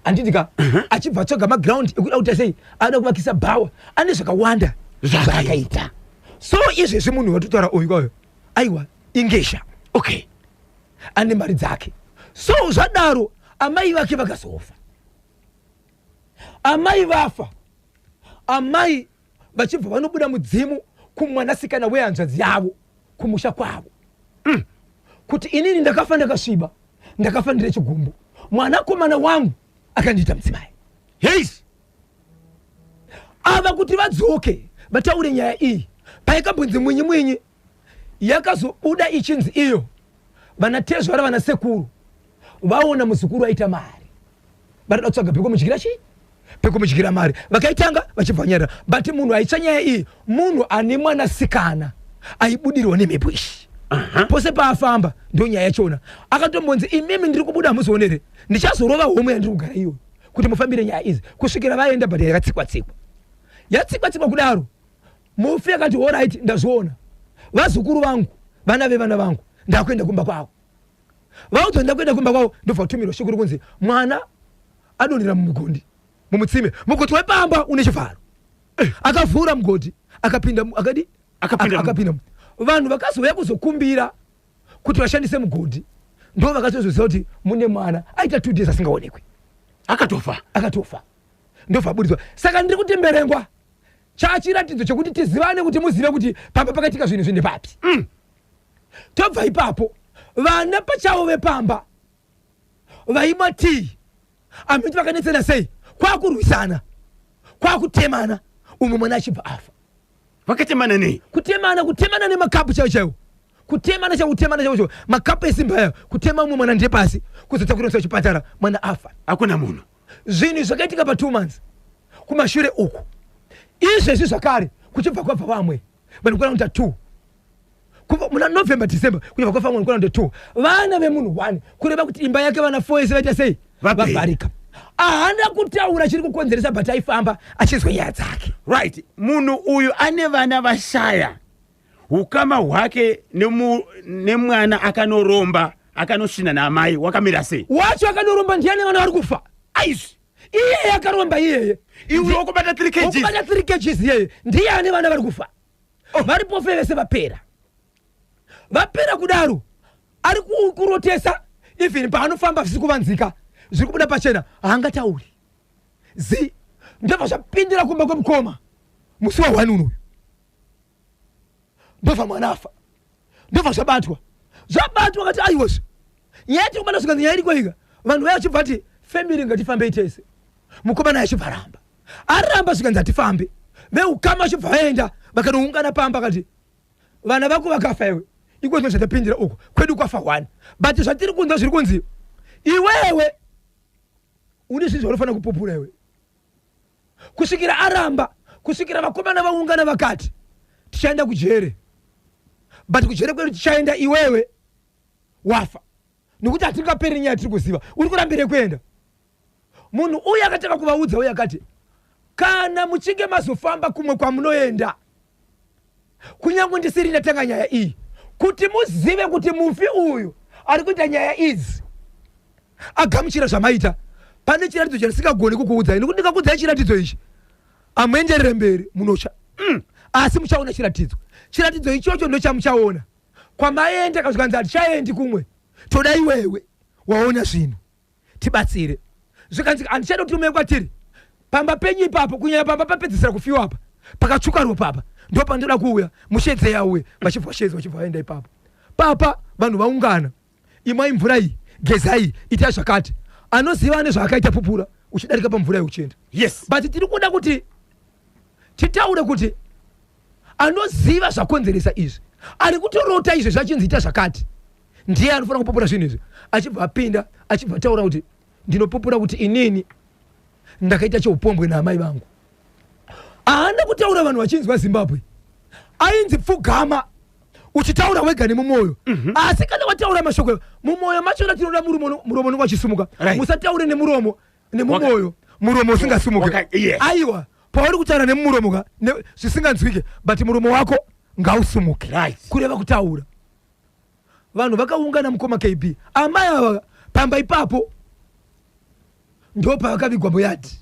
handiti ka? Achibva atsvaga maground ekuda kuita sei, ada kuvakisa bhawa, ane zvakawanda zvakaita. So izvezvi munhu watotaura uyu kwayo, aiwa, ingesha. Ane mari dzake. So zvadaro amai vake vakazofa. Amai vafa, amai vachibva vanobuda mudzimu kumwanasikana wehanzvadzi yavo kumusha kwavo, kuti inini ndakafa ndakasviba, ndakafa ndine chigumbu, mwanakomana wangu akandiita mudzimai. Ava kuti vadzoke vataure nyaya iyi, paikambonzi mwinyi mwinyi, yakazobuda ichinzi iyo vana tezvara, vana sekuru vaona muzukuru aita mari, varida kutsvaga pekumudyira chii, pekumudyira mari. Vakaitanga vachibva nyarira, but munhu aitsva nyaya iyi munhu ane mwanasikana aibudirwa nemhepo ishi. Pose paafamba ndo nyaya yachona. Akatombonzi imimi ndiri kubuda, hamuzionere, ndichazorova homwe yandiri kugara iyoyo kuti mufambire nyaya idzi kusvikira vaenda, but yakatsikwa tsikwa, yatsikwa tsikwa kudaro. Mufi akati alright, ndazviona, vazukuru vangu, vana vevana vangu. Ndakuenda kumba kwavo. Vaudzwa ndakuenda kumba kwavo, ndobva kutumirwa shoko rokunzi mwana adonhera mumugodhi, mumutsime, mugodhi wepamba une chivharo. Akavhura mugodhi, akapinda akadi. Akapinda. Akapinda. Vanhu vakazouya kuzokumbira kuti vashandise mugodhi, ndo vakatozoziva kuti mune mwana aita 2 days asingaonekwi. Akatofa. Akatofa, ndobva aburitswa. Saka ndiri kuti mberengwa chachiratidzo chekuti tizivane, kuti muzive kuti pamba pakaitika zvinhu zvine papi. Tobva ipapo, vana pachavo vepamba vaimwa tii, amiti vakanetsana sei, kwakurwisana, kwakutemana, umwe mwana achibva afa. Vakatemana nei? Kutemana, kutemana nemakapu chaiwo chaiwo, kutemana chaiwo, kutemana chaiwo chaiwo, makapu esimba ayo, kutema umwe mwana ndepasi, kuzotakuriswa chipatara, mwana afa. Hakuna munhu. Zvinhu zvakaitika pa 2 months kumashure uku. Izvezvi zvakare kuchibva kwabva vamwe vanhu kwana kuita two. Kubva muna November, December, kuchibva kwafa vamwe kwana kuita two, vana vemunhu one, kureva kuti imba yake vana four ese vaita sei? Vapera. Vavharika. Haana kutaura chiri kukonzeresa, but aifamba achizwa nyaya dzake. Right, munhu uyu ane vana vashaya, ukama hwake nemwana akanoromba, akanosvina naamai, wakamira sei? Wacho akanoromba ndiani? Vana vari kufa. Aizvi. Iyeye akaromba iyeye. Iwe wokubata 3 kgs. Wokubata 3 kgs iyeye ndiye ane vana vari kufa. Varipo fe vese vapera, vapera kudaro. Ari kurotesa, even paanofamba zvisi kuvanzika, zviri kubuda pachena, haangatauri zi. Ndobva zvapindira kumba kwemukoma musi wa1 unoyu, ndobva mwana afa, ndobva zvabatwa, zvabatwa. Kati aiwozve nyaya tiri kubata, zvikanzi nyaya iriko ika. Vanhu vaya vachibva ti family ngatifambei tese. Mukomana achibva ramba, aramba, zvikanzi hatifambe. Veukama vachibva vaenda, vakanoungana pamba, akati vana vako vakafa iwe, iko zvino zvatapindira uku kwedu kwafa one, but zvatiri kunzwa zviri kunzi iwewe une zvinhu zvaunofanira kupupura iwe, kusvikira aramba, kusvikira vakomana vaungana vakati tichaenda kujere, but kujere kwedu tichaenda iwewe wafa, nekuti hatingaperi nyaya tiri kuziva uri kurambire kuenda. Munhu uyu akatanga kuvaudza uyu, akati kana muchinge mazofamba kumwe kwamunoenda, kunyange ndisiri ndatanga nyaya iyi, kuti muzive kuti mufi uyu ari kuita nyaya idzi agamuchira zvamaita, pane chiratidzo chandisingagoni kukuudzai, nekuti ndikakuudzai chiratidzo ichi hamuenderere mberi, munotsva. Asi muchaona chiratidzo. Chiratidzo ichocho ndochamuchaona kwamaenda. Kazvikanzi hatichaendi kumwe, toda iwewe waona zvinhu, tibatsire. Zvikanzi handichada kuti umuye kwatiri pamba penyu ipapo, kunyanya pamba papedzisira kufiwa apa pakatsvuka ropa apa, ndo pandoda kuuya, mushedzei auye. Vachibva vashedza, vachibva vaenda ipapo. Papa vanhu vaungana, imwai mvura iyi, gezai, itai zvakati. Anoziva nezvaakaita, pupura uchidarika pamvura iyi uchienda. But tiri kuda kuti titaure kuti anoziva zvakonzeresa izvi, ari kutorota izvi zvachinzi ita zvakati, ndiye anofanira kupupura zvinhu izvi. Achibva apinda, achibva ataura kuti ndinopupura kuti inini ndakaita cheupombwe naamai vangu. Haana kutaura vanhu vachinzwa. Zimbabwe, ainzi pfugama uchitaura wega nemumwoyo. Asi kana wataura mashoko mumwoyo machona, tinoda muromo, muromo unenge wachisumuka. Musataure nemuromo, nemumwoyo, muromo usingasimuke. Aiwa, pauri kutaura nemuromo ka zvisinganzwike, but muromo wako ngausumuke. Kureva kutaura. Vanhu vakaungana, mukoma KB, amai ava pamba ipapo ndo pavakavigwa muyadhi.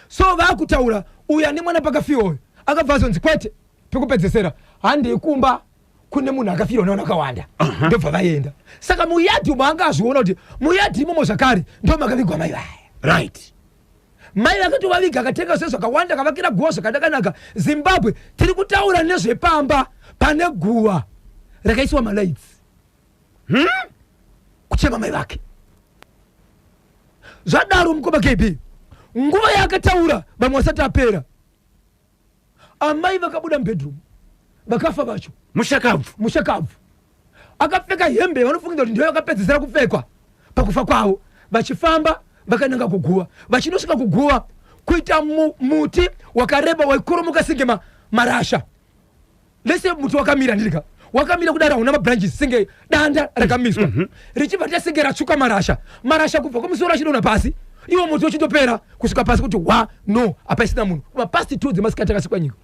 So vaakutaura uyu ane mwana pakafiwa uyu akabva azonzi kwete, pekupedzesera handei kumba kune munhu akafirwa nevanhu vakawanda. Ndobva vaenda. Saka muyadhi umo anga azviona kuti muyadhi imomo zvakare ndo makavigwa mai vaya. Mai vakatovaviga, akatenga zve zvakawanda, akavakira guva zvakanakanaka. Zimbabwe, tiri kutaura nezvepamba pane guva rakaiswa malights, Kuchema mai vake. Zvadaro, mukoma KB, nguva yaakataura vamwe vasati apera, amai vakabuda mubedroom, vakafa vacho. Mushakabvu. Mushakabvu akapfeka hembe vanofungidzwa kuti ndiyo yakapedzisira kupfekwa pakufa kwavo, vachifamba vakananga kuguva. Vachinosvika kuguva, kuita muti wakareba waikoromoka senge marasha lese. Muti wakamira ndirika wakamira kudaro, hauna mabranches, senge danda rakamiswa, richibva rita senge ratsvuka marasha, marasha kubva kumusoro achidonha pasi, iwo muti uchitopera kusvika pasi kuti wa no hapaisina munhu. Kumapast 2 dzemasikati akasikwa nyika.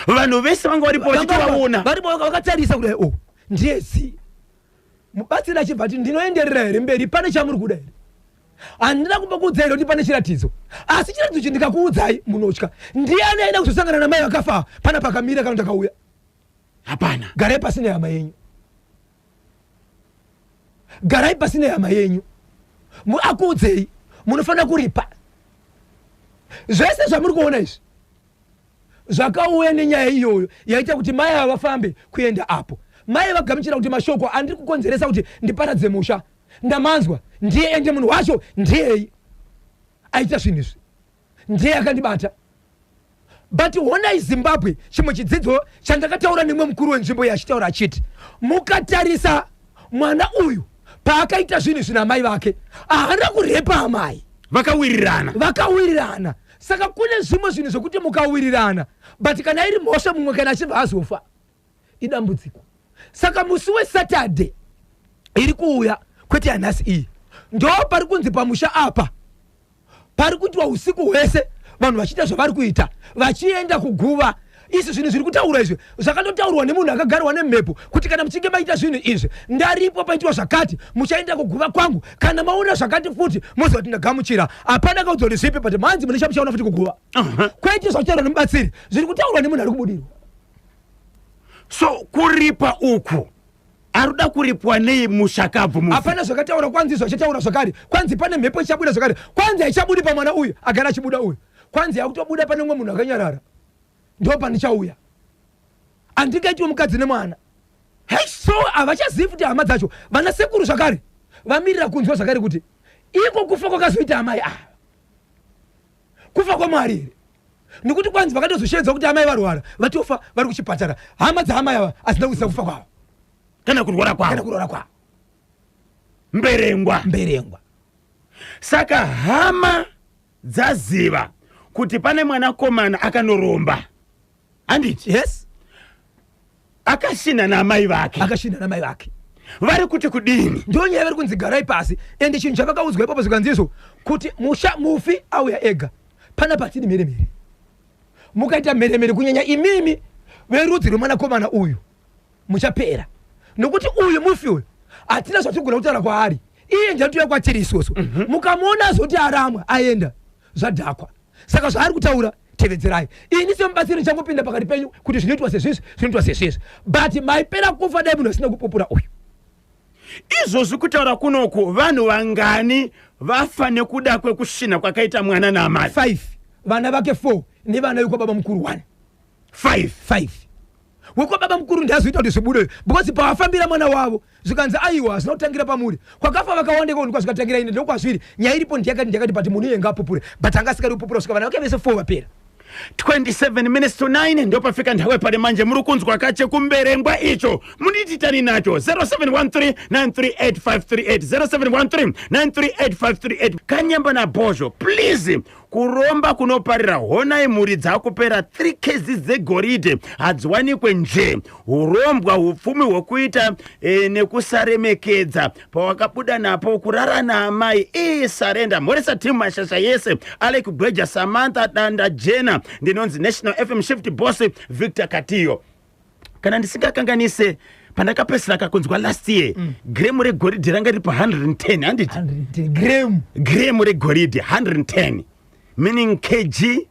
Vanhu vese vanga varipo vachitovaona. Varipo vakatarisa kudai, o ndiye zi. Mubatsiri achibva ati ndinoenderera here mberi pane chamuri kuda here? Handina kumbokuudzai here kuti pane chiratidzo? Asi chiratidzo ichi ndikakuudzai munotya. Ndiani aida kuzosangana namai vakafa pana pakamira kana ndakauya? Hapana. Garai pasi nehama yenyu. Garai pasi nehama yenyu. Akuudzei munofanira kuripa. Zvese zvamuri kuona izvi zvakauya nenyaya iyoyo yaita kuti mai ava vafambe kuenda apo mai vagamuchira kuti mashoko andiri kukonzeresa kuti ndiparadze musha ndamanzwa ndiye ende munhu wacho ndiyei aita zvinhu izvi ndiye akandibata but honai zimbabwe chimwe chidzidzo chandakataura nemumwe mukuru wenzvimbo iyi achitaura achiti mukatarisa mwana uyu paakaita zvinhu izvi namai vake haana kurepa amai vakawirirana vakawirirana saka kune zvimwe zvinhu zvekuti mukawirirana but kana iri mhosva mumwe kana achibva azofa idambudziko saka musi wesaturday iri kuuya kwete yanhasi iyi ndo pari kunzi pamusha apa pari kuitwa usiku hwese vanhu vachiita zvavari kuita vachienda kuguva izvi zvinhu zviri kutaurwa izvi zvakatotaurwa nemunhu akagarwa nemhepo kuti kana muchinge maita zvinhu izvi ndaripo paitwa zvakati muchaenda kuguva kwangu kana maona zvakati futi moziva kuti ndagamuchira hapana kaudzwa kuti zvipi but manzi mune chamuchaona futi kuguva kwete zvakutaurwa nemubatsiri zviri kutaurwa nemunhu ari kubudirwa so kuripa uku Aruda kuripwa nei mushakabvu mufi? Hapana zvakataura kwanzi izvo achataura zvakare kwanzi pane mhepo ichabuda zvakare kwanzi haichabudi pamwana uyu agara achibuda uyu kwanzi yakutobuda pane umwe munhu akanyarara ndo pandichauya handingaitiwe mukadzi nemwana hey, so havachazivi futi hama dzacho vana sekuru zvakare vamirira kunzwa zvakare kuti iko kufa kwakazoita amai ava kufa kwamwari here nekuti kwanzi vakatozosheedzwa kuti amai varwara vatofa vari kuchipatara hama dzaamai ava asina kuziva kufa kwavo kana kurwara kwavo kana kurwara kwavo mberengwa mberengwa saka hama dzaziva kuti pane mwanakomana akanoromba handiti yes akashinha naamai vake akashinha namai vake vari kuti kudini ndo nyaya vari kunzi garai pasi ende chinhu chavakaudzwa ipapo zvikanzi izvo kuti musha mufi auya ega pana patidi mheremhere mukaita mheremhere kunyanya imimi verudzi rwemwanakomana uyu muchapera nokuti uyu mufi uyu hatina zvatigona kutaura kwaari iye ndiatouya kwatiri isusu mhm. mukamuona azoti aramwa aenda zvadhakwa saka zvaari kutaura tevedzerai ini semubatsiri ndichangopinda pakati penyu kuti zvinoitwa sezvizvi zvinoitwa sezvizvi but maipera kufa dai munhu asina kupupura uyu izvozvi kutaura kunoku vanhu vangani vafa nekuda kwekusvina kwakaita mwana naamai 5 vana vake 4 nevana vekwababa mukuru 1 5 5 wekwababa mukuru ndiazoita kuti zvibude because pavafambira mwana wavo zvikanzi aiwa hazvina kutangira pamuri kwakafa vakawanda iko ndikwa zvikatangira ine ndokwazviri nyaya iripo ndiyakati ndiyakati but munhu iye ngaapupure but anga asikadi kupupura kusvika vana vake vese 4 vapera 27 minutes to 9 ndopafika nthawe pali manje muri kunzwa kache kumberengwa icho mundititani nacho 0713 938 0713 938 kanyemba nabhozho please Kuromba kunoparira honai mhuri dzakupera 3 kgs dzegoridhe hadziwanikwe nje hurombwa hupfumi hwekuita e, nekusaremekedza pawakabuda napo kurara naamai ii sarenda mhoresa team mashasha yese Alec Gweja Samantha Danda Jena ndinonzi National FM Shift Boss Victor Katiyo kana ndisingakanganise pandakapedzisira kakunzwa last year mm. gremu regoridhe ranga riri pa 110 handiti gremu gremu regoridhe 110 meaning kg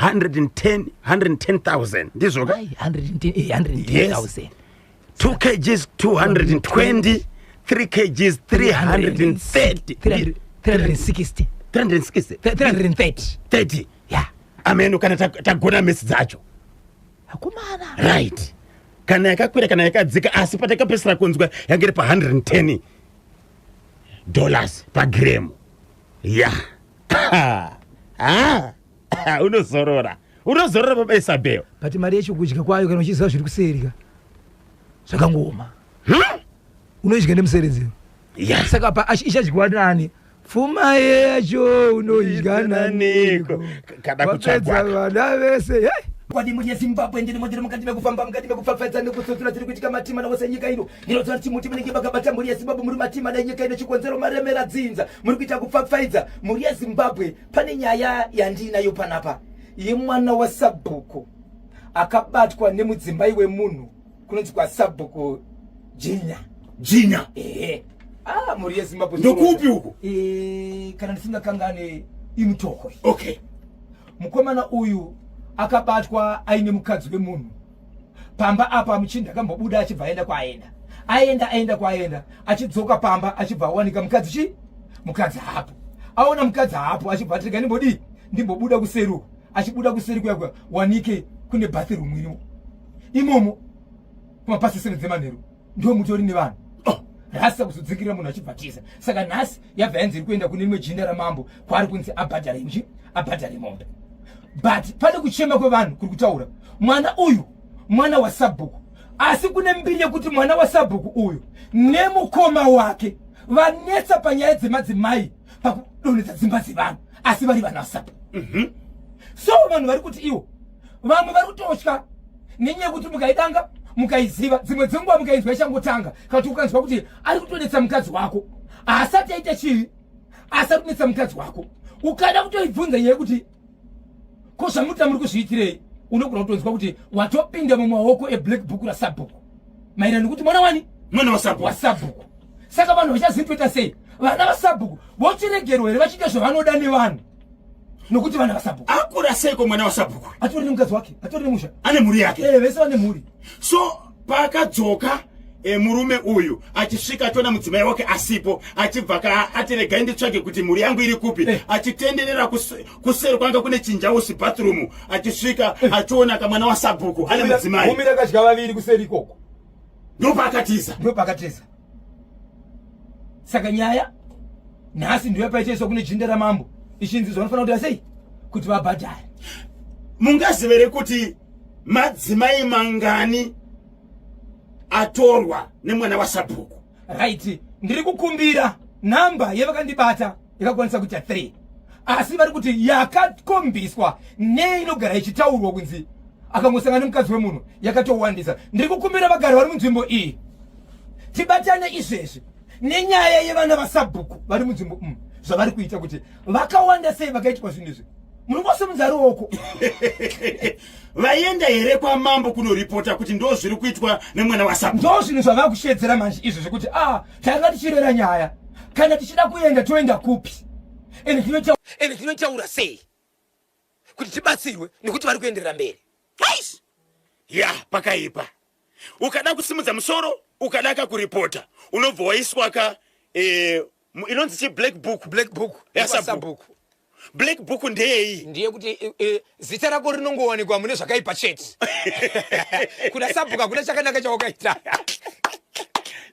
110 110000 ndizvo ka 110000 2 kgs 220 3 kgs 330 360 360 330 30 yeah ameno kana tagona mesi dzacho akomana right kana yakakwira kana yakadzika asi patakapesera kunzwa yange iri pa110 dollars pagremu ya ah, unozorora unozorora baba isabel but mari yacho kudya kwayo kana uchiziva zviri kuseri ka zvakangooma hmm? unoidya nemuseredzero yeah. saka pa ichadyiwa nani pfuma yacho unoidya naniko Kada Wapedza kutsvagwa. vana vese hey! Kwadi mhuri yezimbabwe ndirimo ndiri mukati mekufamba mukati mekupfapfaidza nekutsotsora tiri kuitika matima ose enyika ino ndinoziva kuti muti munenge makabata mhuri yezimbabwe muri matima nenyika ino chikonzero maremera dzinza muri kuita kupfapfaidza mhuri yezimbabwe pane nyaya yandiinayo panapa yemwana wasabhuku akabatwa nemudzimai wemunhu kunonzi kwasabhuku jinya Jinya. Ehe, ah, mhuri yeZimbabwe. Ndokupi uku? Kana ndisingakangane, iMutoko. Okay. Mukomana uyu akabatwa aine mukadzi wemunhu pamba apa. Muchinda akambobuda achibva aenda kwaaenda, aenda aenda kwaenda, achidzoka pamba achibva awanika mukadzi chi mukadzi hapo. Aona mukadzi hapo, achibva ati, "Rega ndimbodii, ndimbobuda kuseri uku." Achibuda kuseri kuya kuya, wanike kune bathroom irimo imomo. Kumapasi 7 dzemanheru ndo mutori nevanhu. Oh, rasa kuzodzingirira munhu achibva tiza. Saka nhasi yabva yanzi iri kuenda kune rimwe jinda ramambo kwaari kunzi abhadhare nji abhadhare mombe. But pane kuchema kwevanhu kuri kutaura mwana uyu mwana wasabhuku, asi kune mbiri yekuti mwana wasabhuku uyu nemukoma wake vanetsa panyaya dzemadzimai, pakudonhedza dzimba dzevanhu, asi vari vana vasabhuku. So vanhu vari kuti iwo vamwe vari kutotya nenyaya yekuti mukaidanga mukaiziva, dzimwe dzenguva mukainzwa ichangotanga, kana kuti ukanzwa kuti ari kutonetsa mukadzi wako, haasati aita chii, asati kunetsa mukadzi wako, ukada kutoibvunza nyaya yekuti ko zvamuta muri kuzviitirei, unogona kutonzwa kuti watopinda mumaoko eblack book rasabhuku, maererano nekuti mwana wani? Mwana wasabhuku. Wasabhuku. Saka vanhu vachazintoita sei? Vana vasabhuku vochiregerwa here vachiita zvavanoda nevanhu nokuti vana vasabhuku? Akura seiko mwana wasabhuku? Atori nemukadzi wake, atori nemusha. Ane mhuri yake. Vese vane mhuri. So paakadzoka murume uyu achisvika achiona mudzimai wake asipo, achibva ka ati, "Regai nditsvage kuti mhuri yangu iri kupi." Achitenderera kuseri kwanga kune chinjausi, bathroom, achisvika achiona kamwana wasabhuku ane mudzimai. Gumi rakadya vaviri kuseri ikoko. Ndopaakatiza. Ndopakatiza. Saka nyaya nhasi ndiyo paichaiswa kune jinda ramambo, ichinzi zvanofanira kuti sei kuti vabhadhare. Mungazive here kuti madzimai mangani atorwa nemwana wasabhuku? Right, ndiri kukumbira nhamba yevakandibata yakakwanisa kuita 3, asi vari kuti yakakombiswa neinogara ichitaurwa kunzi akangosangana nemukadzi wemunhu yakatowandisa. Ndiri kukumbira vagari vari munzvimbo iyi tibatane izvezvi nenyaya yevana vasabhuku vari munzvimbo zvavari kuita, kuti vakawanda sei vakaitwa zvinhu izvi. Munongosimudza ruoko. Vaenda here kwamambo kunoripota kuti ndo zviri kuitwa nemwana wasabhuku? Ndo zvinhu zvava kushedzera manje izvo zvekuti a tanga tichirera nyaya. Kana tichida kuenda, toenda kupi? Ende tinotaura sei kuti tibatsirwe, nekuti vari kuenderera mberi? Aish! Ya, pakaipa. Ukada kusimudza musoro, ukada kakuripota, unobva waiswa ka inonzi chi black book. Black book. Yasabhuku. Black book ndeyei? Ndiye kuti zita rako rinongowanikwa mune zvakaipa chete. Kuna sabhuku hakuna chakanaka chawakaita.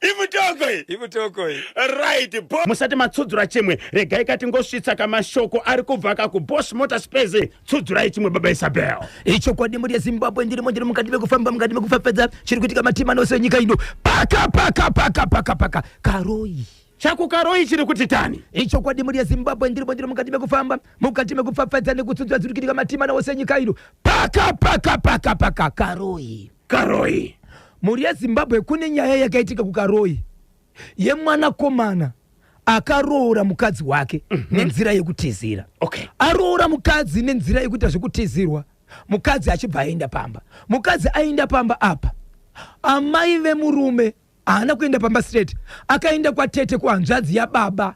Imutoko iyi. Imutoko iyi. Right, musati matsudzura chimwe, regai katingosvitsa kamashoko ari kubva kakuBoss Motor Space. Tsudzurai chimwe, baba Isabel. Ichokwadi, mhuri yeZimbabwe, ndirimo, ndiri mukati mekufamba, mukati mekufafadza chiri kuitika matima nose enyika ino. Paka paka paka paka paka Karoi. Chakukaroi chiri kuti tani? Ichokwadi, mhuri yeZimbabwe, ndirimo, ndiri mukati mekufamba, mukati mekufafadza nekutsudzura zviri kuitika matima nose enyika ino. Paka paka paka paka Karoi. Karoi. Mhuri yeZimbabwe, kune nyaya yakaitika kuKaroi yemwanakomana akaroora mukadzi wake nenzira yekutizira. Aroora mukadzi nenzira yekuita zvekutizirwa, mukadzi achibva aenda pamba. Mukadzi aenda pamba apa, amai vemurume haana kuenda pamba straight, akaenda kwatete, kuhanzvadzi yababa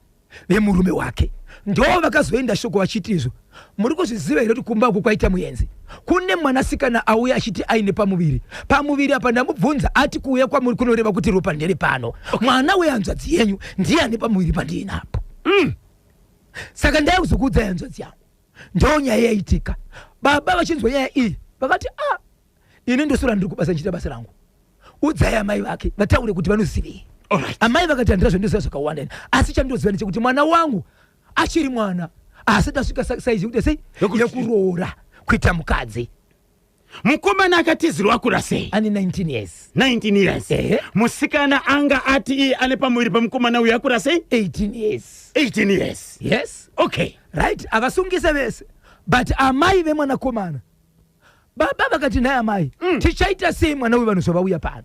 vemurume wake. Ndo vakazoenda shoko vachiti, "Izvo muri kuzviziva here kuti kumba uku kwaita muenzi? Kune mwanasikana auya achiti aine pamuviri. Pamuviri apa ndamubvunza, ati kuuya kwamuri kunoreva kuti ropa ndere pano. Mwana wehanzvadzi yenyu ndiye ane pamuviri pandiinapo. Saka ndaya kuzokuudzai hanzvadzi yangu." Ndo nyaya yaitika. Baba vachinzwa nyaya iyi vakati, "A, ini ndosora ndiri kubasa ndichiita basa rangu. Udzai amai vake vataure kuti vanozivei." Amai vakati, "Handina zvandinoziva zvakawanda ini, asi chandinoziva ndechekuti mwana wangu achiri mwana, asati asvika saizi yekuti sei yekuroora kuita mukadzi." Mukomana akatizirwa akura sei? Ane 19 years. 19 years. Ehe. Musikana anga ati iye ane pamuviri pemukomana uyu akura sei? 18 years. 18 years. Yes. Okay. Right, avasungise vese, but amai vemwanakomana, baba vakati, "Nhai amai, tichaita sei mwana uyu vanhu zvavauya pano?"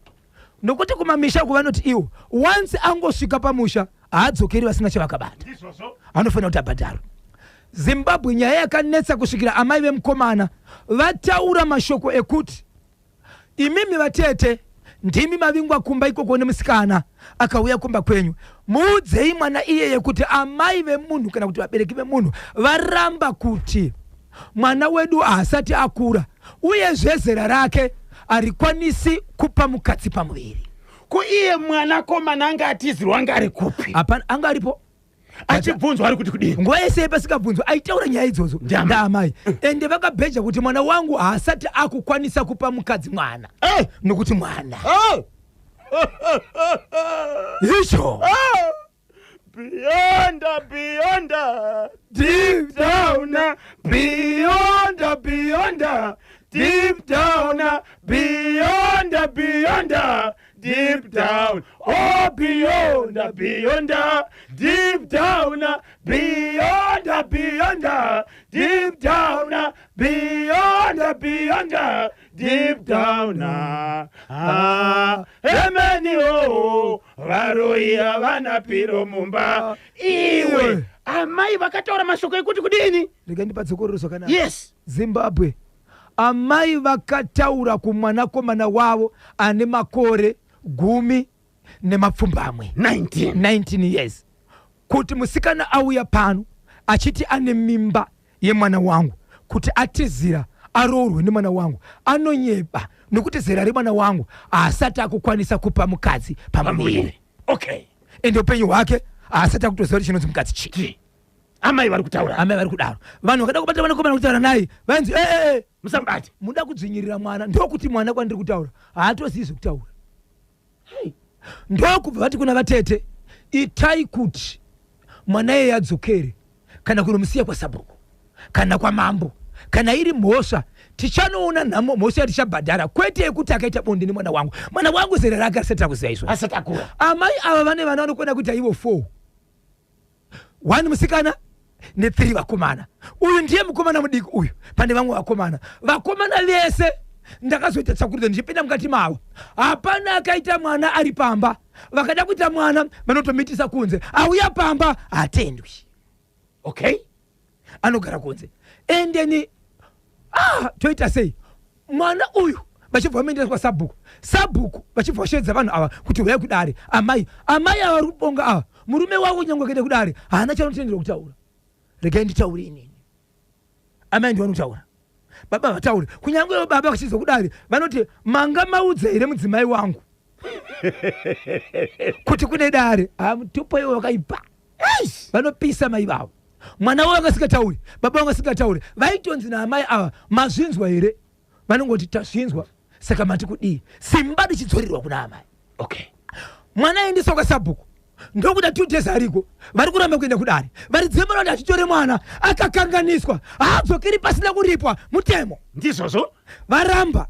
Nokuti kumamisha uku vanoti iwo once angosvika pamusha haadzokeri vasina chavakabata, anofanira kuti abhadharwe. Zimbabwe, nyaya yakanetsa kusvikira amai vemukomana vataura mashoko ekuti, "Imimi vatete, Ndimi mavingwa kumba ikoko nemusikana akauya kumba kwenyu. Muudzei mwana iyeye kuti amai vemunhu kana kuti vabereki vemunhu varamba kuti mwana wedu haasati akura, uyezve zera rake harikwanisi kupa mukadzi pamuviri. Ko iye mwanakomana anga atizirwa anga ari kupi? Hapana, anga aripo. Achibvunzwa ari kuti kudini? Nguva yese pasingabvunzwa aitaura nyaya idzodzo ndaamai, ende vakabheja kuti mwana wangu haasati akukwanisa kupa mukadzi mwana nokuti mwana icho. Beyond, beyond, deep down, beyond, beyond, deep down, beyond, beyond, deep down, oh beyond, beyond, deep down, beyond, beyond, deep down, beyond, beyond, deep down. Ah, emeni o varoyi havana piro mumba. Iwe, amai vakataura mashoko ekuti kudini? Rega ndipatsokororo zvakanaka. Yes. Zimbabwe, amai vakataura kumwanakomana wavo ane makore 17. 19. 19 years, kuti musikana auya pano achiti ane mimba yemwana wangu, kuti atizira aroorwe nemwana wangu, anonyeba nokuti zera remwana wangu haasati akukwanisa kupa mukadzi pamuviri. Okay. Ende upenyu hwake haasati akutoziva kuti chinonzi mukadzi chii. Chi. Amai vari kutaura. Amai vari kudaro. Vanhu vakada kubata vanakomana kutaura naye, vainzi ee musabate, muda kudzvinyirira mwana. Ndokuti mwana kwandiri kutaura haatozivi zvekutaura. Ndokubva vati kuna vatete, itai kuti mwana iyeye adzokere, kana kunomusiya kwasabhuku kana kwamambo. Kana iri mhosva tichanoona nhamo, mhosva yatichabhadhara, kwete yekuti akaita bonde nemwana wangu. Mwana wangu zera rake risati akuziva izvo, asati akura. Amai ava vane vana vanokona kuita ivo 4, 1 musikana ne3 vakomana. Uyu ndiye mukomana mudiki uyu, pane vamwe vakomana. Vakomana vese ndakazoita tsakurudzo ndichipinda mukati mavo, hapana akaita mwana ari pamba. Vakada kuita mwana vanotomitisa kunze, auya pamba haatendwi. Okay, anogara kunze. Endeni toita sei mwana uyu? Vachibva vamuendesa kwasabhuku, sabhuku vachibva vashevedza vanhu ava kuti huyai kudare. Amai ava vari kubonga ava, murume wavo nyange akaenda kudare haana chanotenderwa kutaura. Regai nditaure inini. Amai ndivo vanotaura, baba vataure. Kunyange baba vachizwa kudare vanoti, manga maudza here mudzimai wangu kuti kune dare? Mutupo iwo wakaipa, vanopisa mai vavo. Mwana wavo vangasingatauri, baba vangasingatauri, vaitonzi naamai ava, mazvinzwa here? Vanongoti tazvinzwa, saka mati kudii? Simba richidzorerwa kuna amai. Okay. Mwana aendeswa kwasabhuku, ndokuda 2 days ariko, vari kuramba kuenda kudare. Vari dzemba vati achitore mwana akakanganiswa haadzokeri pasina kuripwa, mutemo. Ndizvozvo. Varamba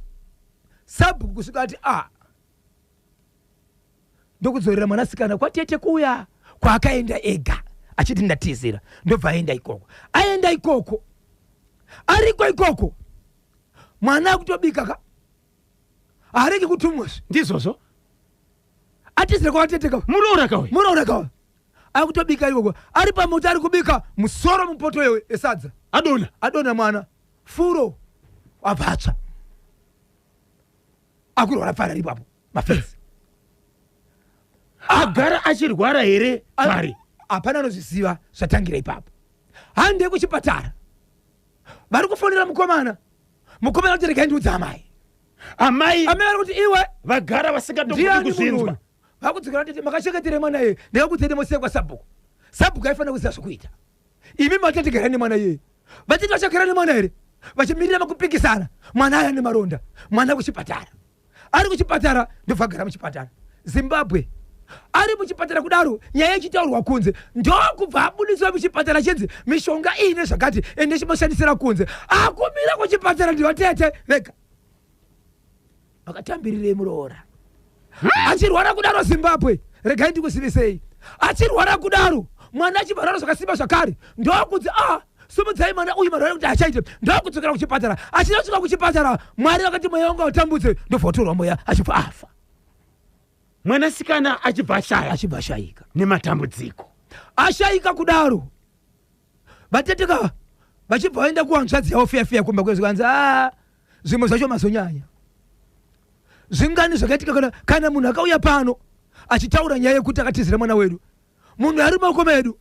sabhuku kusvika ati a ndokudzorera mwanasikana kwatete kuya kwaakaenda ega achiti ndatizira. Ndobva aenda ikoko, aenda ikoko, ariko ikoko mwana akutobika ka, haaregi kutumwazve. Ndizvozvo. Atizira kwatete ka, muroora kauya, muroora kauya, akutobika ikoko, ari pamoto ari kubika, musoro mupoto yesadza adona, adona mwana furo abvatsva, akurwara pfara ipapo mafenzi. Agara achirwara here pari? Hapana anozviziva zvatangira ipapo. Handei kuchipatara, vari kufonera mukomana. Mukomana kuti regai ndiudza amai. Amai, amai vari kuti iwe, vagara vasingatogoni ndiani munhu kuzvinzwa. uyu? Vakudzokera tete, makachengetere mwana iye? Ndikakudzete mosiya kwasabhuku. Sabhuku aifanira kuziva zvokuita. Imi matete garai nemwana iyeye. Vatete vachagara nemwana here vachimirira makupikisana? Mwana aya nemaronda, mwana kuchipatara, ari kuchipatara, ndobva agara muchipatara. Zimbabwe, ari muchipatara kudaro, nyaya ichitaurwa kunze, ndokubva abudiswa muchipatara chinzi mishonga iyi nezvakati ende chimashandisira kunze. Akumira kuchipatara ndivatete vega vakatambirirei muroora achirwara kudaro. Zimbabwe, regai ndikuzivisei, achirwara kudaro mwana achibvarara zvakasimba zvakare, ndokunzi a simudzai mwana uyu, marwara kuti achaite. Ndokudzokera kuchipatara. Achida kusvika kuchipatara, Mwari vakati mweya wangu autambudze, ndobva watorwa mweya, achibva afa. Mwanasikana achibva ashaya, achibva ashayika nematambudziko. Ashayika kudaro, vateteka vachibva vaenda kuhanzvadzi yavo fiya fiya kumba kwezvikanzi a zvimwe zvacho mazonyanya. Zvingani zvakaitika kana, kana munhu akauya pano achitaura nyaya yekuti akatizira mwana wedu, munhu ari mumaoko medu.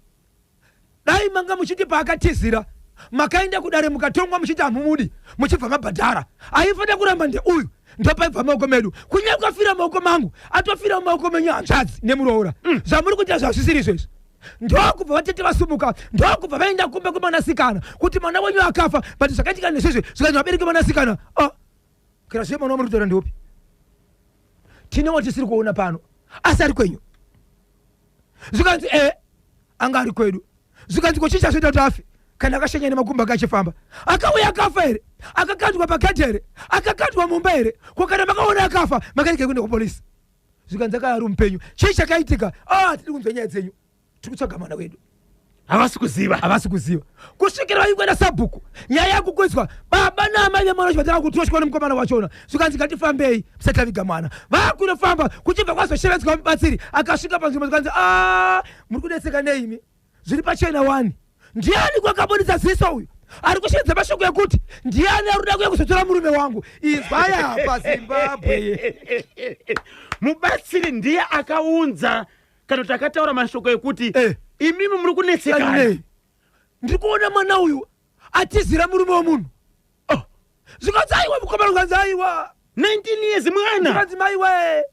Dai manga muchiti paakatizira makaenda kudare mukatongwa muchiti hamumudi, muchibva mabhadhara. Aifanira kuramba ndeuyu, ndopaibva maoko medu. Kunyange afira maoko mangu, atofira mumaoko menyu hanzvadzi nemuroora. Zvamuri kuita zvazvisiri izvo izvi. Ndokubva vatete vasumuka, ndokubva vaenda kumba kwemwanasikana kuti mwana wenyu akafa, but zvakaitika nezvizvi. Zvikanzi vabereki mwanasikana, ah, kana zviye mwana wamuri kutaura ndeupi? Tine watisiri kuona pano, asi ari kwenyu. Zvikanzi e anga ari kwedu. Zvikanzi ko chii chazoita kuti afe? Kana akashanya nemakumbo ake achifamba, akauya akafa here? Akakandwa pakati here? Akakandwa mumba here? Ko kana makaona akafa, makarege kuenda kupolisi? Zvikanzi akaya ari mupenyu. Chii chakaitika? Ah, tiri kunzwa nyaya dzenyu, tiri kutsvaga mwana wedu. Havasi kuziva. Havasi kuziva kusvikira vaikuenda sabhuku, nyaya yakukwizwa baba naamai vemwana vacho vatanga kutoshwa nemukomana wachona. Zvikanzi ngatifambei musati taviga mwana. Vakunofamba, kuchibva kwazoshevedzwa mubatsiri akasvika panzvimbo. Zvikanzi a muri kudetseka neimi, zviri pachena wani. Ndiani kwakabudisa ziso uyu ari kushevedza mashoko ekuti ndiani ari kuda kuya kuzotora murume wangu? Izwaya paZimbabwe. Mubatsiri ndiye akaunza kana kuti akataura mashoko ekuti imimi muri kunetsekana. Nei? Ndiri kuona mwana uyu atizira murume wemunhu. Oh. Zvikanzi aiwa, mukomana, zvikanzi aiwa. 19 years mwana. Zvikanzi maiwe,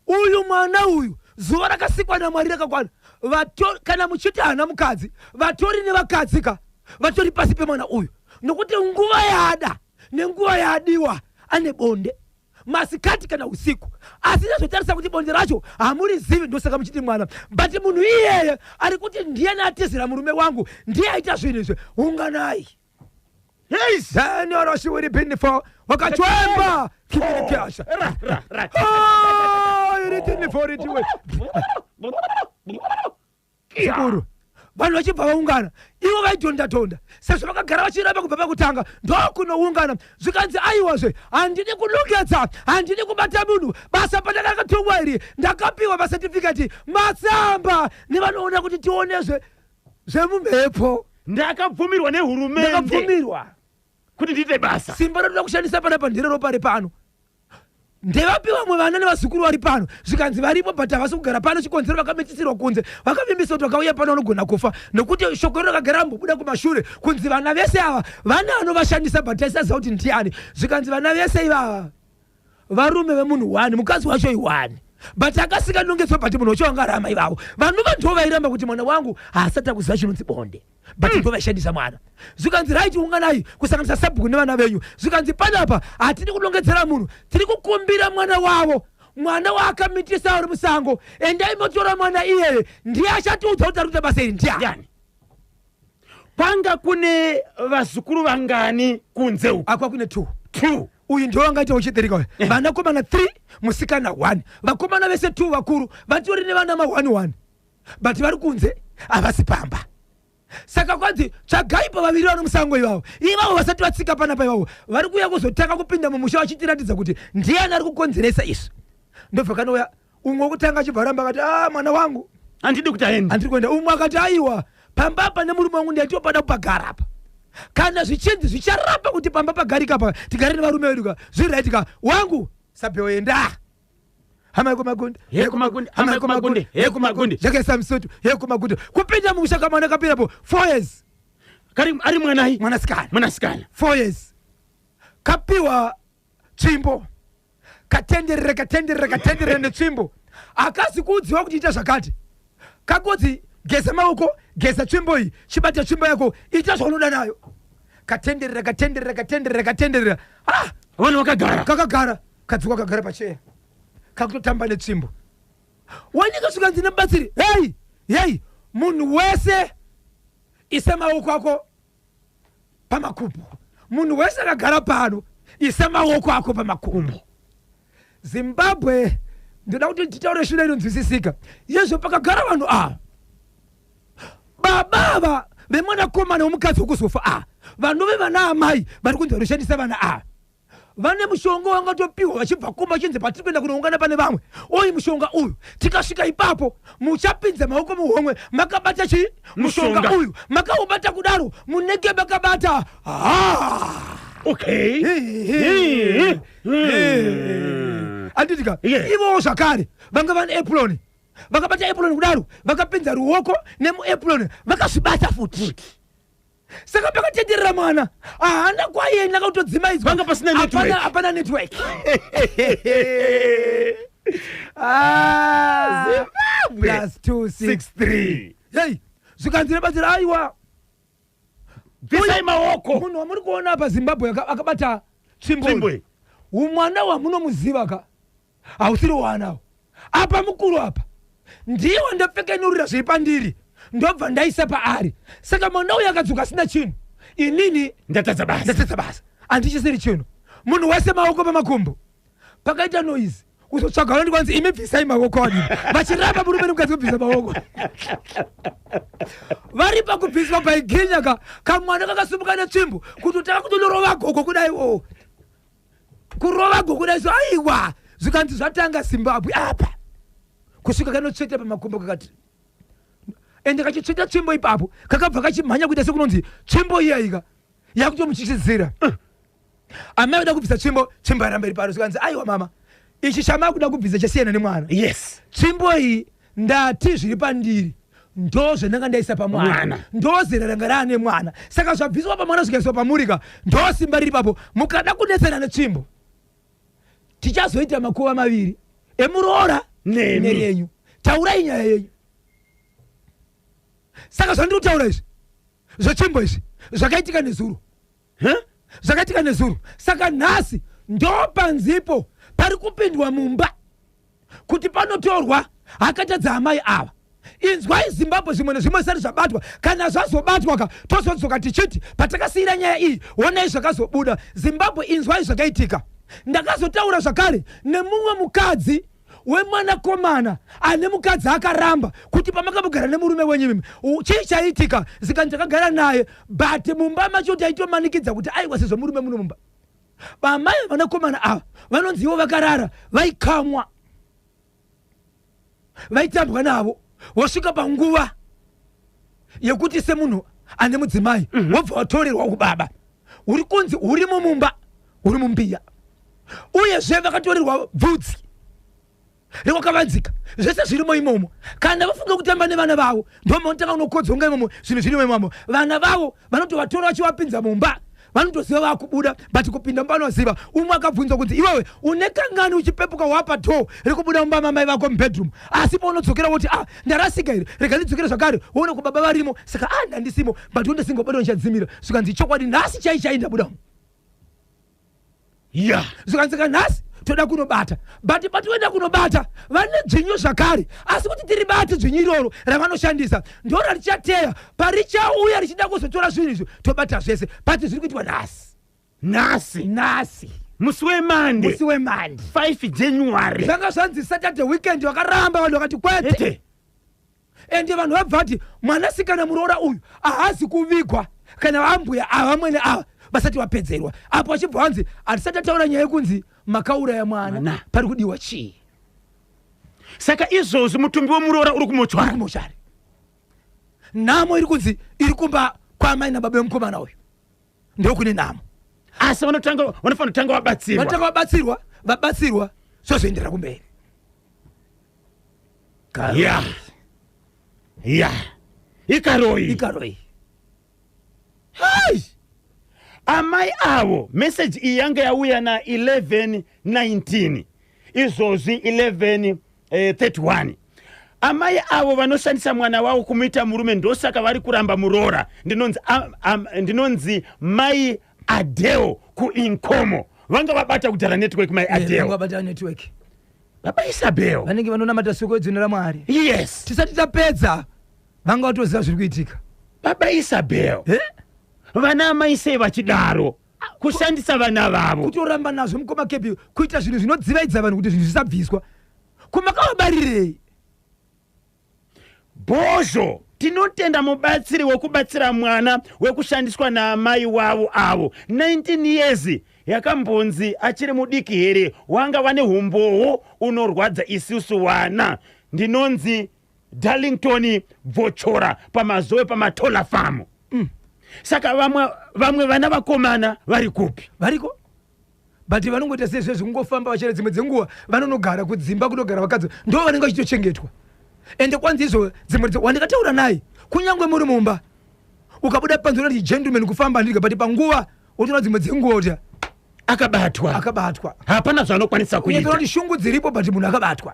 uyu mwana uyu zuva rakasikwa naMwari rakakwana. Kana muchiti haana mukadzi, vatori nevakadzi ka vatori pasi pemwana uyu, nokuti nguva yaada nenguva yaadiwa ane bonde masikati kana usiku, asi nezotarisa kuti bonde racho hamurizivi, ndosaka muchiti mwana. But munhu iyeye ari kuti ndiyani atizira murume wangu, ndiye aita zvinhu izvi. Unganai. Yes. Daniel wakachwemba kibirikyasha. Ra, ra, ra. Iritiniforitiwe zvikuru. Vanhu vachibva vaungana, ivo vaidhonda dhonda sezvo vakagara vachiramba kubva pakutanga. Ndokunoungana, zvikanzi aiwazve, handidi kunongedza, handidi kubata munhu. Basa pandakakatongwa iri, ndakapiwa masetifiketi, matsamba nevanoona kuti tionezve zvemumhepo. Ndakabvumirwa nehurumende. Ndakabvumirwa kuti ndiite basa. Simba ratoda kushandisa panapa ndere ropa repano. Ndevapi vamwe vana nevazukuru vari pano? Zvikanzi varipo, but havasi kugara pano. Chikonzero, vakamitisirwa kunze, vakavimbisa kuti vakauya pano vanogona kufa, nokuti shoko iro rakagara rambobuda kumashure kunzi vana vese ava vana vanovashandisa, but taisaziva kuti ndiani. Zvikanzi vana vese ivava varume vemunhu one, mukadzi wacho ione, but akasinganongedzwa, but munhu wacho angarama. Ivavo vanova ndo vairamba kuti mwana wangu haasati akuziva chinonzi bonde, but ndo vaishandisa mwana. Zvikanzi right, unganai kusanganisa sabhuku nevana venyu. Zvikanzi panapa hatidi kunongedzera munhu, tiri kukumbira mwana wavo, mwana waakamitisa ari musango. Endai motora mwana iyeye, ndiye achatiudza kuti ari kuita basa iri ndiani. Ndiani? Kwanga kune vazukuru vangani kunze uku? Akwa kune two. Two. Uyu ndio wangaita uchitereka uyu. Vanakomana 3, musikana 1. Vakomana vese 2 vakuru vatori nevana ma1 1, but vari kunze, havasi pamba. Saka kwanzi tsvagaipo vaviri vari musango ivavo. Ivavo vasati vatsika panapa, ivavo vari kuuya kuzotanga kupinda mumusha vachitiratidza kuti ndiani ari kukonzeresa izvi. Ndobva kanouya umwe wekutanga achibva ramba, akati a mwana wangu handidi kuti aende. Handiri kuenda. Umwe akati aiwa, pamba apa nemurume wangu ndaitiwa pada kupagara apa. Kana zvichinzi zvicharapa kuti pamba pagarika pa tigare nevarume vedu ka, zviri right ka. Wangu sabheo, enda hama yekumagunde. Yekumagunde, hama yekumagunde, yekumagunde. Zvakaisa musutu yekumagunde kupinda mumusha. Kamwana kapindapo 4 years. Kari ari mwanai? Mwanasikana. Mwanasikana. 4 years, kapiwa tsvimbo, katenderere, katenderere, katenderere netsvimbo. Akazi kuudziwa kuti ita zvakati, kakodzi geza maoko, geza tsvimbo iyi, chibata tsvimbo yako, ita zvaunoda nayo. Katenderera, katenderera, katenderera, katenderera. Ah! Vanhu vakagara. Kakagara, kadzuka, kagara pacheya, kakutotamba netsvimbo. Wanyika svikanzi nemubatsiri, hei hei, munhu wese ise maoko ako pamakumbo. Munhu wese akagara pano, ise maoko ako pamakumbo. Zimbabwe, ndoda kuti titaure shura inonzwisisika yezvo. Pakagara vanhu ava, baba ava vemwanakomana womukadzi wekuzofa ava, vanove vana amai vari kunzi vanoshandisa vana ava, vane mushonga wangatopiwa vachibva kumba, vachinzi patiri kuenda kunoungana pane vamwe, oyi mushonga uyu, tikasvika ipapo muchapinza maoko muhomwe makabata chii? Mushonga. Mushonga. Uyu makaubata kudaro munenge makabata ha. Okay. Anditika Yeah. ivowo zvakare vanga vane apron, vakabata apron kudaro, vakapinza ruoko nemuapron, vakazvibata futi. Saka pakatenderera mwana haana kwaienda, kakutodzimaidzwa. Panga pasina network. Hapana network. Ah, Zimbabwe. plus 2 6 3. Hey, zvikanzi nebatsira, aiwa, Bvisai maoko. Munhu wamuri kuona apa, Zimbabwe, akabata Tsvimbo tsvimbo, iyi. umwana wamunomuziva ka, hausiri wanawo apa, mukuru apa ndiye wandapfekenurira zviri pandiri, ndobva ndaisa paari. Saka mwana uyu akadzoka asina chinhu, inini Ndatadza basa. Ndatadza basa, handichisiri chinhu. Munhu wese maoko pamakumbo. Pakaita noise, kuzotsvaga vanondi kwanzi, imi bvisai maoko adini. Vachiramba murume nemukadzi kubvisa maoko, vari pakubviswa paiginya ka, kamwana kakasumuka netsvimbo kuti utaka kutonorova gogo kudai, o kurova gogo kudai. So aiwa, zvikanzi zvatanga Zimbabwe apa, kusvika kanotsveta pamakumbo kakati, ende kachitsveta tsvimbo ipapo, kakabva kachimhanya kuita sekunonzi tsvimbo iyaika yakutomutyisidzira. Amai kuda kubvisa tsvimbo, tsvimbo yaramba iri paro. Zvikanzi, aiwa mama, ichi chamakuda kubvisa chasiyana nemwana. Tsvimbo iyi, ndati zviri pandiri ndo zvandanga ndaisa pamwana. Mwana. Ndo zera ranga raane mwana. Saka zvabviswa pamwana zvikaiswa pamurika, ndo simba riri papo. Mukada kunetsana netsvimbo, tichazoita makuva maviri emuroora Nemi. nerenyu. Taurai nyaya yenyu. Saka zvandiri kutaura izvi zvetsvimbo izvi zvakaitika nezuro. Huh? Zvakaitika nezuro. Saka nhasi ndo panzipo pari kupindwa mumba kuti panotorwa hakata dzaamai ava. Inzwai Zimbabwe, zvimwe nezvimwe zvisati zvabatwa. Kana zvazobatwa ka, tozodzoka tichiti patakasiyira nyaya iyi, onai zvakazobuda. Zimbabwe, inzwai zvakaitika. Ndakazotaura zvakare nemumwe mukadzi wemwanakomana ane mukadzi akaramba kuti pamakambogara nemurume wenyu imimi, chii chaitika? Zikani takagara naye, but mumba macho taitomanikidza kuti aiwa, sezvo murume muno mumba. Vamai vevanakomana ava vanonzi ivo vakarara vaikamwa, vaitambwa navo. Wosvika panguva yekuti semunhu ane mudzimai wobva watorerwa kubaba, uri kunzi uri mumumba, uri mumbiya. Uyezve vakatorerwa bvudzi rewakavanzika, zvese zvirimo imomo. Kana vafunga kutamba nevana vavo, ndomaunotanga unokodzonga imomo, zvinhu zvirimo imomo. Vana vavo vanotovatora vachivapinza mumba, vanotoziva vakubuda, but kupinda mumba vanoziva. Umwe akabvunzwa kunzi, iwewe une kangani uchipepuka wapa door rekubuda mumba mamai vako mubedroom? Asi paunodzokera woti, ah, ndarasika here? Rega ndidzokere zvakare. Woona kubaba varimo. Saka, ah, ndandisimo, but undesingobuda ndichadzimira. Zvikanzi, chokwadi nhasi chai chai ndabuda. Zvikanzi ka, nhasi toda kunobata, but patinoenda kunobata vane dzvinyu zvakare. Asi kuti tiribate dzvinyu iroro ravanoshandisa, ndo rarichateya parichauya richida kuzotora zvinhu izvi, tobata zvese. Pati zviri kuitwa nhasi. Nhasi. Nhasi. Musi weMonday. Musi weMonday. 5 January. Zvanga zvanzi Saturday weekend, vakaramba vanhu, vakati kwete. Ete. Ende vanhu vabva vati mwanasikana muroora uyu haazi kuvigwa kana vambuya ava vamwene ava vasati vapedzerwa. Apo vachibva vanzi hatisati tataura nyaya yekunzi makauraya mwana. Mwana. Pari kudiwa chii? Saka izvozvi mutumbi wemuroora uri kumochwari. Kumochari. Nhamo iri kunzi iri kumba kwamai nababa vemukomana uyu, ndokune nhamo. Asi vanofanira kutanga vabatsirwa. Vanotanga vabatsirwa, vabatsirwa zvozoenderera kumberi. Ya, ikaroi. Ikaroi. Hai, amai avo, meseji iyi yanga yauya na11:19, izvozvi 11:31. Amai avo vanoshandisa mwana wavo kumuita murume, ndosaka vari kuramba muroora. Ndinonzi mai Adeo kuInkomo. Vanga vabata kudhara network, mai Adeo. Vabata network. Baba Isabel. Vanenge vanonamata soko yedzino raMwari. Yes. Tisati tapedza vanga vatoziva zviri kuitika. Baba Isabel. Eh? Vana amai sei vachidaro, kushandisa vana vavo? Kutoramba nazvo, mukoma Kepi, kuita zvinhu zvinodzivaidza vanhu kuti zvinhu zvisabviswa. Kumakavabarirei? Bhozho, tinotenda mubatsiri wekubatsira mwana wekushandiswa naamai wavo avo. 19 years yakambonzi achiri mudiki here? Wanga wane umbowo unorwadza isusu wana. Ndinonzi Darlington Bvochora paMazowe, paMatola Farm. Saka vamwe vana vakomana vari kupi? Variko. But vanongoita sezvezvi, kungofamba vachera. Dzimwe dzenguva vanonogara kudzimba kunogara vakadzi, ndo vanenge vachitochengetwa. Ende kwanzi izvo dzimwe wandikataura naye, kunyange muri mumba, ukabuda panze unoti gentleman kufamba, handika? But panguva wotoona dzimwe dzenguva kuti akabatwa. Akabatwa. Hapana zvaanokwanisa kuita. Kuita. Kuti shungu dziripo, but munhu akabatwa.